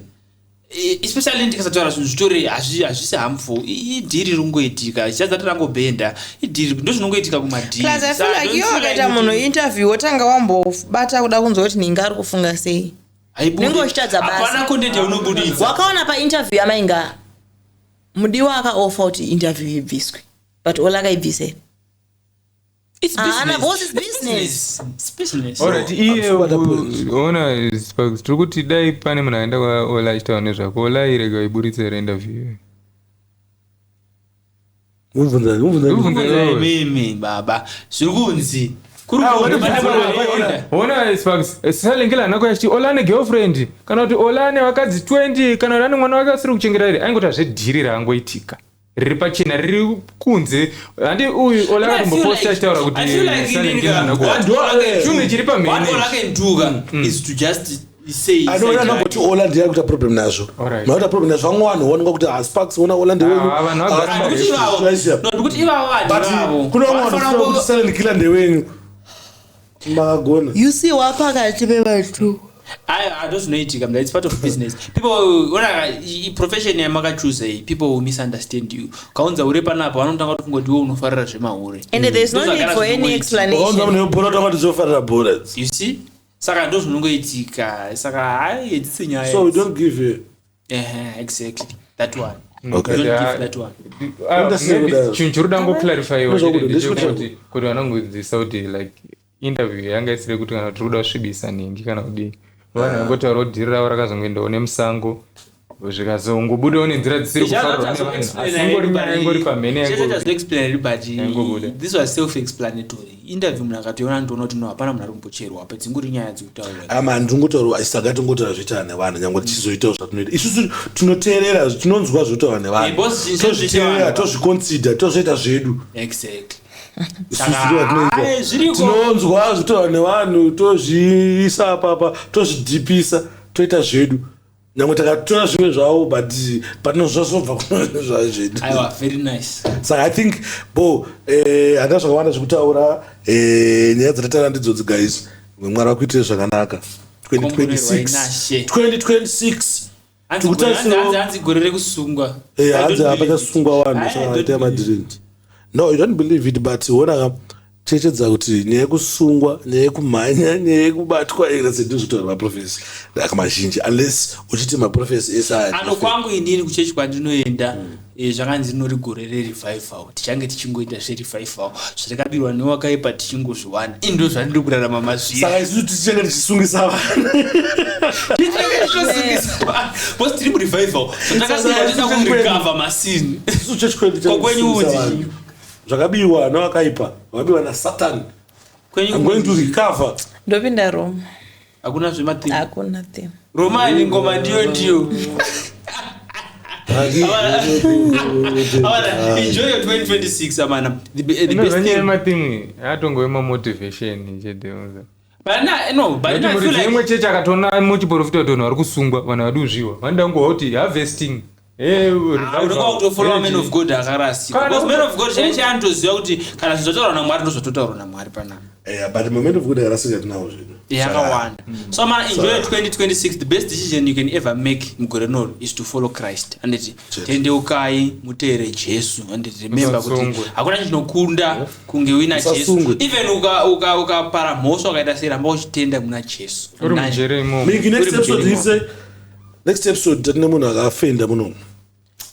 especially ndikasataura zvinhu zvitori hazvisi harmful. Idhiri ringoitika, chichadzati rangobhenda idhiri, ndo zvinongoitika kumadhiri. Plus I Saka feel like don't iwe feel wakaita like munhu kuti- interview, wotanga wambobata kuda kunzwa kuti ninga ari kufunga sei. Haibudi. Unenge uchitadza basa. Hapana content yaunobuditsa. Wakaona painterview yamainga Mudiwa akaofa kuti interview ibviswe, but Ola akaibvisa here? It's Haana, business. because it's business. business. It's business. Alright, iye I'm super point. ona Sparks, tiri kuti dai pane munhu aenda kwaola achitaura nezvako ola irega iburitse here interview Mubvunzani, mubvunzani. Mubvunze iwewe. Mimi baba zviri kunzi kuri Ah, kunzi what pane if- vanhu vaenda. ona Sparks, salengela nako yachiti ola ane girlfriend kana kuti ola ane vakadzi 20 kana kuti ane mwana wake asiri kuchengeta here aingoita zvedhiri raangoitika riri pachena riri kunze handi uyu ola I feel akatomboposta like- achitaura kuti I feel like Silent inini Killer ka- haana kuwa. Chinhu chiri pamhene What all I can do ka is to just say Anoona say namboti ola ndiye ari kuita problem nazvo. Alright. Makuita problem nazvo vamwe vanhu voonekwa kuti ah, Sparks ona ola ndewenyu. Ah, vanhu vagara Ah, Ndikuti ivavo- Sparks, no, ndikuti ivavo vanhu But ivavo kune vamwe vanhu vanofanira vanofunga kuti Silent Killer ndewenyu. Makagona. You see wapakati pevanhu. Aiwa, ndozvinoitika mda its part of business. People ona profession yamakachuza iyi, people will misunderstand you. Kaunza uri panapa vanotanga kutofunga kuti iwe unofarira zvemahure. And there's no need Ndozvagara for any zvinongoitika. Wakaunza explanation. munhu webhora utanga kuti dzofarira bhora. You see, saka ndozvinongoitika. Saka hai hadzisi nyaya. So we don't give a Ehe, exactly that one. Okay. We don't Yeah. give that one. Ah, Understand maybe what I- chinhu chiri kuda ngoclarifyiwa Ndozvakuda, ndechekuti kuti vanongodzidzisa kuti like interview yanga isiri kuti kana tiri kuda kusvibisa nhingi kana kudii vanhu vangotaura kuti dhiri ravo rakazongoendawo nemusango zvikazongobudawo nenzira dzisiri kufarirwa nevanhu asi ingori nyaya ingori pamhene yango Chazoexplain but Yangobuda. this was self explanatory interview. Munhu akatoiona ndoona kuti no, hapana munhu ari kumbocherwa apa, dzingori nyaya dzikutaurwa. Ama handingotaura saka tingotaura zvoitaura nevanhu nyangwe tichizoitawo zvatinoita isusu tinoteerera tinonzwa zvotaura Eh, nevanhu boss, zvinhu tozviteerera zvechivanhu. tozviconsider tozoita zvedu. Exactly. Isusu Saka, ndo ai, zviriko. tinonzwa zvotaura nevanhu tozviisa apapa tozvidhipisa toita zvedu nyangwe takatora zvimwe zvavo but patinozvazobva kunozva zvedu. Aiwa, very nice. Saka I think bo handina zvakawanda zvekutaura. Nyaya dzatataura ndidzodzi guys. Mwari vakuitire zvakanaka Komborerwai 2026 naShe. 2026. Hanzi hanzi gore rekusungwa. Eh, I don't hanzi believe it. hapachasungwa vanhu I don't sakaita believe it. madhiringi. No, you don't believe it, but ona chechedza kuti nyaya yekusungwa, nyaya yekumhanya, nyaya yekubatwa ndozvotaura maprofesi akamazhinji unless uchiti maprofesi ese aya. Ano kwangu inini kuchechi kwandinoenda, zvakanzi rinori gore rerevival, tichange tichingoita zverevival, zvatakabirwa newakaipa tichingozviwana. Ini ndo zvandiri kurarama mazviri. Saka isusu tichinge tichisungisa vanhu. Tichange tichitosungisa vanhu because tiri murevival, zvatakabirwa tinoda kurecover masini. Isusu chechi kwedu Kwa kwenyu tichisungisa unzi. vanhu. Zvakabiwa newakaipa, zvakabiwa nasatan. Kwenyu I'm going to recover. Ndopinda Roma. Hakuna zvemathini. Hakuna theme. Romani ngoma ndiyo ndiyo. Amana, enjoy your 2026 amana. The best nyaya thing yemathimi atongove mamotivation chete. But no, but Nekuti I feel muridzi like imwe chechi akatoona muchiprofita kuti vanhu vari kusungwa, vanhu vari kuzviwa, vanoda kungohwa kuti harvesting. Eh, Ah, unonga kutofollowa man of God akarasika. Kana Because man kuti- of God chaiye chaiye anotoziva kuti kana zvinhu zvataurwa namwari ndozvatotaurwa namwari panapa. Yeah, but moment of good akarasika tinawo zvedu. Yakawanda. So man, enjoy your 2026. The best decision you can ever make mugore rinoro is to follow Christ. Anditi tendeukai muteere Jesu. Anditi remember kuti Musasungwe. hakuna chinokunda kunge uina Jesu. Musasungwe. Even ukapara mhosva ukaita sei, ramba uchitenda muna Jesu. Uri mujere imomo. Mingi, next Uri episode mujeri ise next episode tatine munhu akafenda munomu.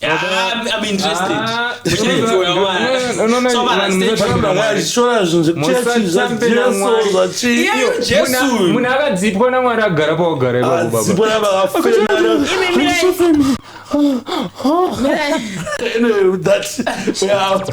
Yeah, I'm interested. Ah, Muchinenjoya, man. no, no, So, man, vanhu stay musatamba tuned. Mwari. Achishora zvinhu zvekuchechi Musatambe zvajesu naMwari. zvachii. Iyeyo Jesu. Munhu akadzipwa namwari agara pawagara ipapo baba. Adzipo navakafenda. Imi mirai. Anyway, with that, we are out.